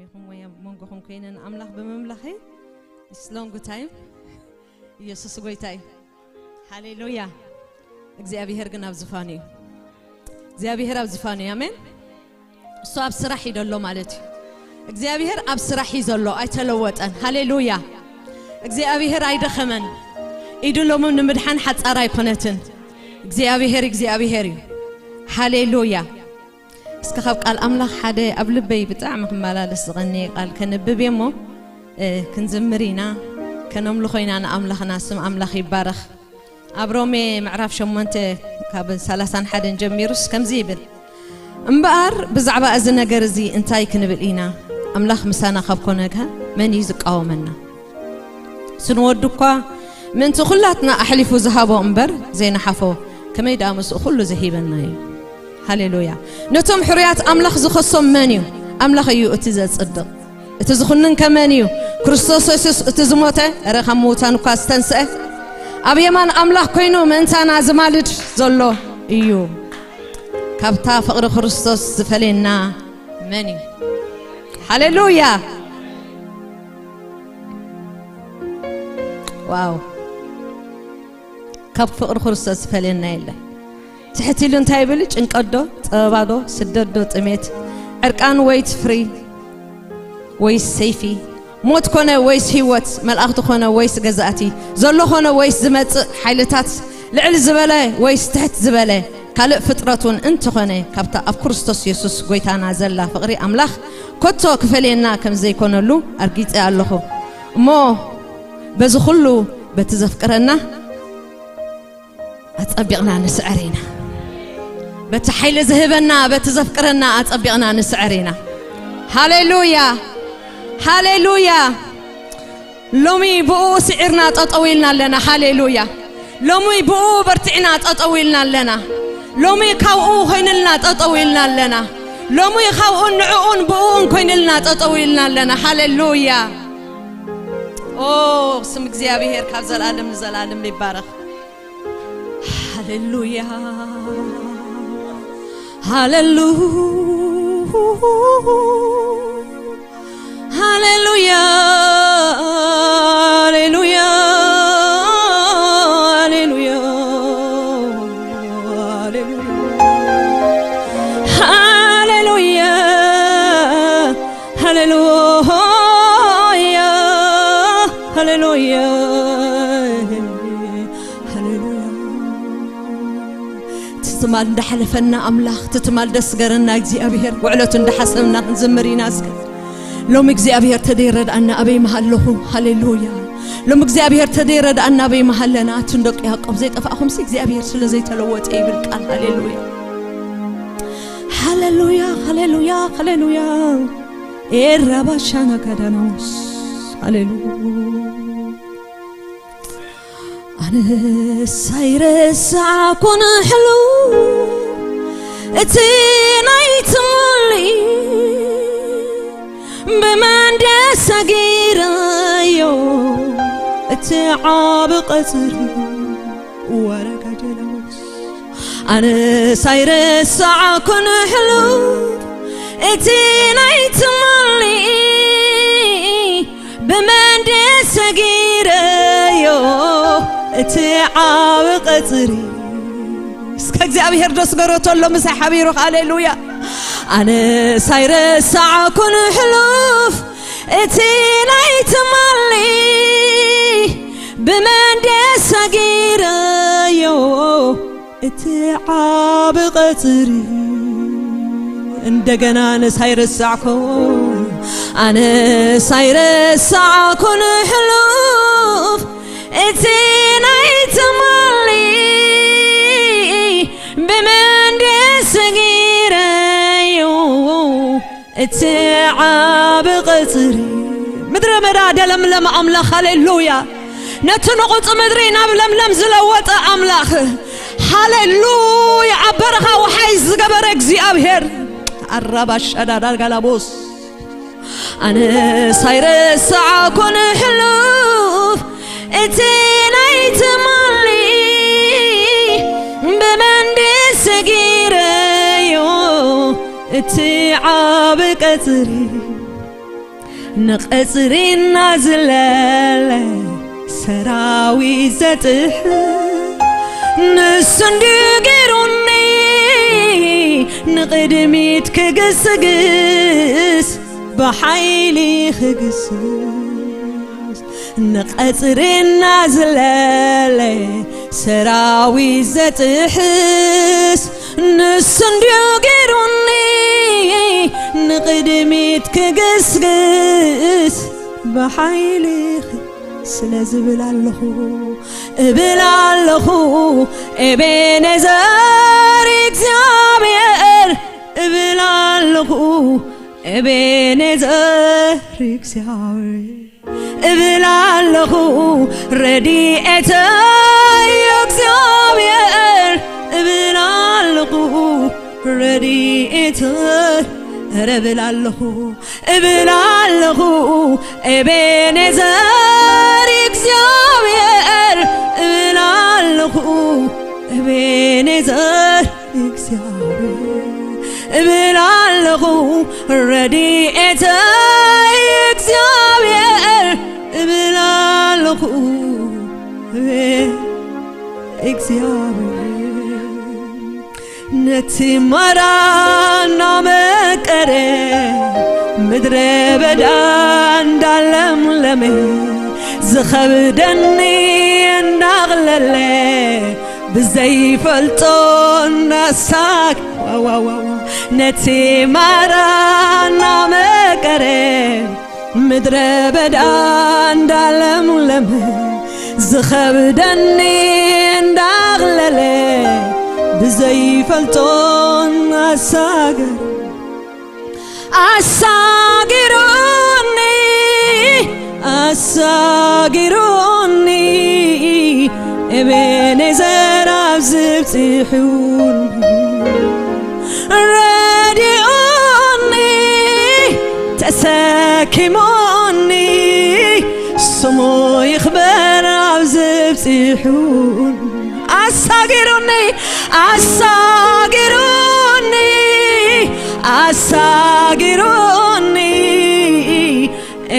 ይኹም ወይ ኣብ መንጎኹም ኮይነ ንኣምላኽ ብምምላኸይ፣ it's long time። ኢየሱስ ጎይታ እዩ። ሃሌሉያ። እግዚኣብሔር ግን ኣብ ዝፋኑ እዩ። እግዚኣብሔር ኣብ ዝፋኑ እዩ። ኣሜን። እሱ ኣብ ስራሕ እዩ ዘሎ ማለት እዩ። እግዚኣብሔር ኣብ ስራሕ እዩ ዘሎ፣ ኣይተለወጠን። ሃሌሉያ። እግዚኣብሔር ኣይደኸመን። ኢዱ ሎሚ ንምድሓን ሓጻር ኣይኮነትን። እግዚኣብሔር እግዚኣብሔር እዩ። ሃሌሉያ። እስከ ካብ ቃል ኣምላኽ ሓደ ኣብ ልበይ ብጣዕሚ ክመላለስ ዝቐነየ ቃል ከንብብ እየ እሞ፣ እ፣ ክንዝምር ኢና፣ ከነምልኾ ኢና ንኣምላኽና። ስም ኣምላኽ ይባረኽ። ኣብ ሮሜ ምዕራፍ ሸሞንተ ካብ ሰላሳን ሓደን ጀሚሩስ ከምዚ ይብል፣ እምበኣር ብዛዕባ እዚ ነገር እዚ እንታይ ክንብል ኢና? ኣምላኽ ምሳና ካብ ኮነ ከ መን እዩ ዝቃወመና? ስንወዱ እኳ ምእንቲ ኩላትና ኣሕሊፉ ዝሃቦ እምበር ዘይነሓፎ፣ ከመይ ደኣ ምስኡ ኩሉ ዝሂበና እዩ? ሃሌሉያ። ነቶም ሕሩያት ኣምላኽ ዝኸሶም መን እዩ? ኣምላኽ እዩ እቲ ዘጽድቕ። እቲ ዝኹንን ከ መን እዩ? ክርስቶስ የሱስ እቲ ዝሞተ፣ እረ ካብ ምዉታን እኳ ዝተንስአ፣ ኣብ የማን ኣምላኽ ኮይኑ ምእንታና ዝማልድ ዘሎ እዩ። ካብታ ፍቕሪ ክርስቶስ ዝፈልየና መን እዩ? ሃሌሉያ። ዋው። ካብ ፍቕሪ ክርስቶስ ዝፈልየና የለን። ትሕት ኢሉ እንታይ ይብል? ጭንቀት ዶ፣ ጸበባ ዶ፣ ስደት ዶ፣ ጥሜት፣ ዕርቃን ወይ ትፍሪ ወይስ ሰይፊ፣ ሞት ኮነ ወይስ ህይወት፣ መላእኽቲ ኮነ ወይስ ገዛእቲ፣ ዘሎ ኮነ ወይስ ዝመጽእ ሓይልታት፣ ልዕል ዝበለ ወይስ ትሕት ዝበለ፣ ካልእ ፍጥረት እውን እንተኾነ፣ ካብታ ኣብ ክርስቶስ የሱስ ጎይታና ዘላ ፍቕሪ ኣምላኽ ከቶ ክፈልየና ከም ዘይኮነሉ ኣርጊጸ ኣለኹ። እሞ በዚ ኩሉ በቲ ዘፍቅረና ኣጸቢቕና ንስዕር ኢና። በቲ ሓይሊ ዝህበና፣ በቲ ዘፍቅረና ኣጸቢቕና ንስዕር ኢና። ሃሌሉያ፣ ሃሌሉያ። ሎሚ ብኡ ስዒርና ጠጠው ኢልና ኣለና። ሃሌሉያ። ሎሚ ብኡ በርቲዕና ጠጠው ኢልና ኣለና። ሎሚ ካብኡ ኮይንልና ጠጠው ኢልና ኣለና። ሎሚ ካብኡን ንዕኡን ብኡን ኮይንልና ጠጠው ኢልና ኣለና። ሃሌሉያ። ኦ፣ ስም እግዚኣብሔር ካብ ዘላለም ንዘላለም ይባረኽ። ሃሌሉያ፣ ሃሌሉ-፣ ሃሌሉያ፣ ሃሌሉያ፣ ሃሌሉያ፣ ሃሌሉያ፣ ሃሌሉያ፣ ሃሌሉያ፣ ሃሌሉያ። እቲ ትማል እንዳሓለፈና ኣምላኽ፣ እቲ ትማል ደስገረና እግዚኣብሔር፣ ውዕለቱ እንዳሓሰብና ክንዝምር ኢና። እስከ ሎሚ እግዚኣብሔር ተደይረድኣና ኣበይ መሃለኹ? ሃሌሉያ። ሎሚ እግዚኣብሔር ተደይረድኣና ኣበይ መሃለና? እቲ ንደቂ ያዕቆብ ዘይጠፋእኹምሲ እግዚኣብሔር ስለ ዘይተለወጠ ይብል ቃል። ሃሌሉያ። ሃሌሉያ፣ ሃሌሉያ፣ ሃሌሉያ። ኤራባሻና ጋዳናውስ። ሃሌሉያ። ኣነስ ኣይረሳዕኩን ሕሉፍ እቲ ናይ ትማሊ፣ ብመን ደስ ኣጊረዮ እቲ ዓቢ ቀጽሪ ወረጋ ጀላውስ። ኣነስ ኣይረሳዕኩን ሕሉፍ እቲ ናይ ትማሊ፣ ብመን ደስ ኣጊረዮ እቲ ዓቢ ቀጽሪ። እስከ እግዚኣብሔር ደስገሮ ተሎ ምሳይ ሓቢሩ። ሃሌሉያ። ኣነስ ኣይረሳዕኩን ሕሉፍ እቲ ናይ ትማሊ፣ ብመን ደስ ኣጊረዮ እቲ ዓቢ ቀጽሪ። እንደገና ኣነስ ኣይረሳዕኩን፣ ኣነስ ኣይረሳዕኩን ሕሉፍ እቲ ናይ ትማሊ፣ ብመን ደስ ኣጊረዮ እቲ ዓቢ ቀጽሪ። ምድረ በዳ ደለምለም ኣምላኽ። ሃሌሉያ። ነቲ ንቑጽ ምድሪ ናብ ለምለም ዝለወጠ ኣምላኽ። ሃሌሉያ። ኣብ በረኻ ወሓይ ዝገበረ እግዚኣብሔር። ኣራባሻዳዳ ጋላቦስ። ኣነስ ኣይረሳዕኩን ሕሉፍ እቲ ናይ ትማሊ፣ ብመን ደስ ኣጊረዮ እቲ ዓቢ ቀጽሪ። ንቐጽሪ እናዝለለ ሰራዊት ዘጥሕስ፣ ንሱ እንድዩ ገይሩኒ ንቕድሚት ክግስግስ፣ ብሓይሊ ክግስግስ። ንቐጽሪ እናዝለለ ሰራዊት ዘጥሕስ፣ ንሱ እንድዩ ገይሩኒ ንቕድሚት ክግስግስ፣ ብሓይሊ ኽ-፣ ስለ ዝብል ኣለኹ፣ እብል ኣለኹ፣ ኤቤኔዘር እግዚኣብሔር፣ እብል ኣለኹ፣ ኤቤኔዘር እግዚኣብሔር። እብል ኣለኹ፣ ረድኤተይ እግዚኣብሔር፣ እብል ኣለኹ፣ ረድኤተይ፣ እረ እብል ኣለኹ፣ እብል ኣለኹ፣ ኤቤኔዘር እግዚኣብሔር፣ እብል ኣለኹ፣ ኤቤኔዘር እግዚኣብሔር፣ እብል ኣለኹ፣ ረድኤተይ እግዚኣብሔር፣ እብል ኣለኹ፣ እግዚኣብሔር። ነቲ ማራ እናመቀረ፣ ምድረ በዳ እንዳለምለመ፣ ዝኸብደኒ እንዳቕለለ፣ ብዘይፈልጦ እናሳግ-፣ ዋዋዋዋ፣ ነቲ ማራ እናመቀረ፣ ምድረ በዳ እንዳለምለመ፣ ዝኸብደኒ እንዳቕለለ፣ ብዘይፈልጦ ኣሳገር-፣ ኣሳጊሩኒ፣ ኣሳጊሩኒ፣ ኤቤኔዘር ኣብዚ ብጺሑኒ። ረዲኡኒ፣ ተሰኪሙኒ፣ ስሙ ይኽበር ኣብዚ ብጺሑኒ። ኣሳጊሩኒ፣ ኣሳጊሩኒ፣ ኣሳጊሩኒ፣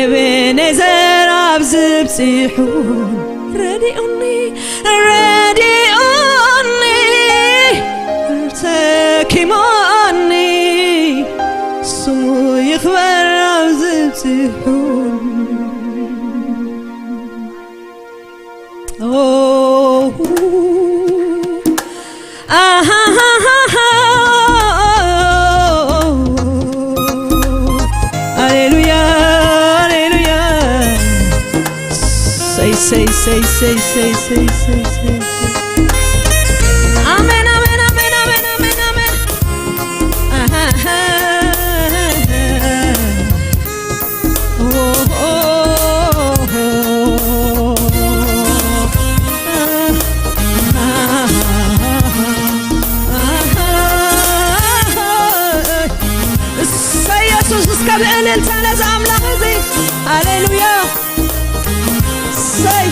ኤቤኔዘር ኣብዚ ብጺሑኒ። ረዲኡኒ፣ ረዲኡኒ፣ ተኪሞኒ፣ ስሙ ይኽበር ኣብዚ ብጺሑኒ። ኦ፣ ኣሃሃሃ። ሃሌሉያ፣ ሃሌሉያ። ሰይ፣ ሰይ፣ ሰይ። ኣሜን፣ ኣሜን፣ ኣሜን፣ ኣሜን፣ ኣሜን፣ ኣሜን። ኣሃሃ። እሰይ፣ የሱስ፣ እስከ ብእልልታ ነዚ ኣምላኽ እዚ። ሃሌሉያ። እሰይ።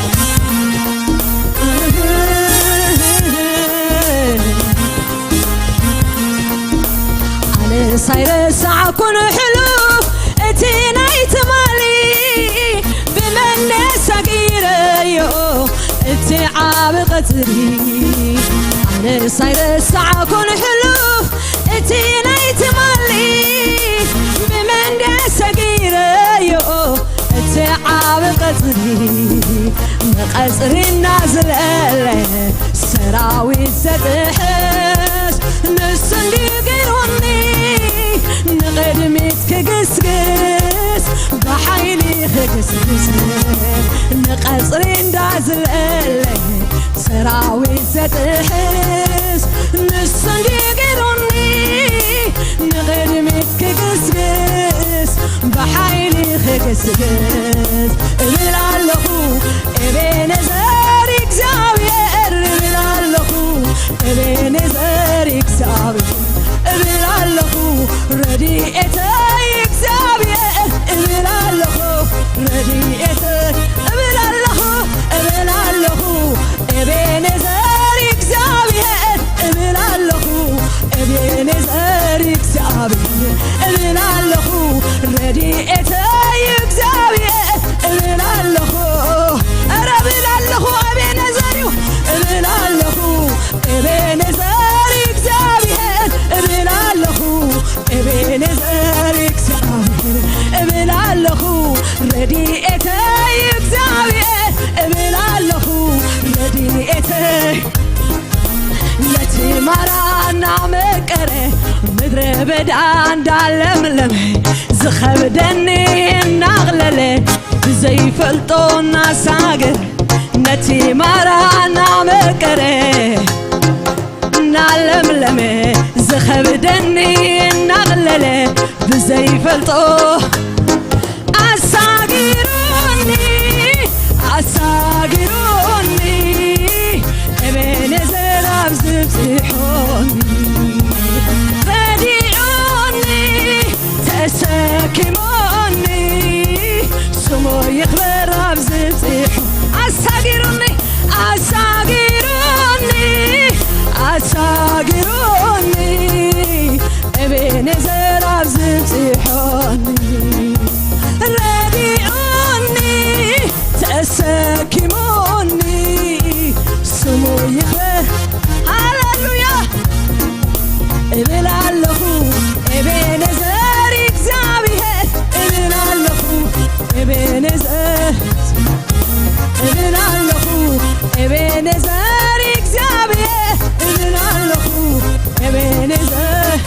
ኣነስ ኣይረሳዕኩን ሕሉፍ እቲ ናይ ትማሊ፣ ብመን ሰጊረዮ እቲ ዓቢ ቀጽሪ። ኣነስ ኣይረሳዕኩን ሕሉፍ እቲ ናይ ትማሊ፣ ብመን ሰጊረዮ እቲ ዓቢ ቀጽሪ። ንቐጽሪ እናዝለለ ሰራዊት ዘጥሕስ፣ ንሱ እንድዩ ገይሩኒ ንቕድሚት ክግስግስ፣ ብሓይሊ ክግስግስ። ንቐጽሪ እንዳዝለለ ሰራዊት ዘጥሕስ፣ ንሱ እንድዩ ገይሩኒ ንቕድሚት ክግስግስ፣ ብሓይሊ ክግስግስ። እብል ኣለኹ፣ ኤቤኔዘር እግዚኣብሔር፣ እብል ኣለኹ፣ ኤቤኔዘር እግዚኣብሔር፣ እብል ኣለኹ፣ ረድኤተይ እግዚኣብሔር፣ እብል ኣለኹ፣ ረድኤተይ፣ እብል ኣለኹ፣ እብል ኣለኹ፣ ኤቤኔዘር እግዚኣብሔር፣ እብል ኣለኹ፣ ኤቤኔዘር እግዚኣብሔር፣ እብል ኣለኹ፣ ረድኤተይ በዳ እንዳለምለመ ዝኸብደኒ እናቕለለ ብዘይፈልጦ እናሳገረ ነቲ ማራ እናመቀረ እናለምለመ ዝኸብደኒ እናቕለለ ብዘይፈልጦ ኣሳጊሩኒ ኣሳጊሩኒ ኤቤኔዘር ኣብዚ ብፂሑኒ ረዲኡኒ ተሰኪሙኒ ስሙ ይኽበር ኣብዚ ብፂሑ ኣሳጊሩኒ ኣሳጊሩኒ ኣሳጊሩኒ ኤቤኔዘር ኣብዚ ብፂሑኒ ረዲኡኒ ተሰኪሙኒ ስሙ ይኽበር ሃሌሉያ እብል ኣለኹ ኤቤኔዘር እግዚኣብሔር እብል ኣለኹ ኤቤኔዘር እብል ኣለኹ ኤቤኔዘር እግዚኣብሔር እብል ኣለኹ ኤቤኔዘር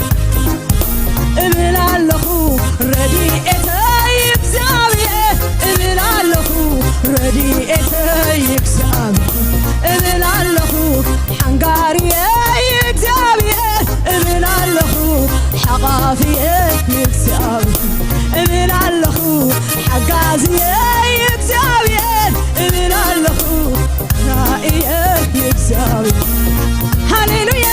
እብል ኣለኹ ረድኤተይ እግዚኣብሔር እብል ኣለኹ ረድኤተይ እግዚኣብሔር እብል ኣለኹ ሓንጋርየይ እግዚኣብሔር እብል ኣለኹ ሓቓፍየይ እግዚኣብሔር እብል ኣለኹ ሓጋዝየይ እግዚኣብሔር እብል ኣለኹ ራእየይ እግዚኣብሔር ሃሌሉያ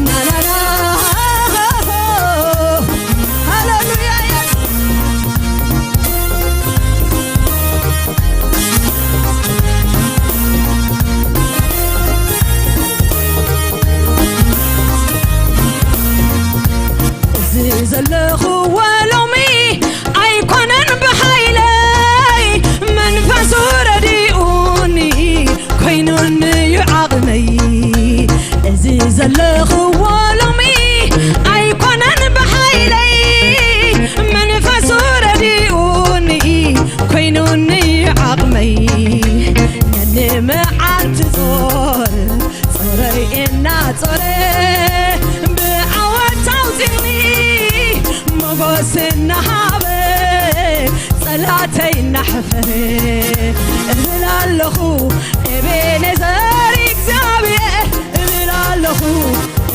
ናናና ሃሌሉያ እዚ ዘለኹዎ ሎሚ ኣይኮነን ብሓይለይ መንፈሱ ረዲኡኒ ኮይኑኒ እዩ ዓቕመይ እዚ ዘለኽዎ ሎሚ ኣይኮነን ብሓይለይ መንፈሱ ረዲኡኒ ኮይኑኒ ዓቕመይ ነንመዓልቲ ጾር ጾረይ እናጾረ ብዓወት ኣውፂኒ ሞጎስ እናሃበ ጸላተይ እናሕፈረ እብል ኣለኹ ኤቤኔዘር እግዚኣብሔር እብል ኣለኹ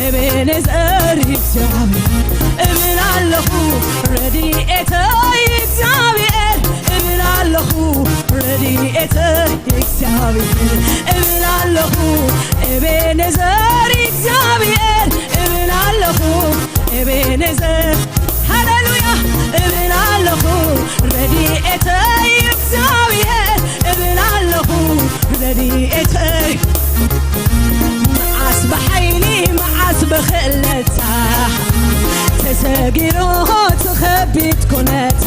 ኤቤኔዘር እግዚኣብሔር እብል ኣለኹ ረድኤተይ እግዚኣብሔር እብል ኣለኹ ረድኤተይ እግዚኣብሔር እብል ኣለኹ ኤቤኔዘር እግዚኣብሔር እብል ኣለኹ ኤቤኔዘር ሃሌሉያ እብል ኣለኹ ረድኤተይ እግዚኣብሔር እብል ኣለኹ ረድኤተይ መዓስ ብሓይሊ መዓስ ብኽእለታ ተሰጊሩ ትኸቢት ኩነታ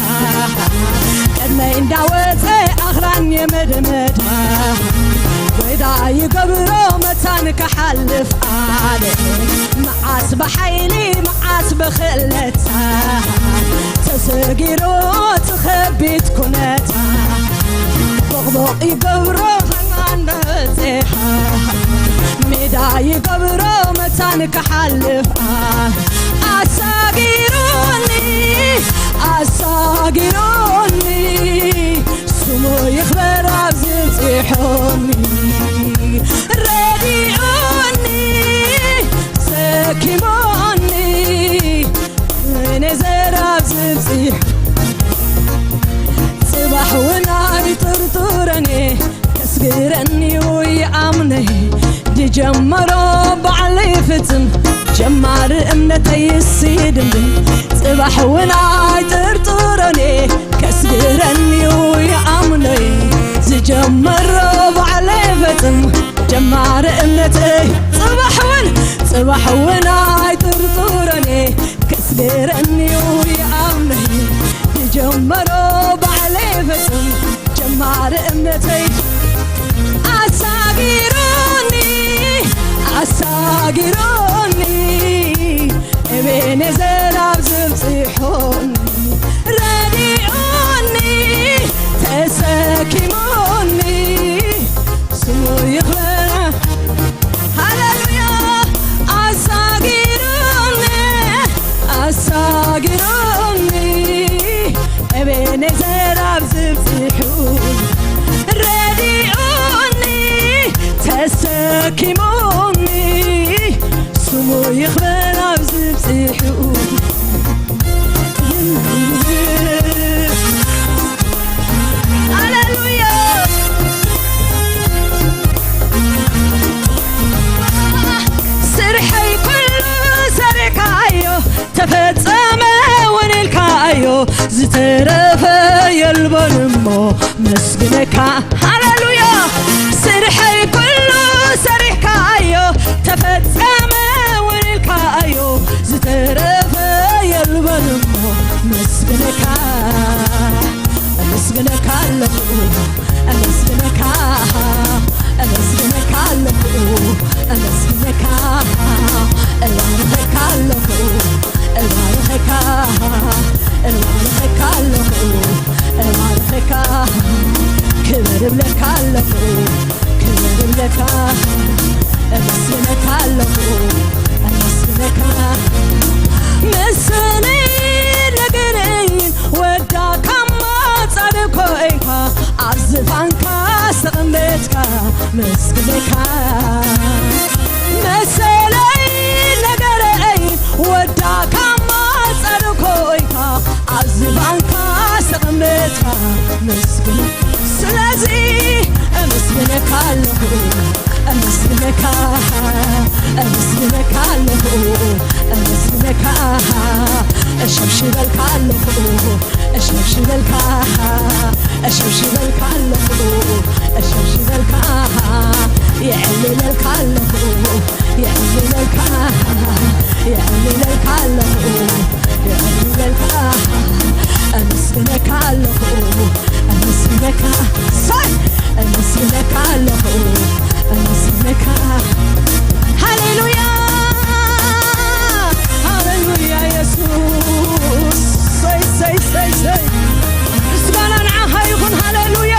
ቅድመይ እንዳወፀ ኣኽራን የመድመዳ ወዳ ይገብሮ መታን ክሓልፍ ኣለ መዓስ ብሓይሊ መዓስ ብኽእለታ ተሰጊሩ ትኸቢት ኩነታ ቦቕቦቕ ይገብሮ ሃይማን በፅሓ ሜዳ ይገብሮ መታን ክሓልፍ ኣሳጊሩኒ ኣሳጊሩኒ ስሙ ይኽበር ኣብዚ ብፂሑኒ ረዲኡኒ ሰኪሙኒ ነዘር ኣብዚ ብፂሑ ፅባሕ እውን ኣይጥርጥረኒ ከስግረኒ እዩ ይኣምነ ድጀመሮ ባዕለይ ፍፅም ጀማሪ እምነተይ ይስድምድም ፅባሕ እውን ኣይጥርጥረኒ ከስግረኒ እዩ ይኣምነይ ዝጀመሮ ባዕለይ ፈፅም ጀማሪ እምነተይ ፅባሕ እውን ፅባሕ እውን ኣይጥርጥረኒ ከስግረኒ እዩ ይኣምነይ ዝጀመሮ ባዕለይ ፈፅም ጀማሪ እምነተይ ኣሳጊሩኒ ኣሳጊሩኒ ኤቤኔዘር ኣብዚ ብፂሑኒ ረዲኡኒ ተሰኪሙኒ ስሙ ይኽበር ሃሌ ይኽበር ኣብዚ ብፅሒኡ። ሃሌሉያ። ስርሐይ ኩሉ ሰሪሕካዮ፣ ተፈጸመ እውን ኢልካዮ፣ ዝተረፈ የልቦን እሞ መስግነካ። ሃሌሉያ። ስርሐይ ኩሉ ሰሪሕካዮ፣ ተፈጸመ እውን ኢልካዮ፣ ዝተረፈ የልቦን እሞ መስግነካ። ኣመስግነካ ኣለኹ፣ ኣመስግነካ፣ ኣመስግነካ ኣለኹ፣ ኣመስግነካ፣ እባርኸካ ኣለኹ፣ እባርኸካ፣ እባርኸካ ኣለኹ፣ እባርኸካ፣ ክብር እብለካ ኣለኹ፣ ክብር እብለካ፣ ኣመስግነካ ኣለኹ፣ ኣመስግነካ። ምስንይ ነገረይን ወዳካማ ጻድቅ ኮይንካ ኣብ ዝፋንካ ዝተቐመጥካ መስግነካ። መሰለይ ነገረይ ወዳካማ ጻድቅ ኮይንካ ኣብ ዝፋንካ ዝተቐመጥካ መስግነ። ስለዚ ኣመስግነካ ኣለኹ፣ ኣመስግነካ፣ ኣመስግነካ ኣለኹ፣ ኣመስግነካ፣ እሸብሽበልካ ኣለኹ፣ እሸብሽበልካ፣ እሸብሽበልካ ኣለኹ፣ እሸብሽበልካ፣ የዕልለልካ ኣለኹ፣ የዕልለልካ፣ የዕልለልካ ኣለኹ፣ የዕልለልካ፣ ኣመስግነካ ኣለኹ፣ ኣመስግነካ፣ ሳይ፣ ኣመስግነካ ኣለኹ፣ ኣመስግነካ። ሃሌሉያ፣ ሃሌሉያ፣ ኢየሱስ። ሰይ፣ ሰይ፣ ሰይ፣ ሰይ። ምስጋና ንዓኻ ይኹን። ሃሌሉያ።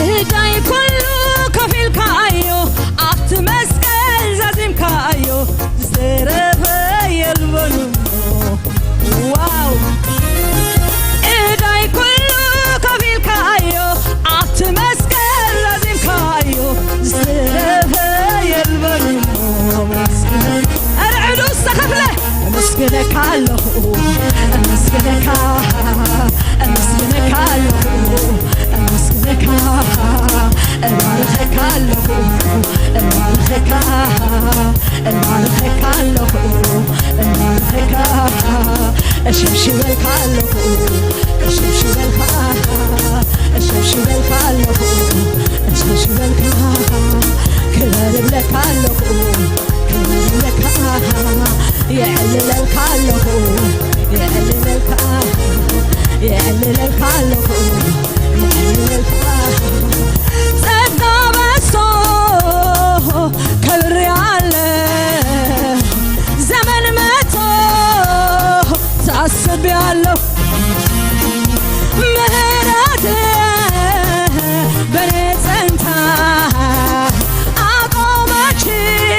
ዕዳይ ኩሉ ከፊልካዮ፣ ኣብቲ መስቀል ዛዚምካዮ፣ ዝተረፈ የልቦን እሞ። ዋው! ዕዳይ ኩሉ ከፊልካዮ፣ ኣብቲ መስቀል ዛዚምካዮ፣ ዝተረፈ የልቦን እሞ። ኣረ ዕዱ ዝተኸፍለ። ኣመስግነካ ኣለኹ፣ ኣመስግነካ፣ ኣመስግነካ ኣለኹ፣ ኣመስግነካ፣ እባርኸካ ኣለኹ፣ እባርኸካ፣ እባርኸካ ኣለኹ፣ እባርኸካ፣ እሽብሽበልካ ኣለኹ፣ እሽብሽበልካ፣ እሽብሽበልካ ኣለኹ፣ እሽብሽበልካ፣ ክበር እብለካ ኣለኹ። ክብር ለካ የዕልለልካ ኣለኹ፣ የዕልለልካ፣ የዕልለልካ ኣለኹ፣ የዕልለልካ። ጸጋ በዝቶ ከብሬ ኣለ፣ ዘመን መጥቶ ተኣስቤ ኣለኹ። ምህረት በኔ ጸንታ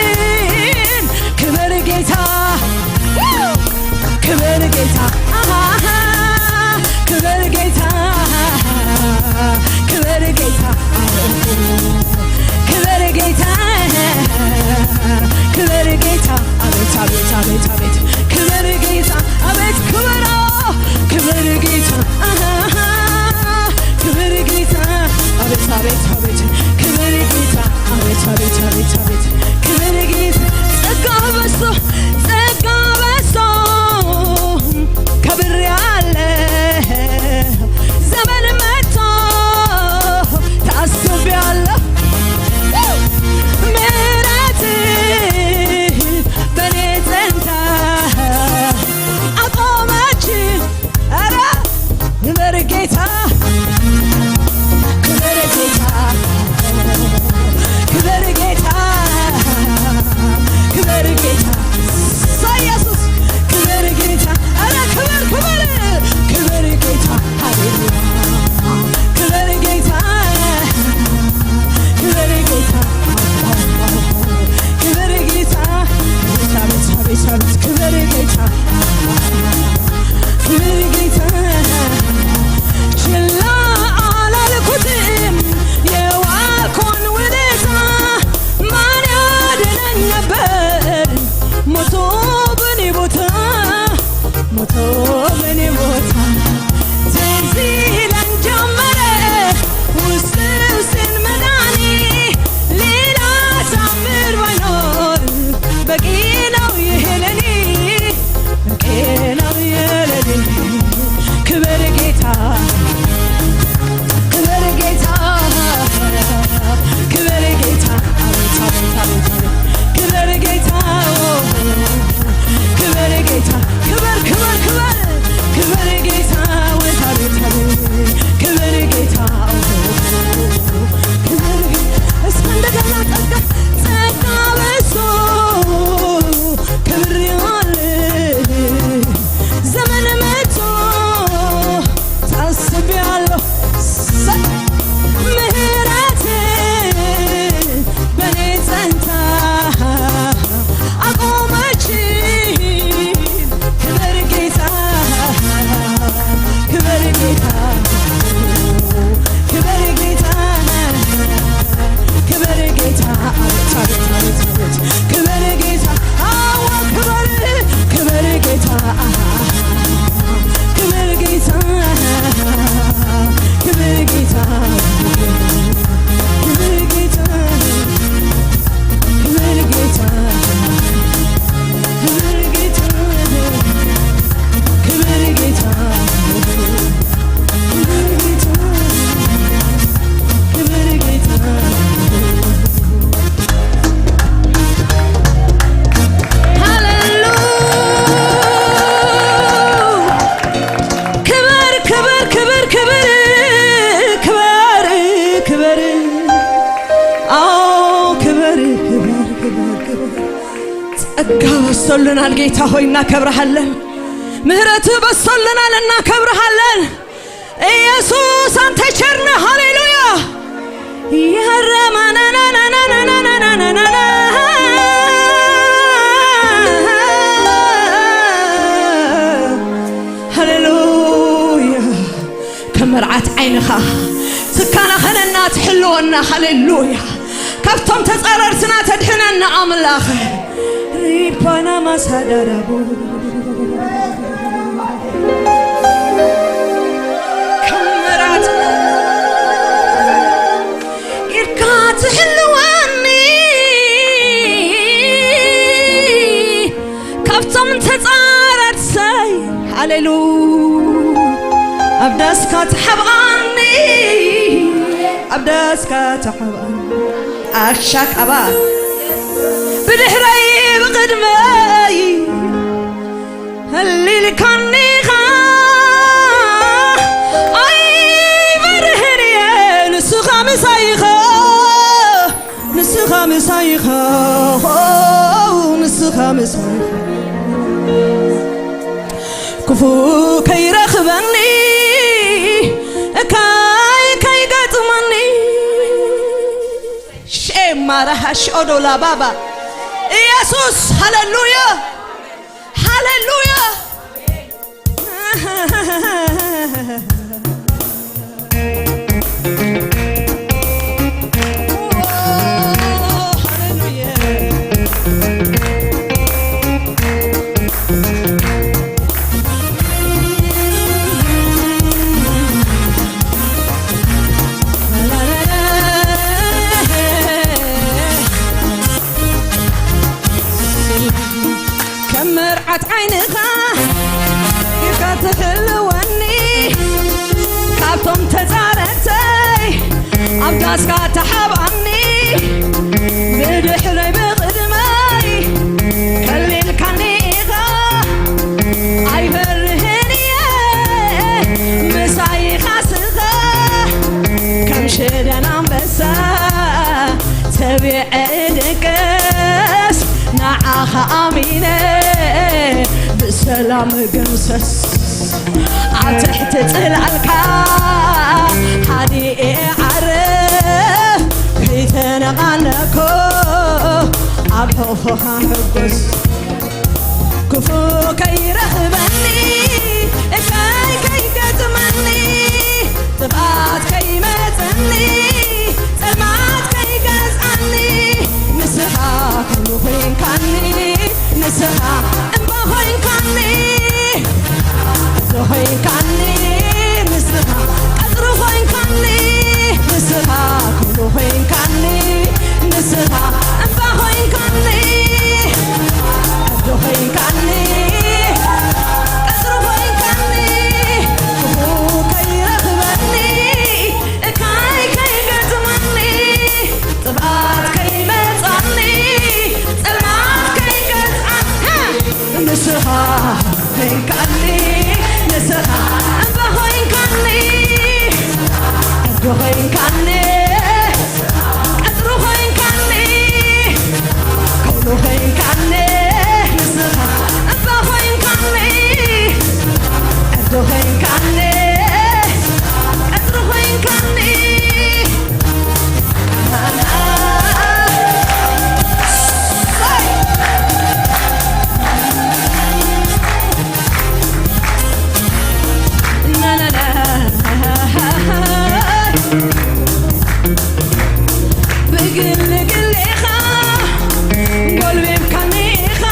ኣቆመችን። ክብር ጌታ፣ ክብር ጌታ፣ ክብር ጌታ፣ ክብር ጌታ፣ ክብር ጌታ፣ ክብር ጌታ። አቤት፣ አቤት፣ አቤት፣ አቤት። ክብር ጌታ፣ አቤት ክብር፣ ክብር ጌታ፣ አሃ፣ ክብር ጌታ፣ አቤት፣ አቤት፣ አቤት፣ ክብር ጌታ፣ አቤት፣ አቤት፣ አቤት፣ አቤት፣ ክብር ጌታ። ጸጋ በዝቶ፣ ጸጋ በዝቶ ከብሬ አለ፣ ዘመን መጥቶ ታስቤ አለ። ምህረት በኔ ጸንታ አቆመች። ኧረ ክብር ጌታ፣ ክብር ጌታ፣ ክብር ጌታ፣ ክብር ጌታ። በኔ ቦታ ትዝ ይለን ጀመረ ውስን መዳኒ ሌላ ታምር ባይኖር በቂ ነው ይሄ ለኔ በቂ ነው ይሄ ለኔ ክብር ጌታ ክብር ጌታ ክብር ጌታ አቤት አቤት አቤት አቤት ክብር ጌታ ክብር ጌታ ክብር ክብር ክብር ክብር ጌታ አቤት አቤት አቤት ክብር ጌታ ክብር ጌታ እስከ እንደገና ጸጋ ጸጋ በዝቶ ክብር ያለ ዘመን መጥቶ ታስቤያለሁ ምህረት በኔ ጸንታ አቆመች ክብር ጌታ ክብር ጌታ ክብር ጌታ ክብር ጌታ አቤት አቤት አቤት አቤት ክብር ጌታ አዋ ክብር ክብር ጌታ ክብር ጌታ ክብር ጌታ ክብር ጌታ ክብር ጌታ ክብር ጌታ ክብር ጌታ ክብር ጌታ ክብር ጌታ ሃሌሉ ክብር ክብር ክብር ክብር ክብር ክብር አዎ ክብር ክብር ክብር ክብር ጸጋ በዝቶልናል ጌታ ሆይ እናከብረሃለን ምህረትህ በዝቶልናል እናከብረሃለን ኢየሱስ አንተ ቸርነ ሃሌሉያ ያረማናናናናናናናናናና ሃሌሉያ ከም መርዓት ዓይንኻ ትከናኸነና ትሕልወና ሃሌሉያ ካብቶም ተጻረርትና ተድሕነና ኣምላኸ ሪፓና ማሳዳራቡ ከም መርዓት ኢድካ ትሕልወኒ ካብቶም ተጻረርሰይ ሃሌሉ ኣብ ዳስካ ትሓብኣኒ ኣብ ዳስካ ትሓብኣኒ ኣሻካባ ብድሕረይ ብቕድመይ ህሊልካኒኻ ኣይበርህን እየ ንስኻ ምሳይኻ ንስኻ ምሳይኻ ንስኻ ምሳይኻ ክፉ ከይረኽበኒ እካይ ከይገጥመኒ ሼማራሃ ሾዶላ ባባ ኢየሱስ ሃሌሉያ ሃሌሉያ ከም መርዓት ዓይንኻ ጌርካ ትሕልወኒ ካብቶም ተጻረተይ ኣብ ዳስካ ተሓብኣኒ ብድሕረይ ብቕድመይ ከሊልካኒ ኢኻ ኣይፈርህን እየ ምሳይኻ ስኻ ከም ሽደን ኣንበሳ ተቢዐ ድቅስ ንዓኻ ኣሚነ ብሰላም ገምሰስ ኣብ ትሕቲ ጽላልካ ሃዲኤ ዓርፍ ከይተነቓነኮ ኣብ ሕቑፎኻ ሕጎስ ክፉ ከይረኽበኒ እካይ ከይገጥመኒ ጥፍኣት ከይመፀኒ ጸልማት ከይገዝኣኒ ንስኻ ክብሪ ኮይንካኒ ንስኻ እምባ ኮይንካኒ ኮይንካኒ፣ ቀጽሪ ኮይንካኒ፣ ከውሊ ኮይንካኒ፣ ንስኻ እባ ኮይንካኒ፣ ዕርዲ ኮይንካኒ፣ ቀጽሪ ኮይንካኒ። ብግልግል ኢኻ፣ ጎልቢብካኒ ኢኻ፣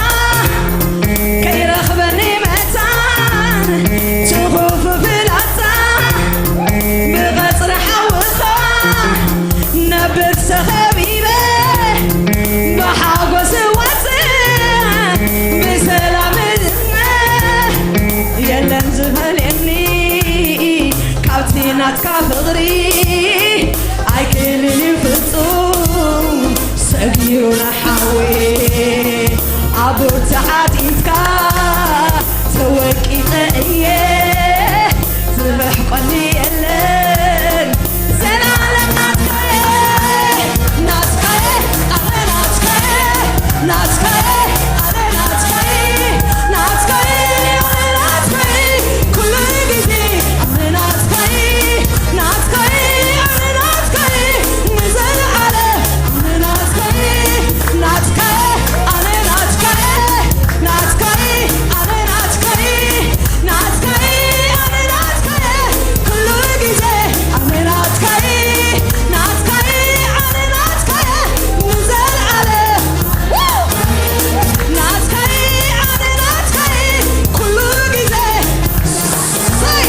ከይረኽበኒ መታን ትኹፍ ፍላጻ፣ ብቐጽሪ ሓውኻ ነብር ተኸቢበ፣ ብሓጎስ እወጽእ፣ ብሰላም እዝነ፣ የለን ዝፈልየኒ ካብቲ ናትካ ፍቕሪ፣ ኣይክእልን እዩ ፍጹም ሰጊሩ ንሓዊ። ኣብ ተዓጢጥካ ተወቂጠ እየ፣ ዝርሕቀኒ የለን። ዘላለም ናትካየ፣ ናትካየ፣ ኣነ ናትካየ፣ ናትካየ፣ ኣነ ናትካየ፣ ናትካየ፣ ኣነ ናትካየ፣ ኩሉ ግዜ ኣነ ናትካየ፣ ናትካየ፣ ኣነ ናትካየ፣ ንዘለዓለም ኣነ ናትካየ፣ ናትካየ፣ ኣነ ናትካየ፣ ናትካየ፣ ኣነ ናትካየ፣ ናትካየ፣ ኣነ ናትካየ፣ ኩሉ ግዜ ኣነ ናትካየ፣ ናትካየ፣ ኣነ ናትካየ፣ ንዘለዓለም። ናትካየ፣ ኣነ ናትካየ፣ ኩሉ ግዜ። ሰይ!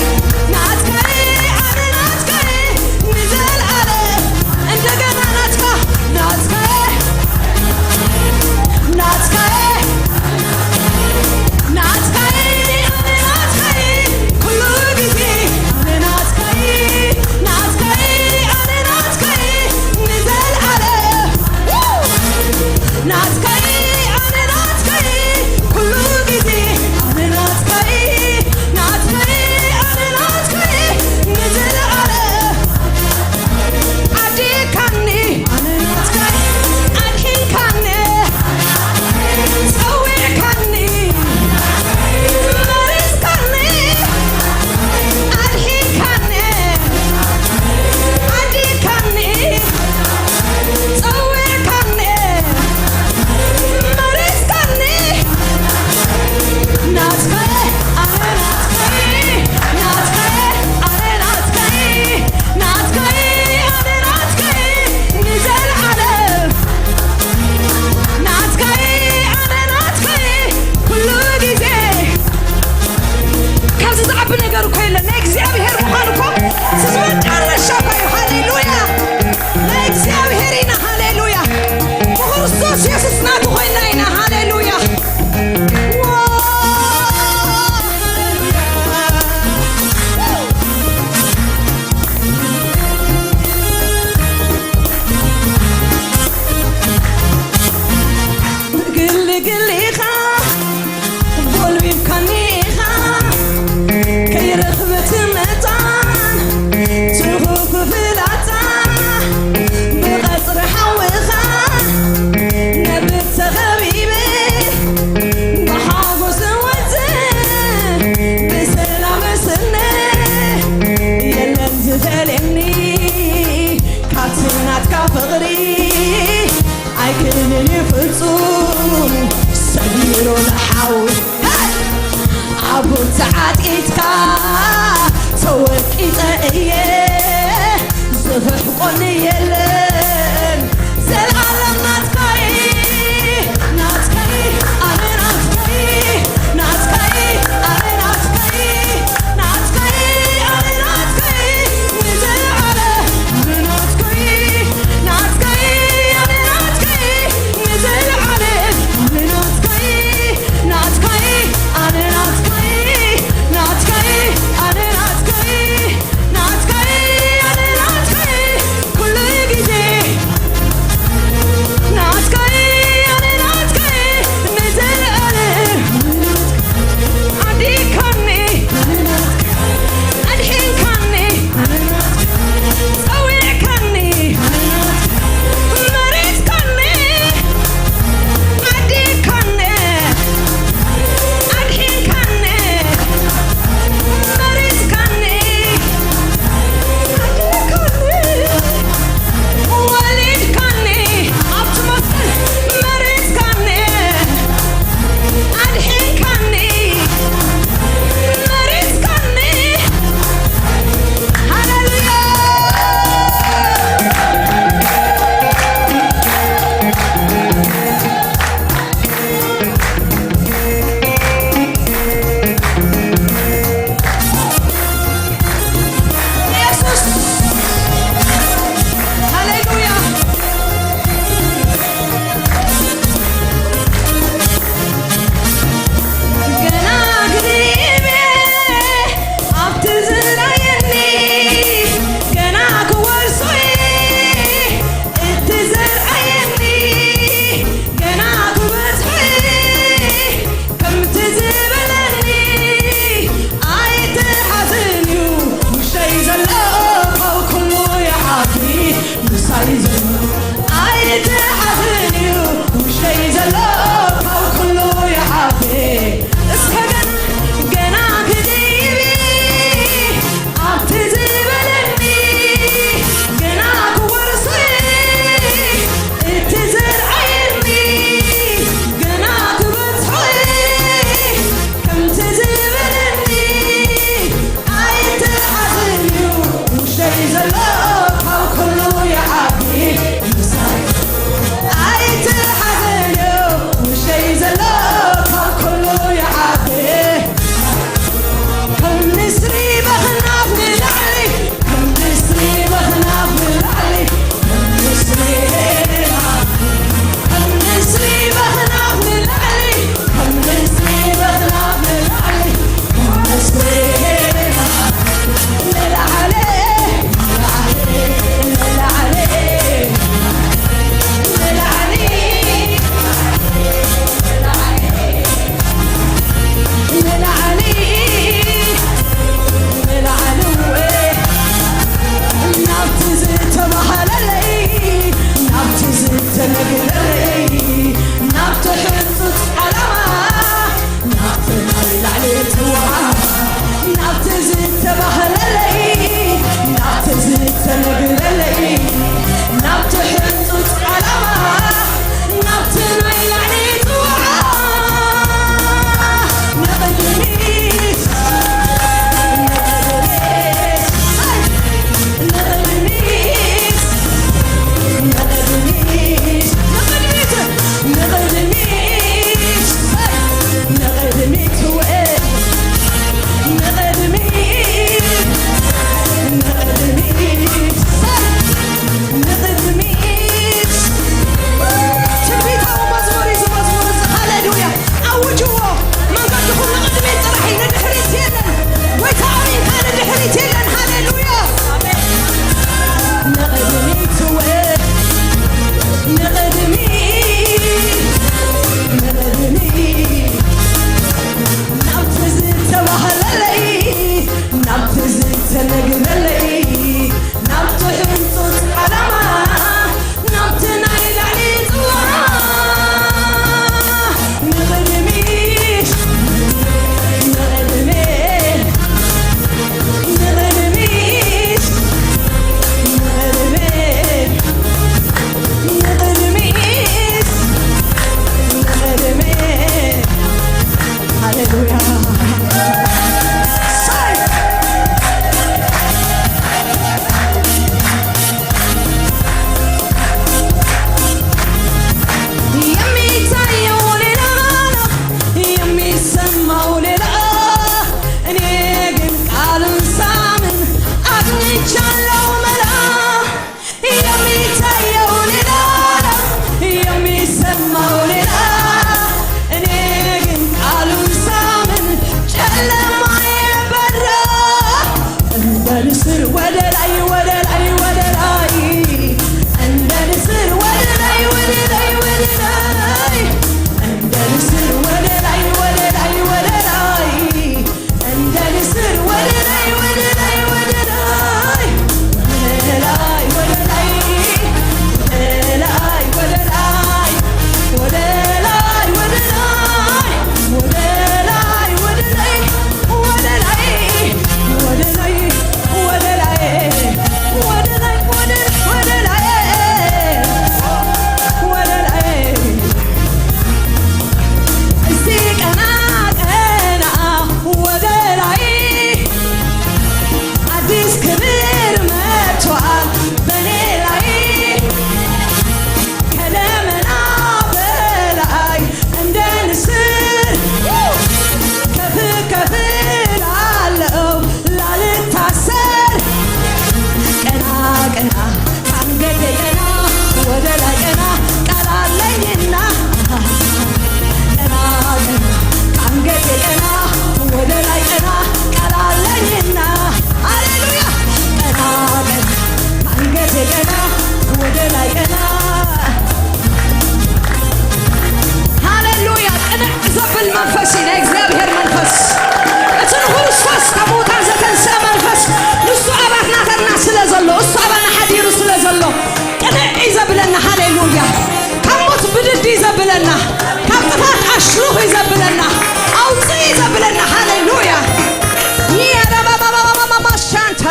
ናትካየ፣ ኣነ ናትካየ፣ ንዘለዓለም። እንደገና ናትካ፣ ናትካየ፣ ናትካየ፣ ናትካየ፣ ኣነ ናትካየ፣ ኩሉ ግዜ ኣነ ናትካየ፣ ናትካየ፣ ኣነ ናትካየ፣ ንዘለዓለም። ናትካየ፣ ኣነ ናትካየ፣ ኩሉ ግዜ ኣነ ናትካየ፣ ናትካየ፣ ኣነ ናትካየ፣ ንዘለዓለም። ዓዲካኒ፣ ኣነ ናትካይ፣ ኣድሒንካኒ፣ ጸዊዕካኒ፣ መሪጽካኒ፣ ኣድሒንካኒ፣ ዓዲካኒ፣ ጸዊዕካኒ፣ መሪጽካኒ፣ ናትካይ፣ ኣነ ናትካይ፣ ናትካይ፣ ኣነ ናትካይ፣ ናትካይ፣ ኣነ ናትካይ፣ ንዘለዓለም። ናትካይ፣ ኣነ ናትካይ፣ ኩሉ ግዜ። ካብዚ ዝዓቢ ነገር እኮ የለን። ናይ እግዚኣብሔር ምዃን እኮ እዚ መጨረሻ እኮ እዩ። ሃሌሉያ! ናይ እግዚኣብሔር ኢና። ሃሌሉያ! ብክርስቶስ የሱስ ናቱ ኮይና ኢና። ሃሌሉያ! ግልግል ኢኻ፣ ጎልቢብካኒ ኢኻ፣ ከይረኽበ ትመጻ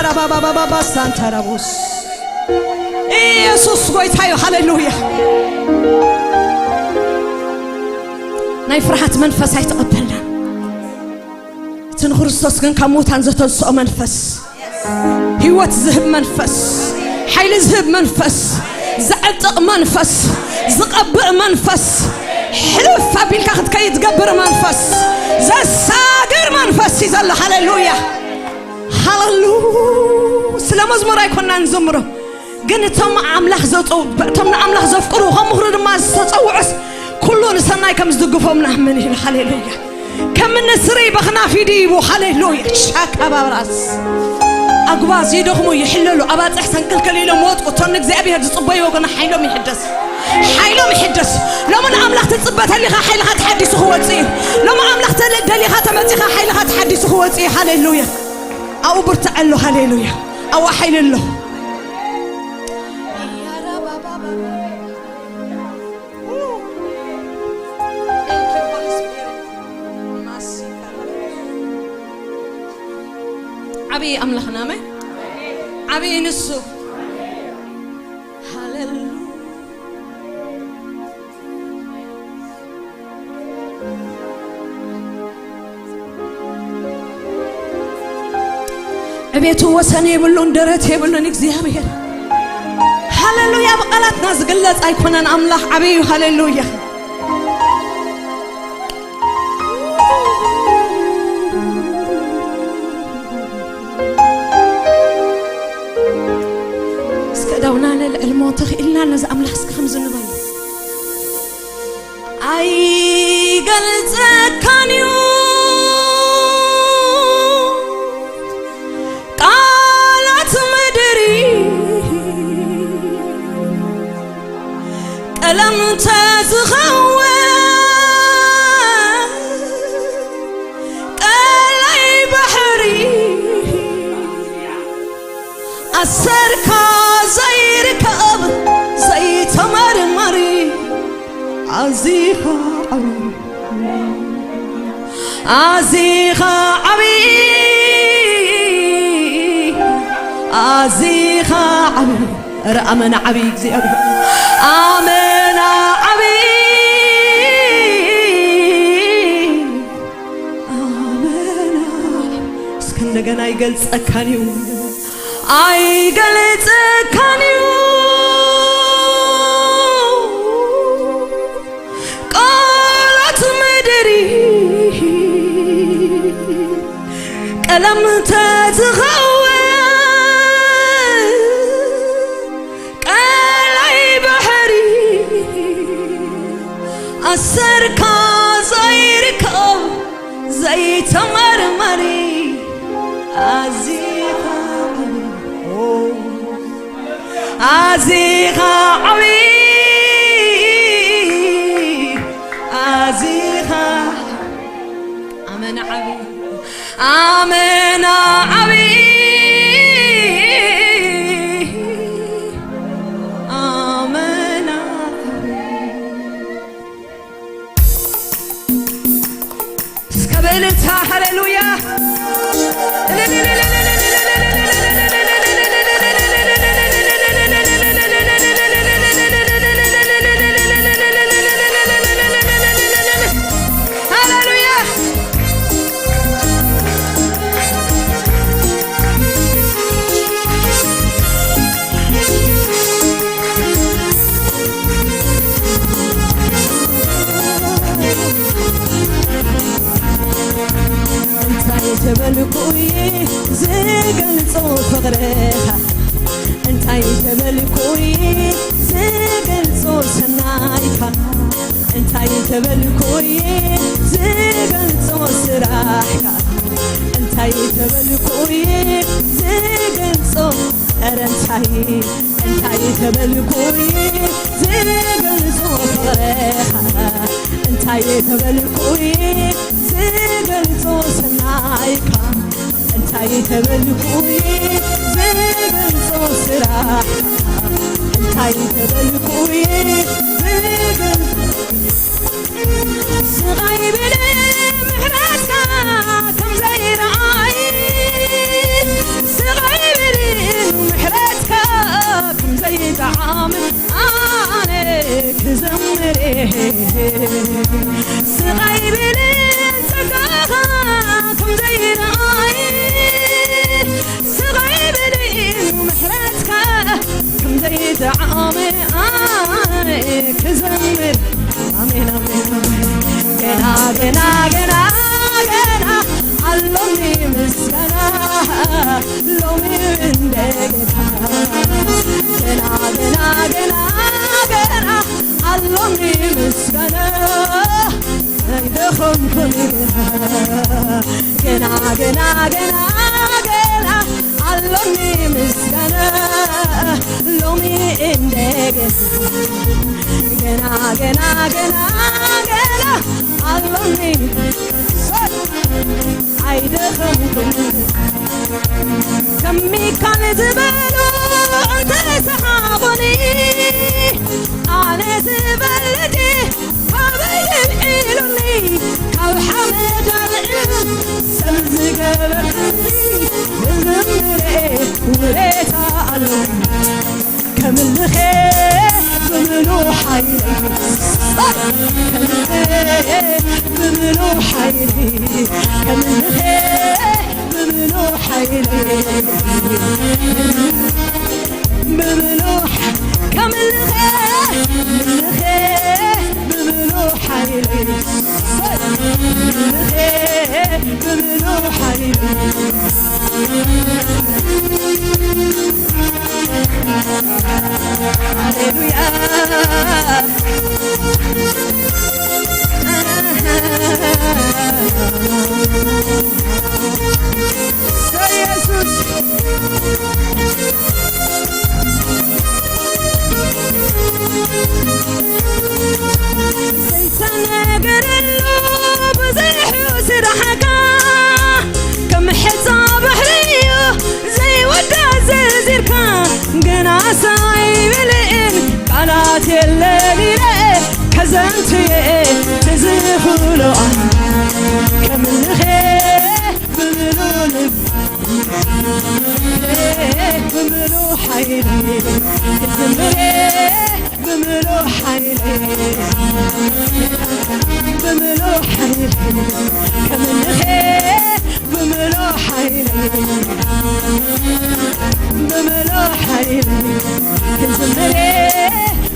ራባባባባ ሳንታ ራቡስ። ኢየሱስ ጎይታ እዩ። ሃሌሉያ። ናይ ፍርሃት መንፈስ ኣይተቐበልናን። እቲ ንክርስቶስ ግን ካብ ሙታን ዘተንስኦ መንፈስ፣ ህይወት ዝህብ መንፈስ፣ ሓይሊ ዝህብ መንፈስ፣ ዘዕጥቕ መንፈስ፣ ዝቐብእ መንፈስ፣ ሕልፍ ኣቢልካ ክትከይድ ዝገብር መንፈስ፣ ዘሳግር መንፈስ እዩ ዘሎ። ሃሌሉያ። ሃሌሉ። ስለ መዝሙር ኣይኮንና ንዘምሮ፣ ግን እቶም ኣምላኽ ዘጸው-፣ እቶም ንኣምላኽ ዘፍቅሩ፣ ከም ምኽሩ ድማ ዝተጸውዑስ፣ ኩሉ ንሰናይ ከም ዝድግፎም ንኣምን ኢሉ። ሃሌሉያ። ከም ንስሪ በኽናፍ ይድይቡ። ሃሌሉያ። ሻካባብራስ። ኣጉባዝ ይደኽሙ፣ ይሕለሉ፣ ኣባጽሕ ሰንክልክል ኢሎም ወጡ። እቶም ንእግዚኣብሔር ዝጽበይዎ ግን ሓይሎም ይሕደስ። ሓይሎም ይሕደስ። ሎሚ ንኣምላኽ ትጽበ ተሊኻ ሓይልኻ ተሓዲሱ ክወጽእ እዩ። ሎሚ ኣምላኽ ተለ-፣ ደሊኻ ተመጺኻ ሓይልኻ ተሓዲሱ ክወጽእ እዩ። ሃሌሉያ። ኣብኡ ብርትዐ ኣሎ። ሃሌሉያ። ኣብኡ ሓይሊ ኣሎ። ዓብዪ ኣምላኽና፣ ኣሜን። ዓብዪ ንሱ። ሃሌሉያ። ዕቤቱ ወሰን የብሉን፣ ደረት የብሉን እግዚኣብሔር። ሃሌሉያ። ብቃላትና ዝግለጽ ኣይኮነን። ኣምላኽ ዓብዪ እዩ። ሃሌሉያ። እስከ ዳውና ነልዕል ሞ ተኽኢልና ነዚ ኣምላኽ እስከ ከምዚ ንበል። ኣይገልጸካን እዩ ቃላት ምድሪ፣ ቀለም ተዝኸውን ቀላይ ባሕሪ፣ ኣሰርካ ዘይርከብ ዘይተመርመሪ፣ ኣዚኻ ዓቢ፣ ኣዚኻ ዓቢ፣ ኣዚኻ ዓቢ። ኧረ ኣመና ዓቢ እግዚኣብሔር፣ ኣመና ዓቢ፣ ኣመና። እስከ እንደገና ይገልጸካን እዩ። ኣይገልጸካን እዩ ቃላት ምድሪ፣ ቀለም ተዝኸውን ቀላይ ባሕሪ፣ ኣሰርካ ዘይርከብ ዘይተመርመሪ፣ ኣዚኻ ዓቢ፣ ኦ፣ ኣዚኻ ዓቢ፣ ኣዚኻ ኣመና ዓቢ፣ ኣመና ዓቢ፣ ኣመና ዓቢ። እስከ ብእልልታ ሃሌሉያ። ሃሌሉያ። እንታይ ተበልኩ እየ ዝገልጾ ፍቕርኻ? እንታይ ተበልኩ እየ ዝገልጾ ሰናይካ? እንታይ ተበልኩ እየ ዝገልጾ ስራሕካ? እንታይ ተበልኩ እየ ዝገልጾ? ኧረ እንታይ፣ እንታይ ተበልኩ እየ ዝገልጾ ፍቕርኻ? እንታይ ተበልኩ እየ ዝገልጾ ሰናይካ? እንታይ ተበልኩ እየ ዝገልጾ ስራሕካ? እንታይ ተበልኩ እየ ዝገልጾ ስቓይ ብለ ምሕረትካ ከም ዘይረኣይ፣ ስቓይ ሎሚ እንደገና ገና ገና ገና ገና ኣሎኒ ምስጋና ኣይደኸምኩን ገና ገና ገና ገና ኣሎኒ ምስጋና ሎሚ እንደገና ገና ገና ገና ገና ኣሎኒ ኣይደኸምኩን ከም ሚካል ዝበሉ እንተሰሓቑኒ ኣነ ዝበልድ ካበይ ይልዒሉኒ ካብ ሓመድ ኣልዒሉ ሰብ ዝገበርኒ ክዝምር ውለታ ኣሎ ከምልኸ ብምሉ ሓይሊ ከምልኸ ብምሉ ሓይሊ ከምልኸ ብምሉ ሓይሊ ብምሉ ከምልኸ ምልኸ ብምሉ ሓይሊ ምልኸ ብምሉ ሓይሊ ሃሌሉያ ኢየሱስ ዘይተነገረሉ ብዙሕ ስራሕካ ከም ሕፃ ባሕሪ እዩ ዘይወዳ ዘርዚርካ ግና ሳይብልእን ቃላት የለን ኢለ ከዘንትየ ትዝኽሎ ከምልኸ ብምሉ ልብ ብምሉ ሓይሊ ክዝምር ብምሉ ሓይሊ ብምሉ ሓይሊ ከምልኸ ብምሉ ሓይሊ ብምሉ ሓይሊ ክዝምር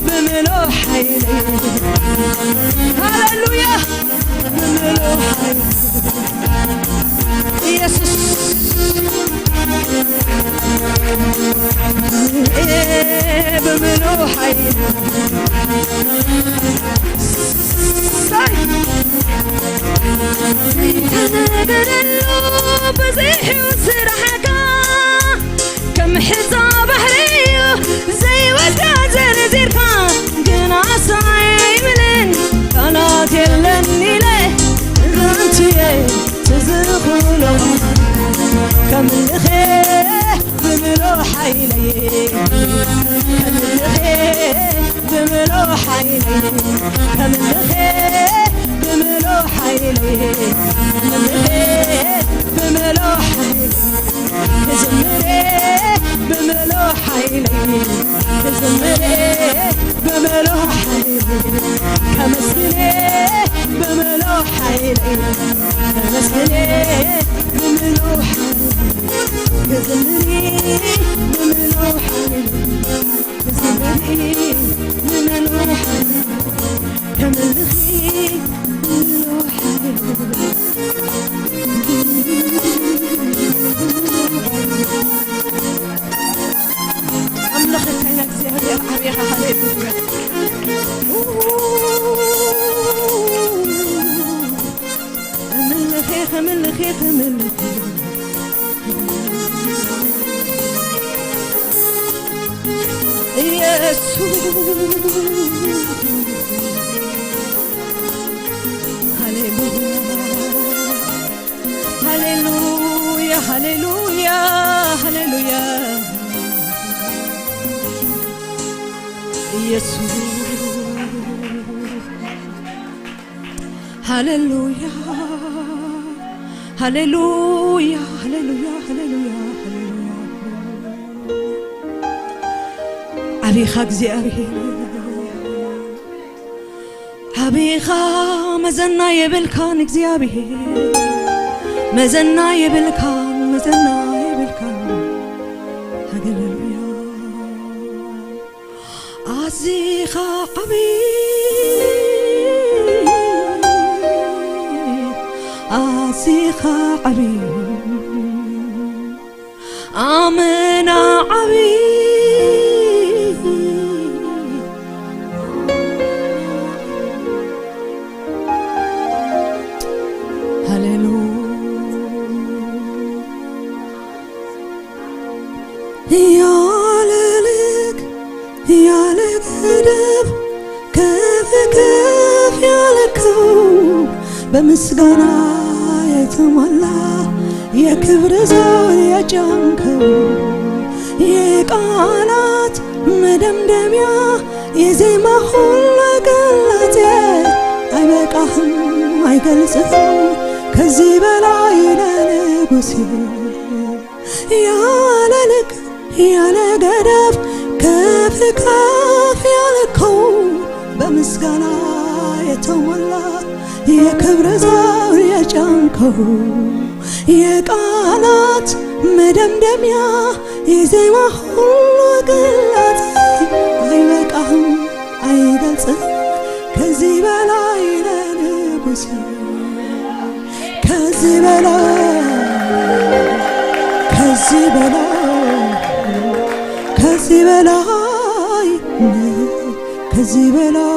ብምሉ ሓይሊ ሃሌሉያ ብምሉ ሓይሊ ኢየሱስ ብምሉ ሓይሊ ሳይ ዘይተነገረሉ ብዙሕ እዩ ስራሕካ ከም ሕፃ ባሕሪ እዩ ዘይወዳ ዘርዚርካ ግና ሳይብልን ቃላት የለን ኢለ ራንትየ ትዝኽሎ ከምልኸ ብምሎ ሓይለየ ከምልኸ ብምሎ ሓይለየ ከምልኸ ብምሎ ሓይለየ ከምልኸ ብምሎ ሓይለየ ክዝምር ብምሎ ሓይለየ ክዝምር ብምሎ ሓይለየ ከመስግን ብምሎ ሓይለየ ከመስግን ብምሎ ሓይለየ ክዝምር ብምሎ ሓይለየ ክዝምር ብምሎ ሓይለየ ከምልኺ ብምሎ ሓይለየ ኣምልኸካ ኢና እግዚኣብሔር ዓብኻ ሃሌሉያ ኣምልኸ ከምልኸ ከምልኸ ኢየሱስ ሃሌሉያ ሃሌሉያ ሃሌሉያ ሃሌሉያ ኢየሱስ ሃሌሉያ ሃሌሉያ ሃሌሉያ ሃሌሉያ ዓቢኻ እግዚኣብሔር ዓቢኻ መዘና የብልካን እግዚኣብሔር መዘና የብልካን መዘና የብልካን ሃሌሉያ ኣዚኻ ዓቢ ኣዚኻ ዓቢ ኣመና ዓቢ ሃሌሉያ። ያለ ልክ ያለ ገደብ ከፍ ከፍ ያልከው፣ በምስጋና የተሞላ የክብር ዘውድ የጫንከው፣ የቃላት መደምደሚያ የዜማ ሁሉ ቅላጼ፣ አይበቃህም አይገልጽህም ከዚህ በላይ ለንጉሴ። ያለ ልክ ያለ ገደብ ከፍ ከፍ ያልከው፣ በምስጋና የተሞላ የክብር ዘውድ የጫንከው፣ የቃላት መደምደሚያ የዜማ ሁሉ ቅላጼ፣ አይበቃህም አይገልጽህም ከዚህ በላይ ለንጉሴ። ከዚህ በላይ ከዚህ በላይ ከዚህ በላይ ከዚህ በላይ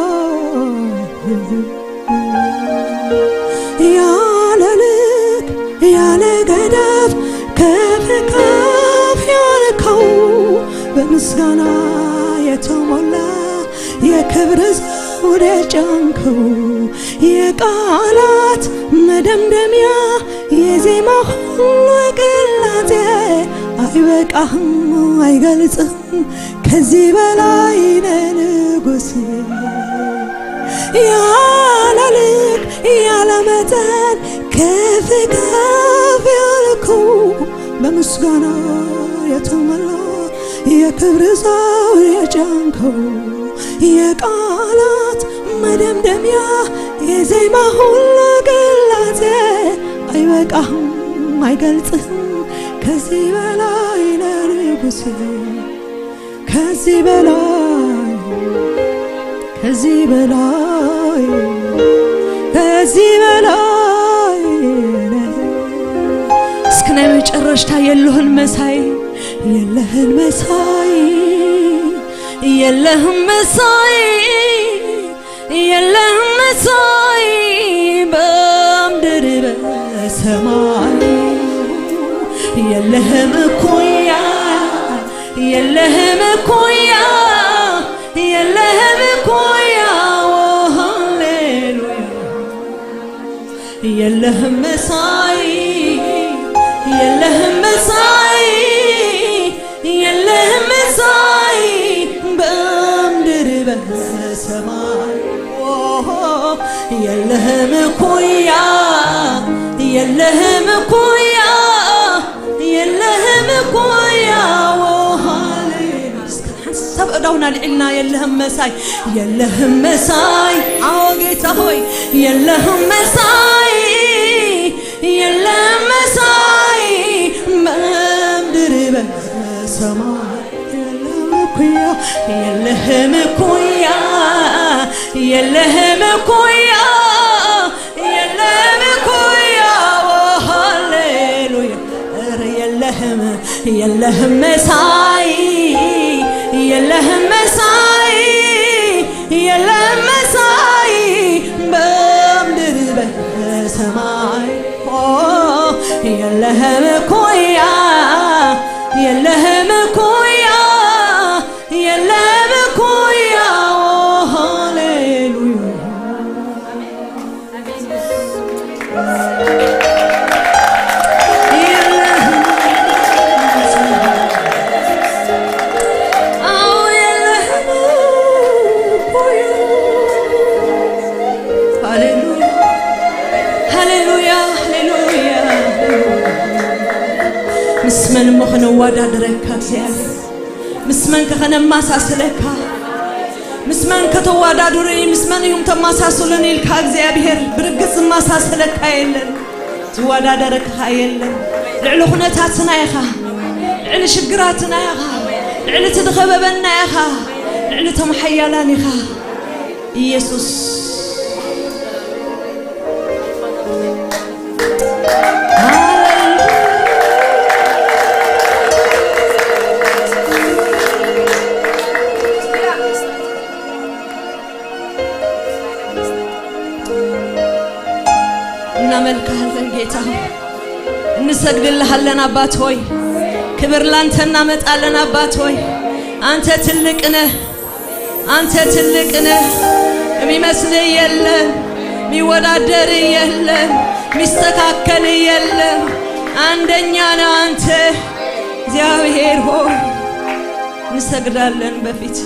ያለ ልክ ያለ ገደብ ከፍ ከፍ ያልከው፣ በምስጋና የተሞላ የክብር ዘውድ የጫንከው፣ የቃላት መደምደሚያ የዜማ ሁሉ ቅላጼ፣ አይበቃህም አይገልጽህም ከዚህ በላይ ለንጉሴ። ያለ ልክ ያለ መጠን ከፍ ከፍ ያልከው፣ በምስጋና የተሞላ የክብር ዘውድ የጫንከው፣ የቃላት መደምደሚያ የዜማ ሁሉ ቅላጼ፣ አይበቃህም አይገልጽህም ከዚህ በላይ ለንጉሴ። ከዚህ በላይ ከዚህ በላይ ከዚህ በላይ እስከ ናይ መጨረሽታ የለህን መሳይ የለህን መሳይ የለህም መሳይ የለህም መሳይ በምድር በሰማይ የለህም እኩያ የለህም እኩያ የለህም እኩያ። ኦ ሃሌሉያ። የለህም መሳይ የለህም መሳይ የለህም መሳይ በምድር በሰማይ። ኦ የለህም እኩያ የለህም እኩያ የለህም እኩያ። ኦ ሃሌሉያ። እስከ ሓንሳብ ኣእዳውና ኣልዒልና የለህም መሳይ የለህም መሳይ። ኣዎ ጌታ ሆይ የለህም መሳይ የለህም መሳይ በምድር በሰማይ የለህም እኩያ የለህም እኩያ የለህም እኩያ የለህም እኩያ። ኦ ሃሌሉያ። ኧረ የለህም የለህም መሳይ የለህም መሳይ የለህም መሳይ በምድር በሰማይ። ኦ የለህም እኩያ የለህም እኩያ የለህም እኩያ። ኦ ሃሌሉያ። ሃሌሉያ፣ ሃሌሉያ፣ ሃሌሉያ። ምስ መን እሞ ከነወዳድረካ እግዚኣብሔር? ምስ መን ከ ከነመሳስለካ? ምስ መን ከተወዳድሩኒ፣ ምስ መን እዮም ተመሳስሉኒ ኢልካ እግዚኣብሔር ብርግጽ ዝመሳሰለካ የለን፣ ዝወዳደረካ የለን። ልዕሊ ኩነታትና ኢኻ፣ ልዕሊ ሽግራትና ኢኻ፣ ልዕሊ እቲ ዝኸበበና ኢኻ፣ ልዕሊ እቶም ሓያላን ኢኻ። ኢየሱስ። ሃሌሉያ። እንሰግድልሃለን አባት ሆይ፣ ክብር ላንተ እናመጣለን አባት ሆይ። አንተ ትልቅ ነህ፣ አንተ ትልቅ ነህ። የሚመስልህ የለም፣ የሚወዳደርህ የለም፣ የሚስተካከልህ የለም። አንደኛ ነህ አንተ እግዚአብሔር ሆይ። እንሰግዳለን በፊት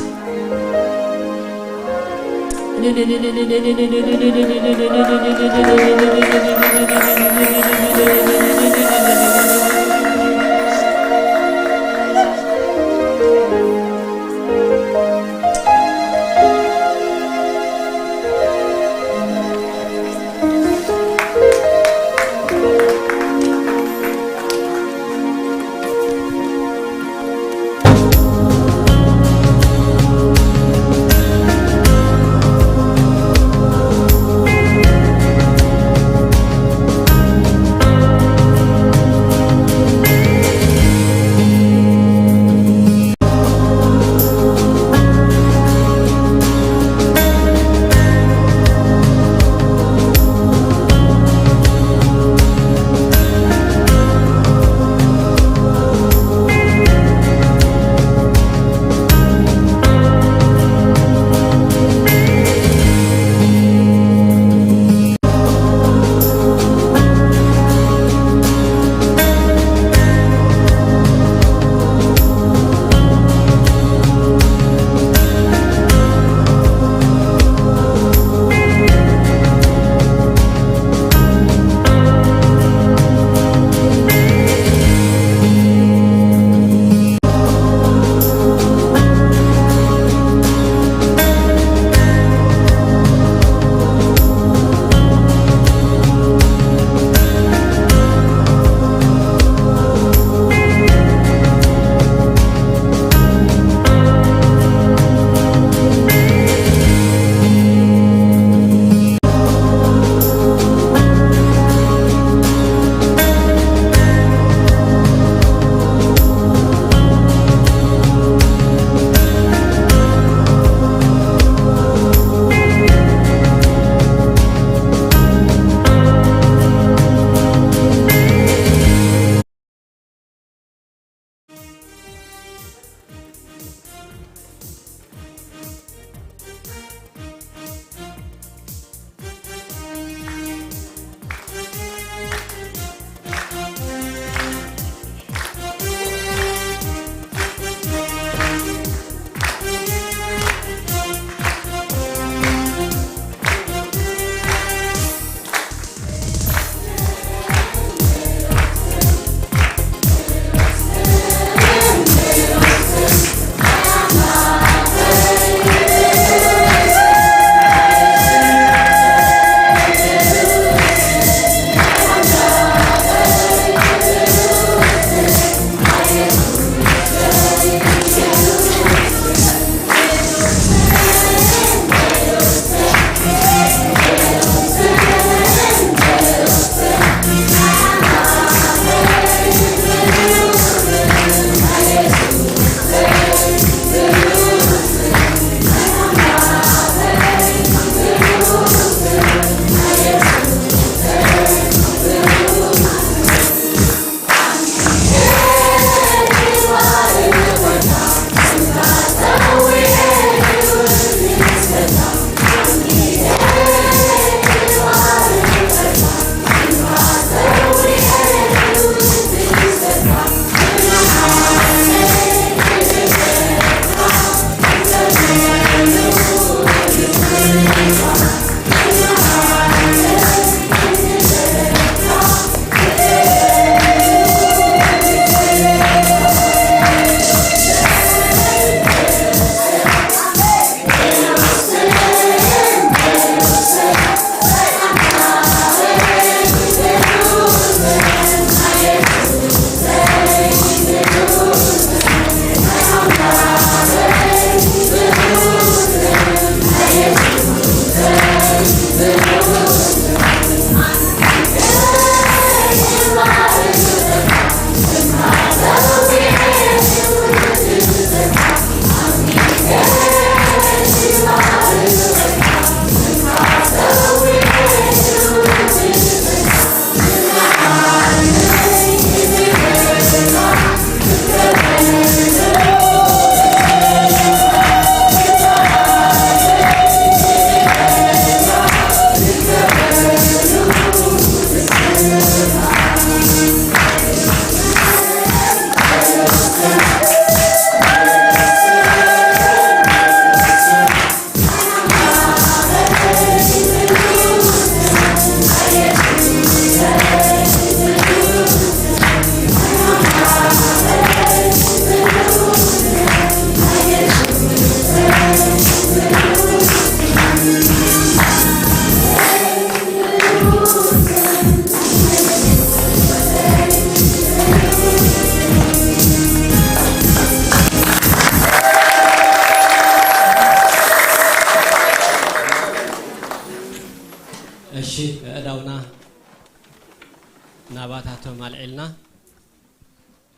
ማልዒልና።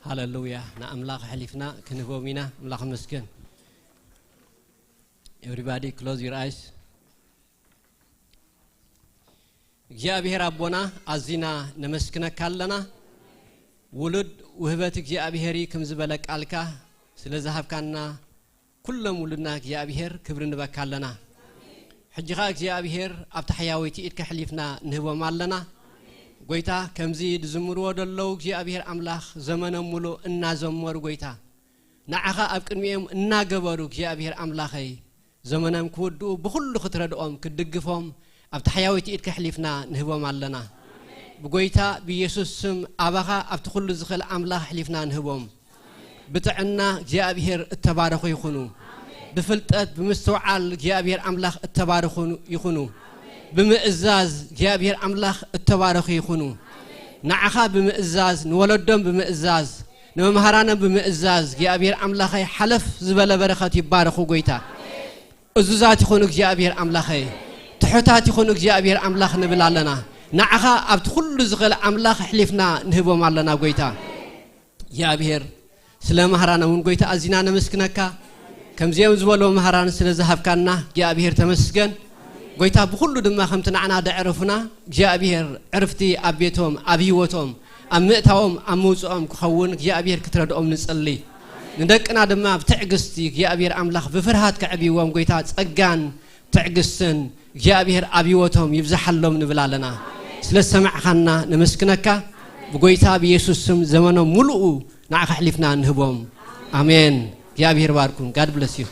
ሃለሉያ። ንኣምላኽ ኣሕሊፍና ክንህቦም ኢና። ኣምላኽ ይመስገን። Everybody close your eyes. እግዚኣብሔር ኣቦና፣ ኣዚና ነመስግነካ ኣለና። ውሉድ ውህበት እግዚኣብሔር እዩ፣ ከም ዝበለ ቃልካ ስለ ዝሃብካና ኩሎም ውሉድና እግዚኣብሔር ክብሪ ንበካ ኣለና። ሕጂ ኸኣ እግዚኣብሔር ኣብታ ሕያወይቲ ኢድካ ኣሕሊፍና ንህቦም ኣለና። ጎይታ፣ ከምዚ ዝዝምርዎ ዘለዉ እግዚኣብሔር ኣምላኽ፣ ዘመኖም ምሉእ እናዘመሩ፣ ጎይታ፣ ንዓኻ ኣብ ቅድሚኦም እናገበሩ እግዚኣብሔር ኣምላኸይ፣ ዘመኖም ክውድኡ ብኹሉ ክትረድኦም ክትድግፎም ኣብታ ሕያወይቲ ኢድካ ኣሕሊፍና ንህቦም ኣለና። ብጎይታ ብኢየሱስ ስም ኣባኻ ኣብቲ ኩሉ ዝኽእል ኣምላኽ ኣሕሊፍና ንህቦም። ብጥዕና እግዚኣብሔር እተባረኹ ይኹኑ። ብፍልጠት ብምስትውዓል እግዚኣብሔር ኣምላኽ እተባረኹ ይኹኑ። ብምእዛዝ እግዚኣብሔር ኣምላኽ እተባረኹ ይኹኑ። ንዓኻ ብምእዛዝ፣ ንወለዶም ብምእዛዝ፣ ንመምሃራኖም ብምእዛዝ እግዚኣብሔር ኣምላኸይ ሓለፍ ዝበለ በረኸት ይባረኹ። ጎይታ፣ እዙዛት ይኹኑ እግዚኣብሔር ኣምላኸይ፣ ትሑታት ይኹኑ እግዚኣብሔር ኣምላኽ ንብል ኣለና። ንዓኻ ኣብቲ ኩሉ ዝኽእል ኣምላኽ ኣሕሊፍና ንህቦም ኣለና። ጎይታ እግዚኣብሔር፣ ስለ መሃራን እውን ጎይታ ኣዚና ነመስግነካ። ከምዚኦም ዝበሉ መሃራን ስለ ዝሃብካና እግዚኣብሔር ተመስገን። ጎይታ፣ ብኹሉ ድማ ከምቲ ንዓና ደዕረፉና እግዚኣብሔር፣ ዕርፍቲ ኣብ ቤቶም፣ ኣብ ህይወቶም፣ ኣብ ምእታዎም፣ ኣብ ምውፅኦም ክኸውን እግዚኣብሔር ክትረድኦም ንጽሊ። ንደቅና ድማ ብትዕግስቲ እግዚኣብሔር ኣምላኽ ብፍርሃት ከዕብይዎም ጎይታ ጸጋን ትዕግስትን እግዚኣብሔር ኣብ ህይወቶም ይብዝሓሎም ንብል ኣለና። ስለ ዝሰማዕኻና ነመስግነካ። ብጎይታ ብኢየሱስ ስም ዘመኖም ሙሉኡ ንዓኻ ኣሕሊፍና ንህቦም። ኣሜን። እግዚኣብሔር ባርኩም። God bless you.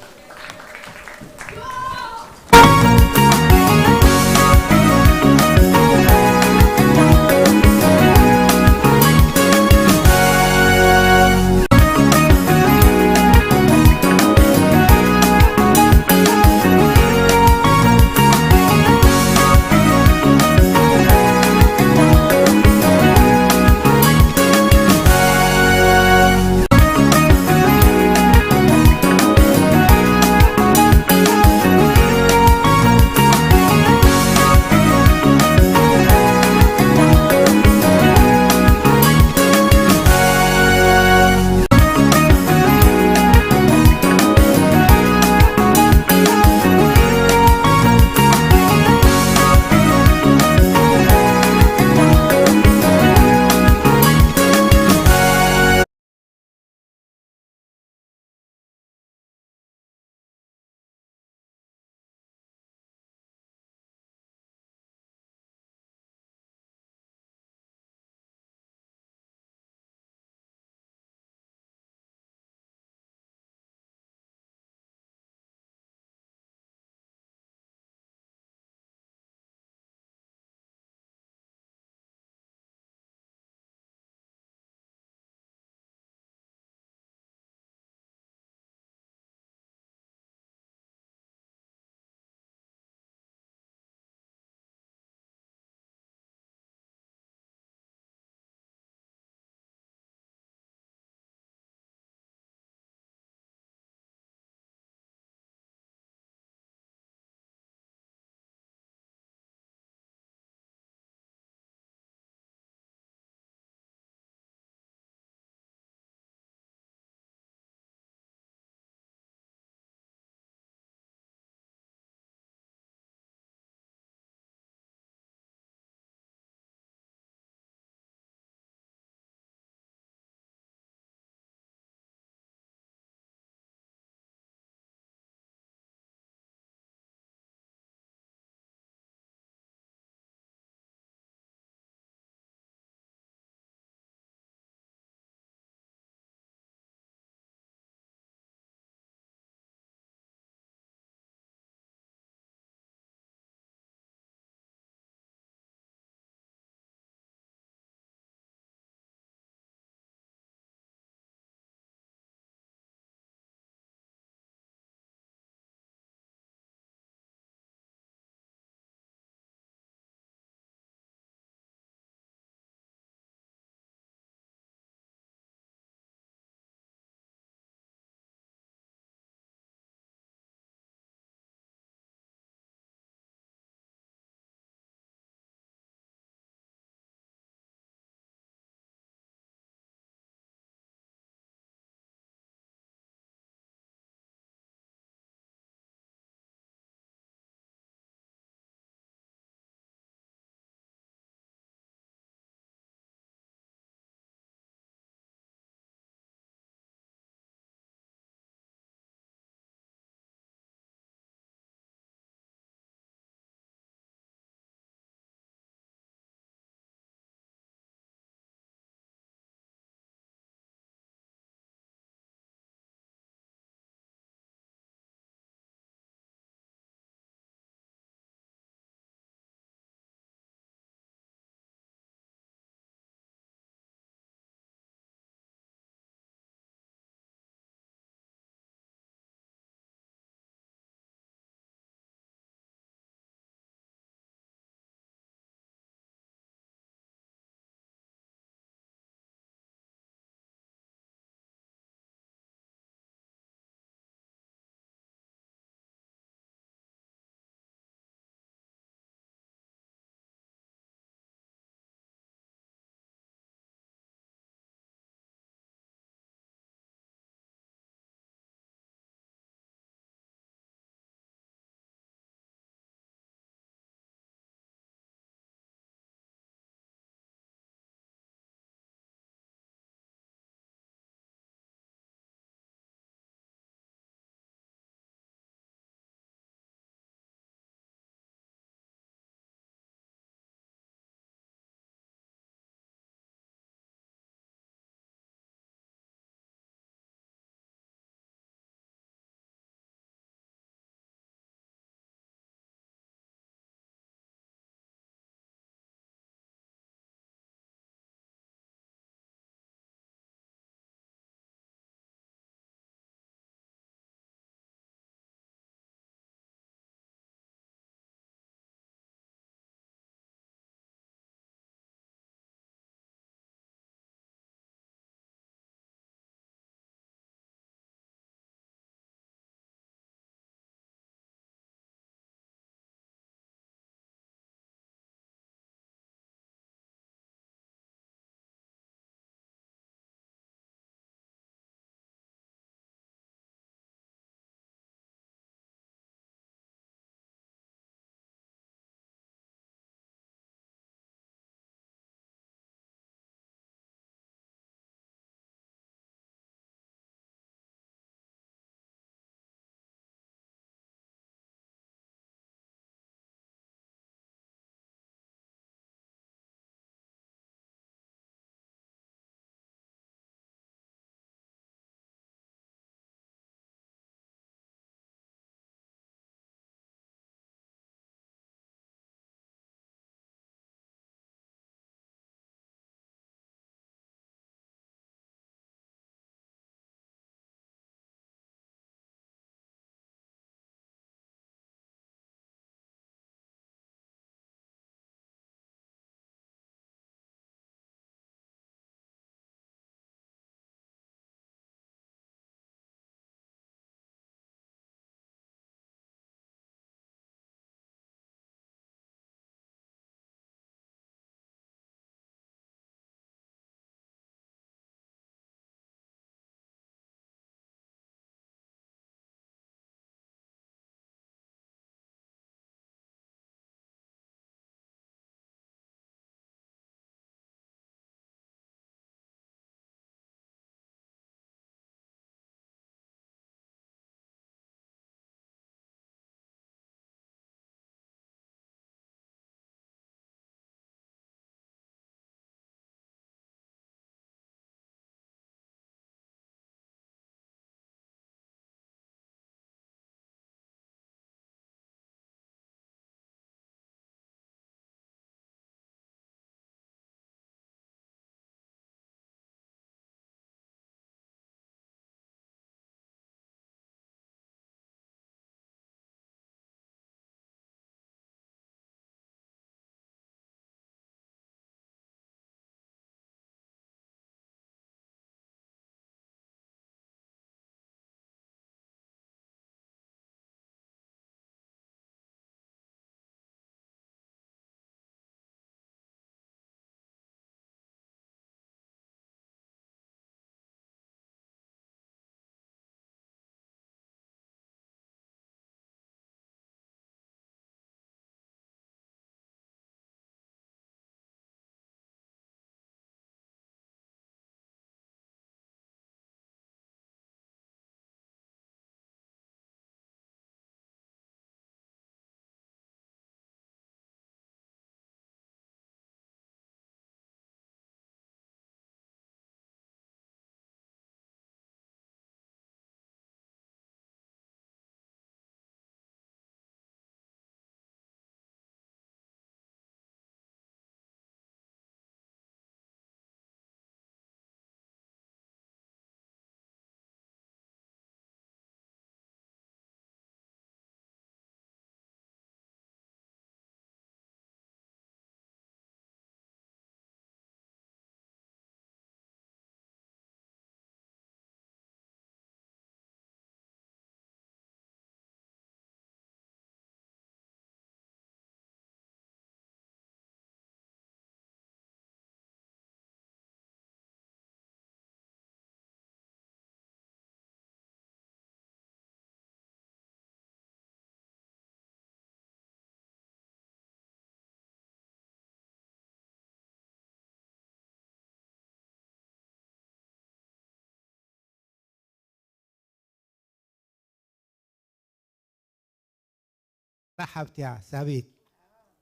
ሓብትያ ሳቤት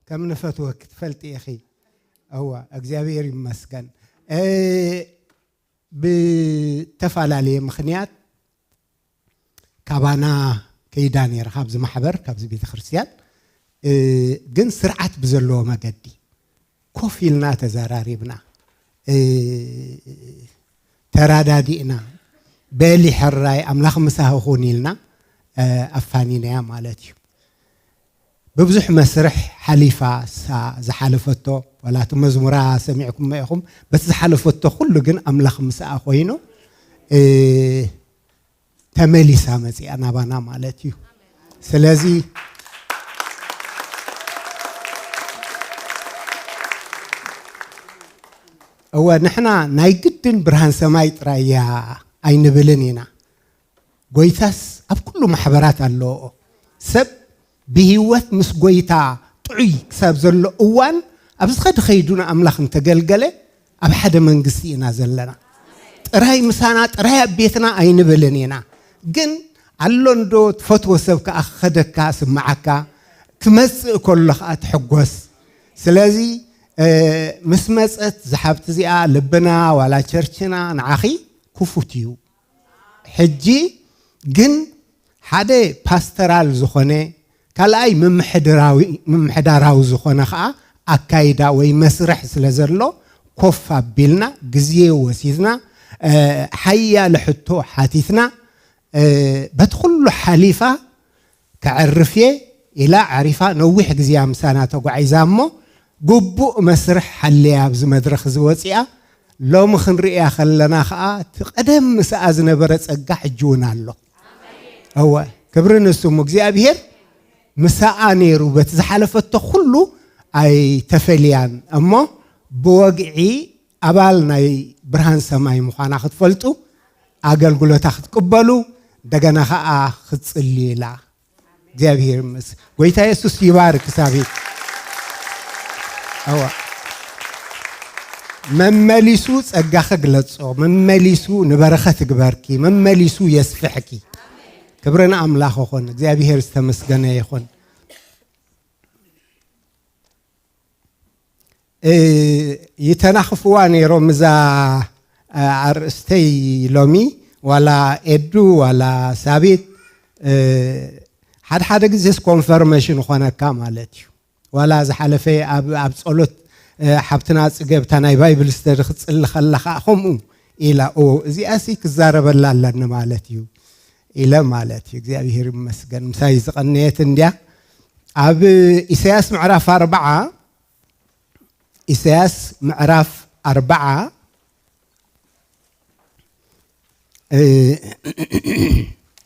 ከም ንፈትወ ክትፈልጢ ኢኺ። እወ፣ እግዚኣብሔር ይመስገን። እ፣ ብተፈላለየ ምኽንያት ካባና ከይዳ ነይራ፣ ካብዚ ማሕበር፣ ካብዚ ቤተ ክርስቲያን። እ፣ ግን ስርዓት ብዘለዎ መገዲ ኮፍ ኢልና ተዘራሪብና፣ እ፣ ተራዳዲእና፣ በሊ ሕራይ ኣምላኽ ምሳኺ ኩን ኢልና፣ እ፣ ኣፋኒናያ ማለት እዩ። ብብዙሕ መስርሕ ሓሊፋ፣ እሳ ዝሓለፈቶ፣ ዋላ እቲ መዝሙራ ሰሚዕኩሞ ኢኹም፣ በቲ ዝሓለፈቶ ኩሉ ግን ኣምላኽ ምስኣ ኮይኑ፣ እ፣ ተመሊሳ መጺኣ ናባና ማለት እዩ። ስለዚ እወ፣ ንሕና ናይ ግድን ብርሃን ሰማይ ጥራይ እያ ኣይንብልን ኢና። ጎይታስ ኣብ ኩሉ ማሕበራት ኣለዎ። ሰብ ብህይወት ምስ ጎይታ ጥዑይ ክሳብ ዘሎ እዋን፣ ኣብዚ ኸዲ ኸይዱ ንኣምላኽ እንተገልገለ፣ ኣብ ሓደ መንግስቲ ኢና ዘለና። ጥራይ ምሳና፣ ጥራይ ኣብ ቤትና ኣይንብልን ኢና። ግን ኣሎ እንዶ ትፈትዎ ሰብ ከኣ ክኸደካ፣ ስምዓካ፣ ክመጽእ ከሎ ከኣ ትሕጎስ። ስለዚ፣ እ፣ ምስ መጸት ዝሓብቲ እዚኣ ልብና ዋላ ቸርችና ንዓኺ ክፉት እዩ። ሕጂ ግን ሓደ ፓስተራል ዝኾነ፣ ካልኣይ ምምሕድራዊ-፣ ምምሕዳራዊ ዝኾነ ኸኣ ኣካይዳ ወይ መስርሕ ስለ ዘሎ፣ ኮፍ ኣቢልና፣ ግዜ ወሲድና፣ እ፣ ሓያለ ሕቶ ሓቲትና፣ እ፣ በቲ ኩሉ ሓሊፋ፣ ከዕርፍ እየ ኢላ ኣዕሪፋ፣ ነዊሕ ግዜ ምሳና ተጓዒዛ እሞ፣ ግቡእ መስርሕ ሓልያ ኣብዚ መድረኽ እዚ ወፂኣ፣ ሎሚ ክንርእያ ከለና ኸዓ፣ እቲ ቀደም ምስኣ ዝነበረ ጸጋ ሕጂ እውን ኣሎ። እወ፣ ክብሪ ንስሙ። እግዚኣብሔር ምስኣ ነይሩ፣ በቲ ዝሓለፈቶ ኩሉ ኣይተፈልያን እሞ፣ ብወግዒ ኣባል ናይ ብርሃን ሰማይ ምዃና ክትፈልጡ፣ ኣገልግሎታ ክትቅበሉ፣ እንደገና ኸዓ ክትጽልዩ ኢላ። እግዚኣብሔር ይመስገን። ጎይታ የሱስ ይባርክ። ሳቤት፣ እዋ፣ መመሊሱ ጸጋኺ ግለጾ፣ መመሊሱ ንበረኸት ግበርኪ፣ መመሊሱ የስፍሕኪ። ክብሪ ንኣምላኽ ይኹን። እግዚኣብሔር ዝተመስገነ ይኹን። እ፣ ይተናኽፍዋ ነይሮም እዛ፣ እ፣ ኣርእስተይ ሎሚ፣ ዋላ ኤዱ ዋላ ሳቤት፣ እ፣ ሓደ ሓደ ግዜስ ኮንፈርሜሽን ይኾነካ ማለት እዩ። ዋላ ዝሓለፈ ኣብ፣ ኣብ ጸሎት፣ እ፣ ሓብትና ጽገብ እታ ናይ ባይብል ስተዲ ክትጽሊ ከላ ኸኣ ከምኡ ኢላ፣ ኦ፣ እዚኣሲ ክዛረበላ ኣለኒ ማለት እዩ ኢለ ማለት እዩ። እግዚኣብሔር ይመስገን። ምሳይ ዝቐነየት እንድያ። ኣብ ኢሳያስ ምዕራፍ ኣርብዓ፣ ኢሳያስ ምዕራፍ ኣርብዓ፣ እ፣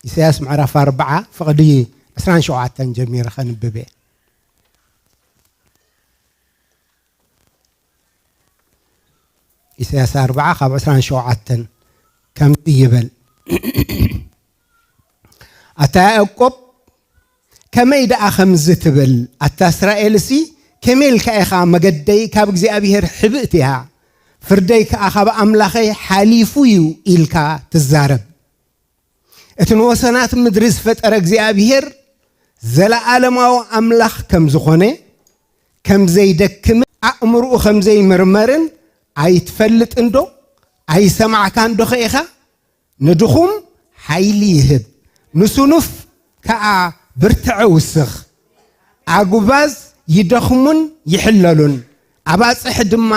ኢሳያስ ምዕራፍ ኣርብዓ ፍቕዲ ዕስራን ሸውዓተን ጀሚረ ከንብብ እየ። ኢሳያስ ኣርብዓ ካብ ዕስራን ሸውዓተን ከምዚ ይብል፣ ኣታ ያዕቆብ፣ ከመይ ደኣ ከምዚ ትብል? ኣታ እስራኤልሲ፣ ከመይ ኢልካ ኢኻ፣ መገደይ ካብ እግዚኣብሔር ሕብእቲ እያ፣ ፍርደይ ከኣ ካብ ኣምላኸይ ሓሊፉ እዩ ኢልካ ትዛረብ? እቲ ንወሰናት ምድሪ ዝፈጠረ እግዚኣብሔር ዘለዓለማዊ ኣምላኽ ከም ዝኾነ፣ ከም ዘይደክምን ኣእምሮኡ ከም ዘይምርመርን ኣይትፈልጥን ዶ? ኣይሰማዕካን ዶ ኸ ኢኻ? ንድኹም ሓይሊ ይህብ፣ ንስኑፍ ከኣ ብርትዐ ውስኽ። ኣጉባዝ ይደኽሙን ይሕለሉን፣ ኣባጽሕ ድማ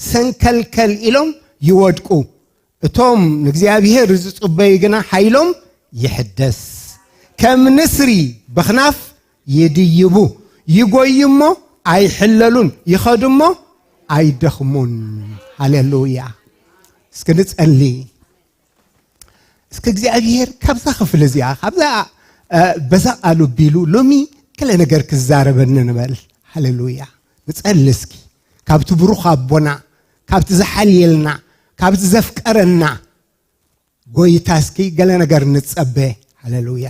ሰንከልከል ኢሎም ይወድቁ። እቶም ንእግዚኣብሔር ዝጽበዩ ግና ሓይሎም ይሕደስ። ከም ንስሪ በኽናፍ ይድይቡ፣ ይጎዩ እሞ ኣይሕለሉን፣ ይኸዱ እሞ ኣይደኽሙን። ሃሌሉያ። እስኪ ንጸሊ። እስኪ እግዚኣብሔር ካብዛ ክፍሊ እዚኣ፣ ካብዛ፣ እ፣ በዛ ቃሉ ቢሉ ሎሚ ገለ ነገር ክዛረበኒ ንበል። ሃሌሉያ። ንጸሊ እስኪ። ካብቲ ብሩኽ ኣቦና፣ ካብቲ ዝሓልየልና፣ ካብቲ ዘፍቀረና ጎይታ እስኪ ገለ ነገር ንጸበ። ሃሌሉያ።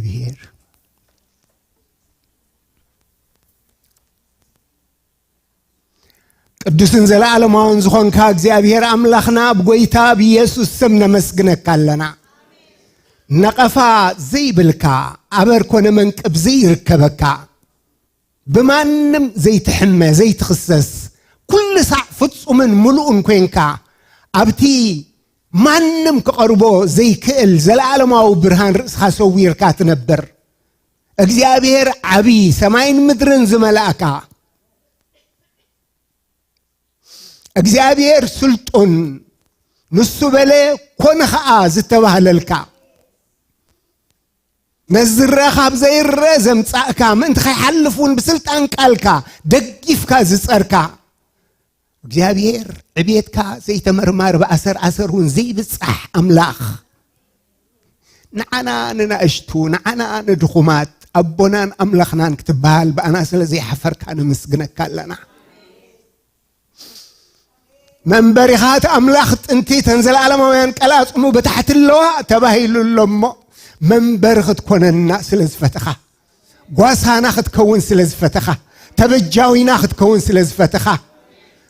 ብሔር። ቅዱስን ዘለዓለማውን ዝኾንካ እግዚኣብሔር ኣምላኽና፣ ብጎይታ ብኢየሱስ ስም ነመስግነካ ኣለና። ነቐፋ ዘይብልካ፣ ኣበር ኮነ መንቅብ ዘይርከበካ፣ ብማንም ዘይትሕመ ዘይትኽሰስ፣ ኩሉ ሳዕ ፍጹምን ምሉእን ኮንካ፣ ኣብቲ ማንም ክቐርቦ ዘይክእል ዘለዓለማዊ ብርሃን ርእስኻ ሰዊርካ ትነብር እግዚኣብሔር ዓቢ፣ ሰማይን ምድርን ዝመላእካ እግዚኣብሔር ስልጡን፣ ንሱ በለ ኮነ ኸኣ ዝተባህለልካ፣ ነዚ ዝረአ ካብ ዘይረአ ዘምጻእካ፣ ምእንቲ ከይሓልፍ እውን ብስልጣን ቃልካ ደጊፍካ ዝጸርካ እግዚኣብሔር፣ ዕብየትካ ዘይተመርማር፣ ብኣሰር ኣሰር እውን ዘይብጻሕ ኣምላኽ፣ ንዓና ንናእሽቱ፣ ንዓና ንድኹማት ኣቦናን ኣምላኽናን ክትበሃል ብኣና ስለ ዘይሓፈርካ ነመስግነካ ኣለና። መንበሪኻ እቲ ኣምላኽ ጥንቲ ተን ዘለኣለማውያን ቀላጽሙ ብታሕቲ ኣለዋ ተባሂሉ ኣሎ እሞ፣ መንበሪ ክትኮነና ስለ ዝፈተኻ፣ ጓሳና ክትከውን ስለ ዝፈተኻ፣ ተበጃዊና ክትከውን ስለ ዝፈተኻ፣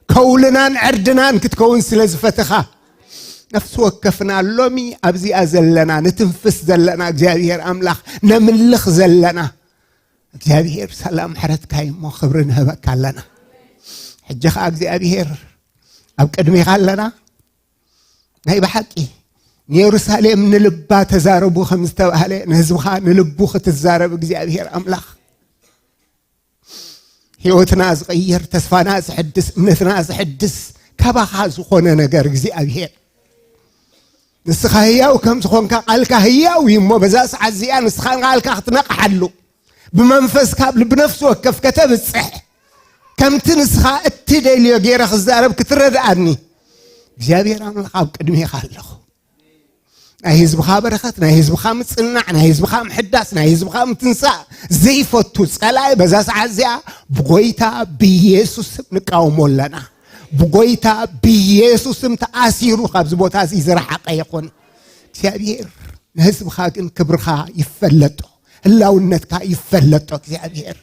ከውልናን ዕርድናን ክትከውን ስለ ዝፈተኻ፣ ነፍሲ ወከፍና ሎሚ ኣብዚኣ ዘለና፣ ንትንፍስ ዘለና እግዚኣብሔር ኣምላኽ ነምልኽ ዘለና እግዚኣብሔር ሰላም ምሕረትካ እዩ እሞ ክብሪ ንህበካ ኣለና። ሕጂ ኸዓ እግዚኣብሔር ኣብ ቅድሜኻ ኣለና። ናይ ብሓቂ ንየሩሳሌም ንልባ ተዛረቡ ከም ዝተባህለ ንህዝብኻ ንልቡ ክትዛረብ እግዚኣብሔር ኣምላኽ ህይወትና ዝቕይር፣ ተስፋና ዝሕድስ፣ እምነትና ዝሕድስ ካባኻ ዝኾነ ነገር እግዚኣብሔር ንስኻ ህያው ከም ዝኾንካ ቃልካ ህያው እዩ እሞ በዛ ሰዓት እዚኣ ንስኻ ቃልካ ክትነቕሓሉ ብመንፈስካ ኣብ ልቢ ነፍሲ ወከፍ ከተብጽሕ ከምቲ ንስኻ እትደልዮ ገይረ ክዛረብ ክትረድኣኒ እግዚኣብሔር ኣምላኽ ኣብ ቅድሜኻ ኣለኹ። ናይ ህዝብኻ በረኸት፣ ናይ ህዝብኻ ምጽናዕ፣ ናይ ህዝብኻ ምሕዳስ፣ ናይ ህዝብኻ ምትንሳእ ዘይፈቱ ጸላኢ በዛ ሰዓት እዚኣ ብጎይታ ብኢየሱስ ስም ንቃወሞ ኣለና። ብጎይታ ብኢየሱስ ስም ተኣሲሩ ካብዚ ቦታ እዚ ዝረሓቐ ይኹን። እግዚኣብሔር ንህዝብኻ ግን ክብርኻ ይፈለጦ፣ ህላውነትካ ይፈለጦ። እግዚኣብሔር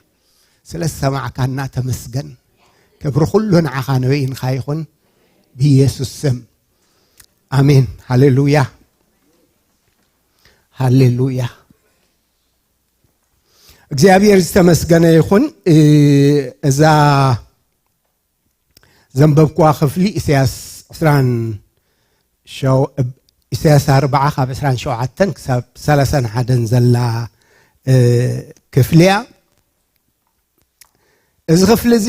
ስለ ዝሰማዕካና ተመስገን። ክብሪ ኩሉ ንዓኻ ንበይንኻ ይኹን ብኢየሱስ ስም። ኣሜን። ሃሌሉያ። ሃሌሉያ። እግዚኣብሔር ዝተመስገነ ይኹን። እ፣ እዛ ዘንበብኩዋ ክፍሊ ኢሳያስ ዕስራን ሸው-፣ ኢሳያስ ኣርብዓ ካብ ዕስራን ሸውዓተን ክሳብ ሰላሳን ሓደን ዘላ፣ እ፣ ክፍሊ እያ። እዚ ክፍሊ እዚ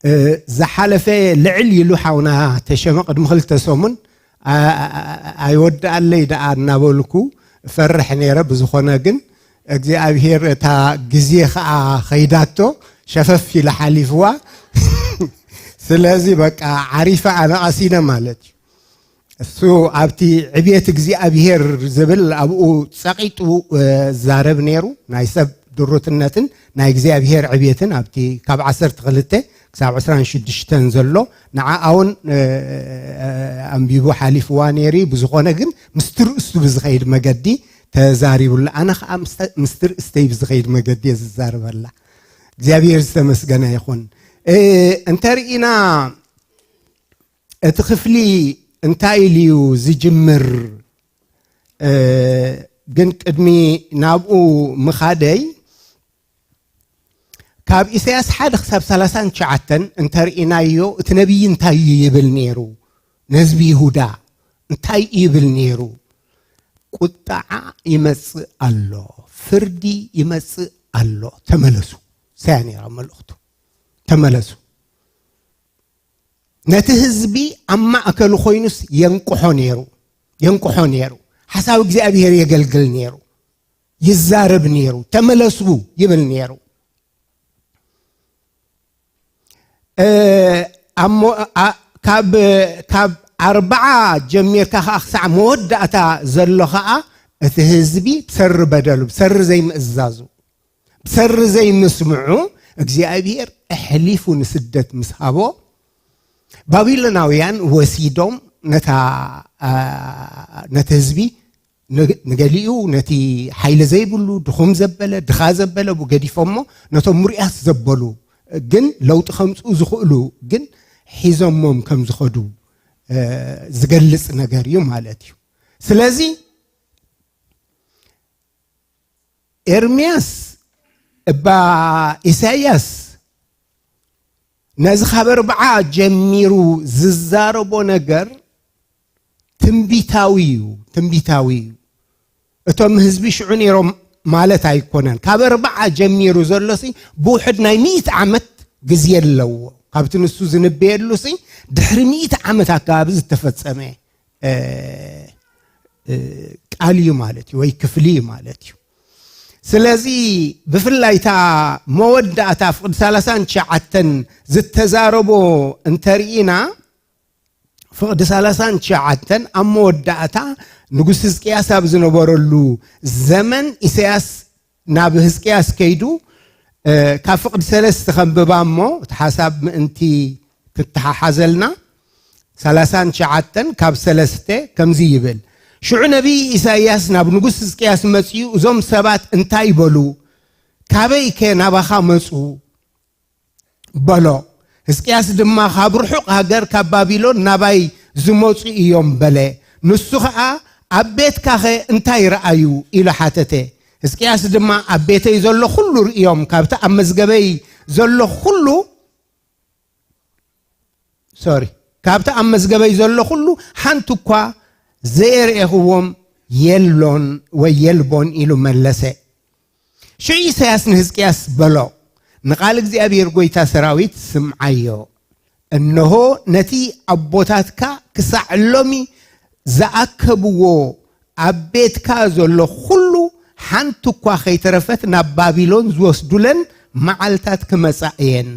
እ፣ ዝሓለፈ ልዕል ኢሉ ሓውና ተሸመ ቅድሚ ክልተ ሰሙን፣ ኣ-፣ ኣ-፣ ኣ-፣ ኣይወድኣለይ ደኣ እናበልኩ እፈርሕ ነይረ። ብዝኾነ ግን እግዚኣብሔር እታ ግዜ ኸኣ ኸይዳቶ ሸፈፍ ኢሉ ሓሊፍዋ። ስለዚ በቃ ዓሪፈ ኣነ ቀሲነ ማለት እዩ። እሱ ኣብቲ ዕብየት እግዚኣብሔር ዝብል ኣብኡ ጸቒጡ፣ እ፣ ዛረብ ነይሩ። ናይ ሰብ ድሩትነትን ናይ እግዚኣብሔር ዕብየትን ኣብቲ ካብ ዓሰርተ ክልተ ክሳብ ዕስራን ሽዱሽተን ዘሎ ንዓኣውን፣ እ፣ ኣንቢቡ ሓሊፍዋ ነይሩ እዩ። ብዝኾነ ግን ምስቲ ርእሱ ብዝኸይድ መገዲ ተዛሪቡላ። ኣነ ኸኣ ምስተ-፣ ምስቲ ርእስተይ ብዝኸይድ መገዲ እየ ዝዛረበላ። እግዚኣብሔር ዝተመስገነ ይኹን። እ፣ እንተርኢና እቲ ክፍሊ እንታይ ኢሉ እዩ ዝጅምር? እ፣ ግን ቅድሚ ናብኡ ምኻደይ፣ ካብ ኢሳያስ ሓደ ክሳብ ሰላሳን ትሽዓተን እንተርኢናዮ፣ እቲ ነቢይ እንታይ እዩ ይብል ነይሩ? ንህዝቢ ይሁዳ እንታይ እዩ ይብል ነይሩ? "ቁጣዓ ይመጽእ ኣሎ፣ ፍርዲ ይመጽእ ኣሎ፣ ተመለሱ." ሰያ ነይራ መልእኽቱ። ተመለሱ። ነቲ ህዝቢ ኣብ ማእከሉ ኮይኑስ የንቅሖ ነይሩ፣ የንቅሖ ነይሩ። ሓሳብ እግዚኣብሔር የገልግል ነይሩ፣ ይዛረብ ነይሩ፣ "ተመለሱ" ይብል ነይሩ። እ፣ ኣሞ-፣ ኣ-፣ ካብ፣ ካብ ኣርብዓ ጀሚርካ ኸዓ ክሳዕ መወዳእታ ዘሎ ኸዓ እቲ ህዝቢ ብሰሪ በደሉ፣ ብሰሪ ዘይምእዛዙ፣ ብሰሪ ዘይምስምዑ እግዚኣብሔር ኣሕሊፉ ንስደት ምስ ሃቦ፣ ባቢሎናውያን ወሲዶም ነታ፣ ኣ፣ ነቲ ህዝቢ ንገሊኡ ነቲ ሓይሊ ዘይብሉ ድኹም ዘበለ ድኻ ዘበለ ብኡ ገዲፎሞ፣ ነቶም ምሩያት ዘበሉ ግን ለውጢ ከምፅኡ ዝኽእሉ ግን ሒዞሞም ከም ዝኸዱ ዝገልፅ ነገር እዩ ማለት እዩ። ስለዚ ኤርምያስ እባ ኢሳያስ ነዚ ካብ ኣርብዓ ጀሚሩ ዝዛረቦ ነገር ትንቢታዊ እዩ፣ ትንቢታዊ እዩ። እቶም ህዝቢ ሽዑ ነይሮም ማለት ኣይኮነን። ካብ ኣርብዓ ጀሚሩ ዘሎ ሲ ብውሕድ ናይ ሚእቲ ዓመት ግዜ ኣለዎ። ካብቲ ንሱ ዝንበየሉ ሲ ድሕሪ ሚእቲ ዓመት ኣካባቢ ዝተፈጸመ ቃል እዩ ማለት እዩ፣ ወይ ክፍሊ እዩ ማለት እዩ። ስለዚ ብፍላይ እታ መወዳእታ ፍቕዲ ሰላሳን ትሽዓተን ዝተዛረቦ እንተርኢና፣ ፍቕዲ ሰላሳን ትሽዓተን ኣብ መወዳእታ ንጉስ ህዝቅያስ ኣብ ዝነበረሉ ዘመን ኢሳያስ ናብ ህዝቅያስ ከይዱ ካብ ፍቕዲ ሰለስተ ከንብባ እሞ እቲ ሓሳብ ምእንቲ ክትተሓሓዘልና፣ ሰላሳን ትሽዓተን ካብ ሰለስተ ከምዚ ይብል። ሽዑ ነቢይ ኢሳይያስ ናብ ንጉስ ህዝቅያስ መጺኡ፣ እዞም ሰባት እንታይ በሉ? ካበይ ከ ናባኻ መጹ? በሎ። ህዝቅያስ ድማ፣ ካብ ርሑቕ ሃገር ካብ ባቢሎን ናባይ ዝመጹ እዮም በለ። ንሱ ኸኣ፣ ኣብ ቤትካኸ እንታይ ረኣዩ? ኢሉ ሓተተ። ህዝቅያስ ድማ፣ ኣብ ቤተይ ዘሎ ኹሉ ርእዮም፣ ካብቲ ኣብ መዝገበይ ዘሎ ኹሉ ሶሪ፣ ካብቲ ኣብ መዝገበይ ዘሎ ኩሉ ሓንቲ እኳ ዘየርኤኽዎም የሎን ወይ የልቦን ኢሉ መለሰ። ሽዑ ኢሳያስ ንህዝቅያስ በሎ፣ ንቓል እግዚኣብሔር ጐይታ ሰራዊት ስምዓዮ። እንሆ ነቲ ኣቦታትካ ክሳዕ ሎሚ ዝኣከብዎ ኣብ ቤትካ ዘሎ ኩሉ ሓንቲ እኳ ኸይተረፈት ናብ ባቢሎን ዝወስዱለን መዓልታት ክመጻ እየን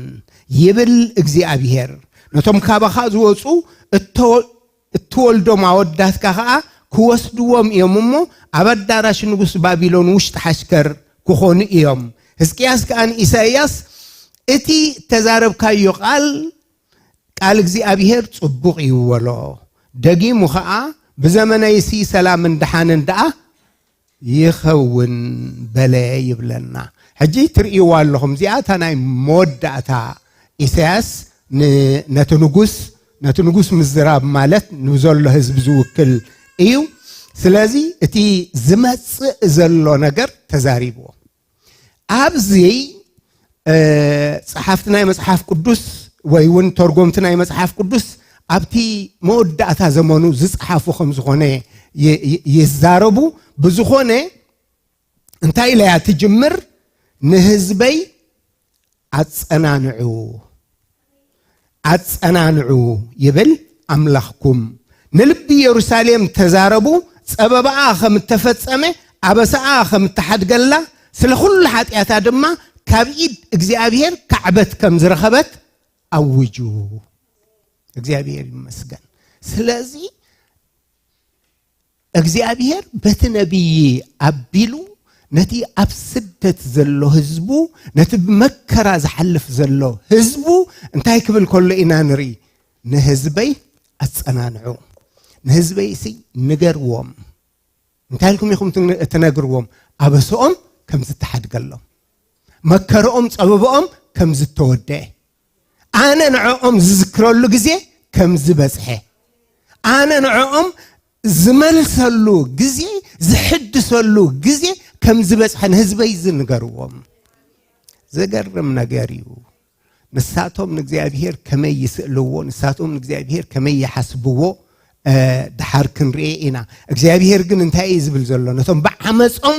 ይብል እግዚኣብሔር። ነቶም ካባኻ ዝወጹ እተወ-፣ እትወልዶም ኣወዳትካ ኸኣ ክወስድዎም እዮም እሞ ኣብ ኣዳራሽ ንጉስ ባቢሎን ውሽጢ ሓሽከር ክኾኑ እዮም። ህዝቅያስ ከኣ ንኢሳይያስ እቲ እተዛረብካዮ ቃል ቃል እግዚኣብሔር ጽቡቕ እዩ በሎ። ደጊሙ ኸኣ ብዘመነይሲ ሰላምን ደሓንን ደኣ ይኸውን በለ ይብለና። ሕጂ ትርእይዋ ኣለኹም፣ እዚኣ እታ ናይ መወዳእታ ኢሳያስ ን-፣ ነቲ ንጉስ፣ ነቲ ንጉስ ምዝራብ ማለት ንዘሎ ህዝቢ ዝውክል እዩ። ስለዚ እቲ ዝመጽእ ዘሎ ነገር ተዛሪብዎ። ኣብዚ እ፣ ጸሓፍቲ ናይ መጽሓፍ ቅዱስ ወይ እውን ተርጎምቲ ናይ መጽሓፍ ቅዱስ ኣብቲ መወዳእታ ዘመኑ ዝጸሓፉ ከም ዝኾነ ይ-፣ ይ-፣ ይዛረቡ። ብዝኾነ እንታይ ኢላ እያ ትጅምር? ንህዝበይ ኣጸናንዑ፣ ኣጸናንዑ ይብል ኣምላኽኩም። ንልቢ ኢየሩሳሌም ተዛረቡ፣ ጸበባኣ ከም እተፈጸመ፣ ኣበሳኣ ከም እተሓድገላ፣ ስለ ኩሉ ሓጢኣታ ድማ ካብ ኢድ እግዚኣብሔር ካዕበት ከም ዝረኸበት ኣውጁ። እግዚኣብሔር ይመስገን። ስለዚ እግዚኣብሔር በቲ ነቢይ ኣቢሉ ነቲ ኣብ ስደት ዘሎ ህዝቡ፣ ነቲ ብመከራ ዝሓልፍ ዘሎ ህዝቡ እንታይ ክብል ከሎ ኢና ንርኢ? ንህዝበይ ኣጸናንዑ፣ ንህዝበይሲ ንገርዎም። እንታይ ኢልኩም ኢኹም ትነ-፣ ትነግርዎም? ኣበስኦም ከም ዝተሓድገሎም፣ መከርኦም ጸበብኦም ከም ዝተወደአ፣ ኣነ ንዕኦም ዝዝክረሉ ግዜ ከም ዝበጽሐ፣ ኣነ ንዕኦም ዝመልሰሉ ግዜ፣ ዝሕድሰሉ ግዜ ከም ዝበጽሐ ንህዝበይ እዚ ንገርዎም። ዘገርም ነገር እዩ። ንሳቶም ንእግዚኣብሔር ከመይ ይስእልዎ፣ ንሳቶም ንእግዚኣብሔር ከመይ ይሓስብዎ፣ እ፣ ድሓር ክንርኤ ኢና። እግዚኣብሔር ግን እንታይ እዩ ዝብል ዘሎ? ነቶም ብዓመጾም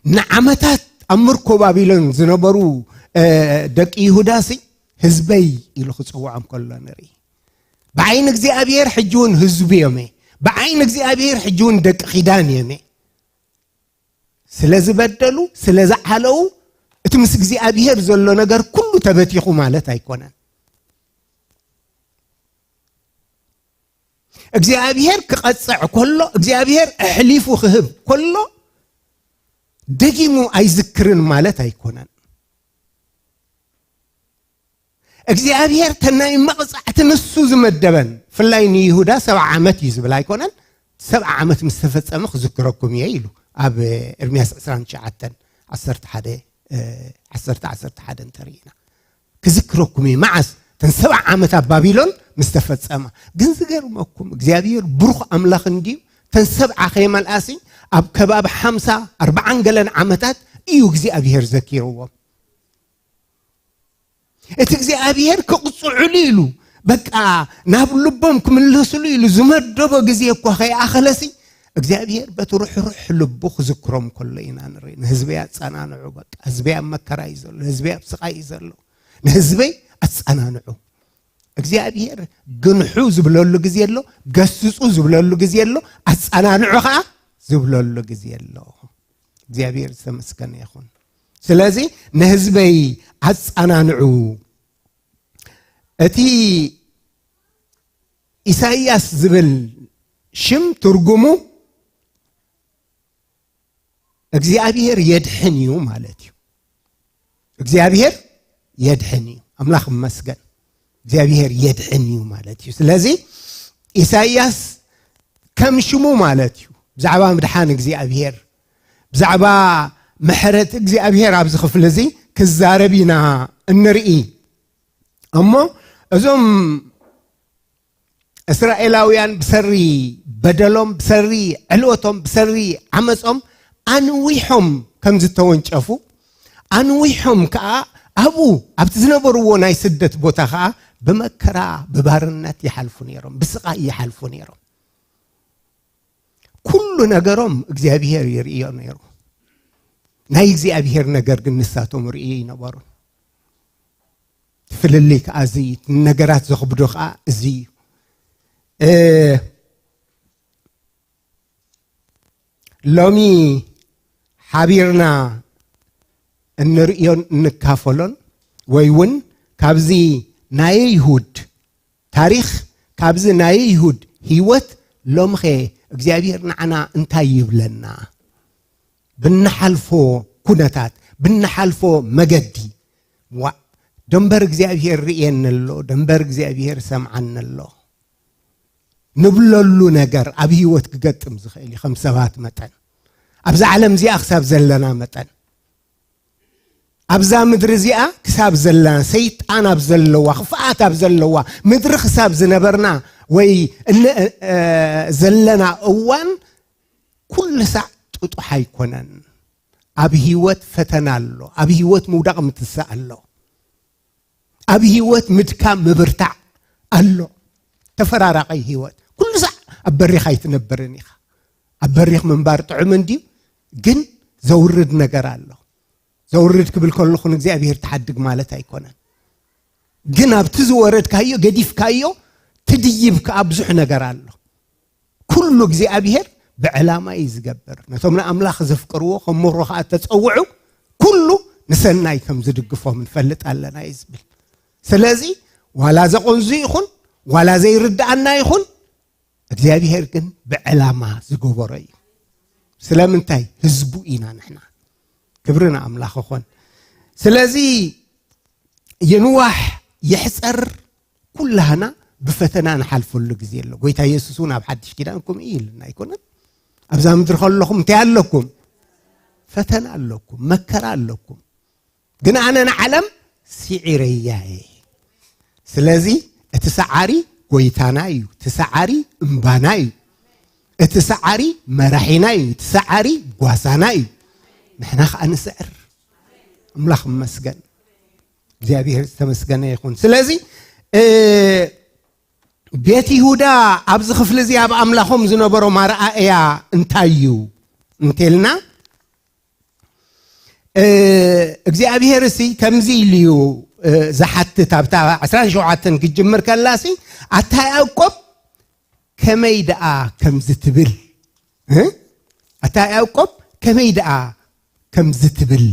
ንዓመታት ኣብ ምርኮ ባቢሎን ዝነበሩ፣ እ፣ ደቂ ይሁዳሲ ህዝበይ ኢሉ ክጽውዖም ከሎ ንርኢ። ብዓይኒ እግዚኣብሔር ሕጂ እውን ህዝቡ እዮም እየ። ብዓይኒ እግዚኣብሔር ሕጂ እውን ደቂ ኪዳን እዮም እየ። ስለ ዝበደሉ፣ ስለ ዝዓለዉ፣ እቲ ምስ እግዚኣብሔር ዘሎ ነገር ኩሉ ተበቲኹ ማለት ኣይኮነን። እግዚኣብሔር ክቐጽዕ ከሎ፣ እግዚኣብሔር ኣሕሊፉ ክህብ ከሎ፣ ደጊሙ ኣይዝክርን ማለት ኣይኮነን። እግዚኣብሔር ተናይ መቕጻዕቲ ንሱ ዝመደበን፣ ፍላይ ንይሁዳ ሰብዓ ዓመት እዩ ዝብል ኣይኮነን። ሰብዓ ዓመት ምስ ተፈጸመ ክዝክረኩም እየ ኢሉ ኣብ ኤርምያስ ዕስራን ትሽዓተን ዓሰርተ ሓደ፣ እ፣ ዓሰርተ ዓሰርተ ሓደ እንተርኢና ክዝክረኩም እየ። መዓስ? ተን ሰብዓ ዓመት ኣብ ባቢሎን ምስ ተፈጸማ። ግን ዝገርመኩም እግዚኣብሔር ብሩኽ ኣምላኽ እንድዩ። ተን ሰብዓ ከይመልኣሲ ኣብ ከባቢ ሓምሳ ኣርባዓን ገለን ዓመታት እዩ እግዚኣብሔር ዘኪርዎም። እቲ እግዚኣብሔር ክቕጽዕሉ ኢሉ በቃ ናብ ልቦም ክምለስሉ ኢሉ ዝመደቦ ግዜ እኳ ከይኣኸለሲ እግዚኣብሔር በቲ ርሕሩሕ ልቡ ክዝክሮም ከሎ ኢና ንርኢ። ንህዝበይ ኣጸናንዑ፣ በቃ ህዝበይ ኣብ መከራ እዩ ዘሎ፣ ህዝበይ ኣብ ስቓይ እዩ ዘሎ፣ ንህዝበይ ኣጸናንዑ። እግዚኣብሔር ግንሑ ዝብለሉ ግዜ ኣሎ፣ ገስጹ ዝብለሉ ግዜ ኣሎ፣ ኣጸናንዑ ኸዓ ዝብለሉ ግዜ ኣሎ። እግዚኣብሔር ዝተመስገነ ይኹን። ስለዚ ንህዝበይ ኣጸናንዑ። እቲ ኢሳይያስ ዝብል ሽም ትርጉሙ እግዚኣብሔር የድሕን እዩ ማለት እዩ። እግዚኣብሔር የድሕን እዩ። ኣምላኽ ይመስገን። እግዚኣብሔር የድሕን እዩ ማለት እዩ። ስለዚ ኢሳይያስ ከም ሽሙ ማለት እዩ። ብዛዕባ ምድሓን እግዚኣብሔር፣ ብዛዕባ ምሕረት እግዚኣብሔር ኣብዚ ክፍሊ እዚ ክዛረብ ኢና እንርኢ። እሞ እዞም እስራኤላውያን ብሰሪ በደሎም፣ ብሰሪ ዕልወቶም፣ ብሰሪ ዓመጾም ኣንዊሖም ከም ዝተወንጨፉ፣ ኣንዊሖም ከኣ ኣብኡ ኣብቲ ዝነበርዎ ናይ ስደት ቦታ ከኣ ብመከራ ብባርነት ይሓልፉ ነይሮም፣ ብስቓይ ይሓልፉ ነይሮም። ኩሉ ነገሮም እግዚኣብሔር ይርእዮ ነይሩ። ናይ እግዚኣብሔር ነገር ግን ንሳቶም ርእዮ ይነበሩን። ፍልልይ ከኣ እዚ እዩ። እቲ ነገራት ዘኽብዶ ከኣ እዚ እዩ። እ፣ ሎሚ ሓቢርና እንርእዮን እንካፈሎን ወይ እውን ካብዚ ናይ ይሁድ ታሪኽ፣ ካብዚ ናይ ይሁድ ህይወት ሎምኸ እግዚኣብሔር ንዓና እንታይ ይብለና? ብንሓልፎ ኩነታት፣ ብንሓልፎ መገዲ፣ ዋእ፣ ደንበር እግዚኣብሔር ርእየኒ ኣሎ፣ ደንበር እግዚኣብሔር ሰምዓኒ ኣሎ ንብለሉ ነገር ኣብ ህይወት ክገጥም ዝኽእል እዩ። ከም ሰባት መጠን፣ ኣብዛ ዓለም እዚኣ ክሳብ ዘለና መጠን፣ ኣብዛ ምድሪ እዚኣ ክሳብ ዘለና፣ ሰይጣን ኣብ ዘለዋ፣ ክፍኣት ኣብ ዘለዋ ምድሪ ክሳብ ዝነበርና ወይ እነ-፣ እ-፣ ዘለና እዋን፣ ኩሉ ሳዕ ጥጡሕ ኣይኮነን። ኣብ ህይወት ፈተና ኣሎ፣ ኣብ ህይወት ምውዳቕ ምትሳእ ኣሎ፣ ኣብ ህይወት ምድካም ምብርታዕ ኣሎ። ተፈራራቒ ህይወት። ኩሉ ሳዕ ኣብ በሪኽ ኣይትነብርን ኢኻ። ኣብ በሪኽ ምንባር ጥዑም እንድዩ፣ ግን ዘውርድ ነገር ኣሎ። ዘውርድ ክብል ከለኹ ንእግዚኣብሔር ትሓድግ ማለት ኣይኮነን። ግን ኣብቲ ዝወረድካዮ፣ ገዲፍካዮ፣ ትድይብ ከኣ ብዙሕ ነገር ኣሎ። ኩሉ እግዚኣብሔር ብዕላማ እዩ ዝገብር። ነቶም ንኣምላኽ ዘፍቅርዎ፣ ከም ምኽሩ ከኣ ተጸውዑ፣ ኩሉ ንሰናይ ከም ዝድግፎም ንፈልጥ ኣለና እዩ ዝብል። ስለዚ ዋላ ዘቐንዙ ይኹን፣ ዋላ ዘይርድኣና ይኹን፣ እግዚኣብሔር ግን ብዕላማ ዝገበሮ እዩ። ስለምንታይ? ህዝቡ ኢና ንሕና። ክብሪ ንኣምላኽ ይኹን። ስለዚ ይንዋሕ ይሕጸር፣ ኩላህና ብፈተና ንሓልፈሉ ግዜ ኣሎ። ጎይታ የሱስ እውን ኣብ ሓድሽ ኪዳን ከምኡ እዩ ኢልና ኣይኮነን? ኣብዛ ምድሪ ከለኹም እንታይ ኣለኩም? ፈተና ኣለኩም፣ መከራ ኣለኩም። ግን ኣነ ንዓለም ስዒረያ እየ። ስለዚ እቲ ሰዓሪ ጎይታና እዩ፣ እቲ ሰዓሪ እምባና እዩ፣ እቲ ሰዓሪ መራሒና እዩ፣ እቲ ሰዓሪ ጓሳና እዩ። ንሕና ከኣ ንስዕር። ኣምላኽ ይመስገን። እግዚኣብሔር ዝተመስገነ ይኹን። ስለዚ፣ እ፣ ቤት ይሁዳ ኣብዚ ክፍሊ እዚ ኣብ ኣምላኾም ዝነበሮም ኣረኣእያ እንታይ እዩ እንተልና፣ እ፣ እግዚኣብሔር ሲ ከምዚ ኢሉ እዩ፣ እ፣ ዝሓትት። ኣብታ ዕስራን ሸውዓተን ክጅምር ከላ ሲ፣ ኣታ ያዕቆብ ከመይ ደኣ ከምዚ ትብል፣ እ? ኣታ ያዕቆብ ከመይ ደኣ ከምዚ ትብል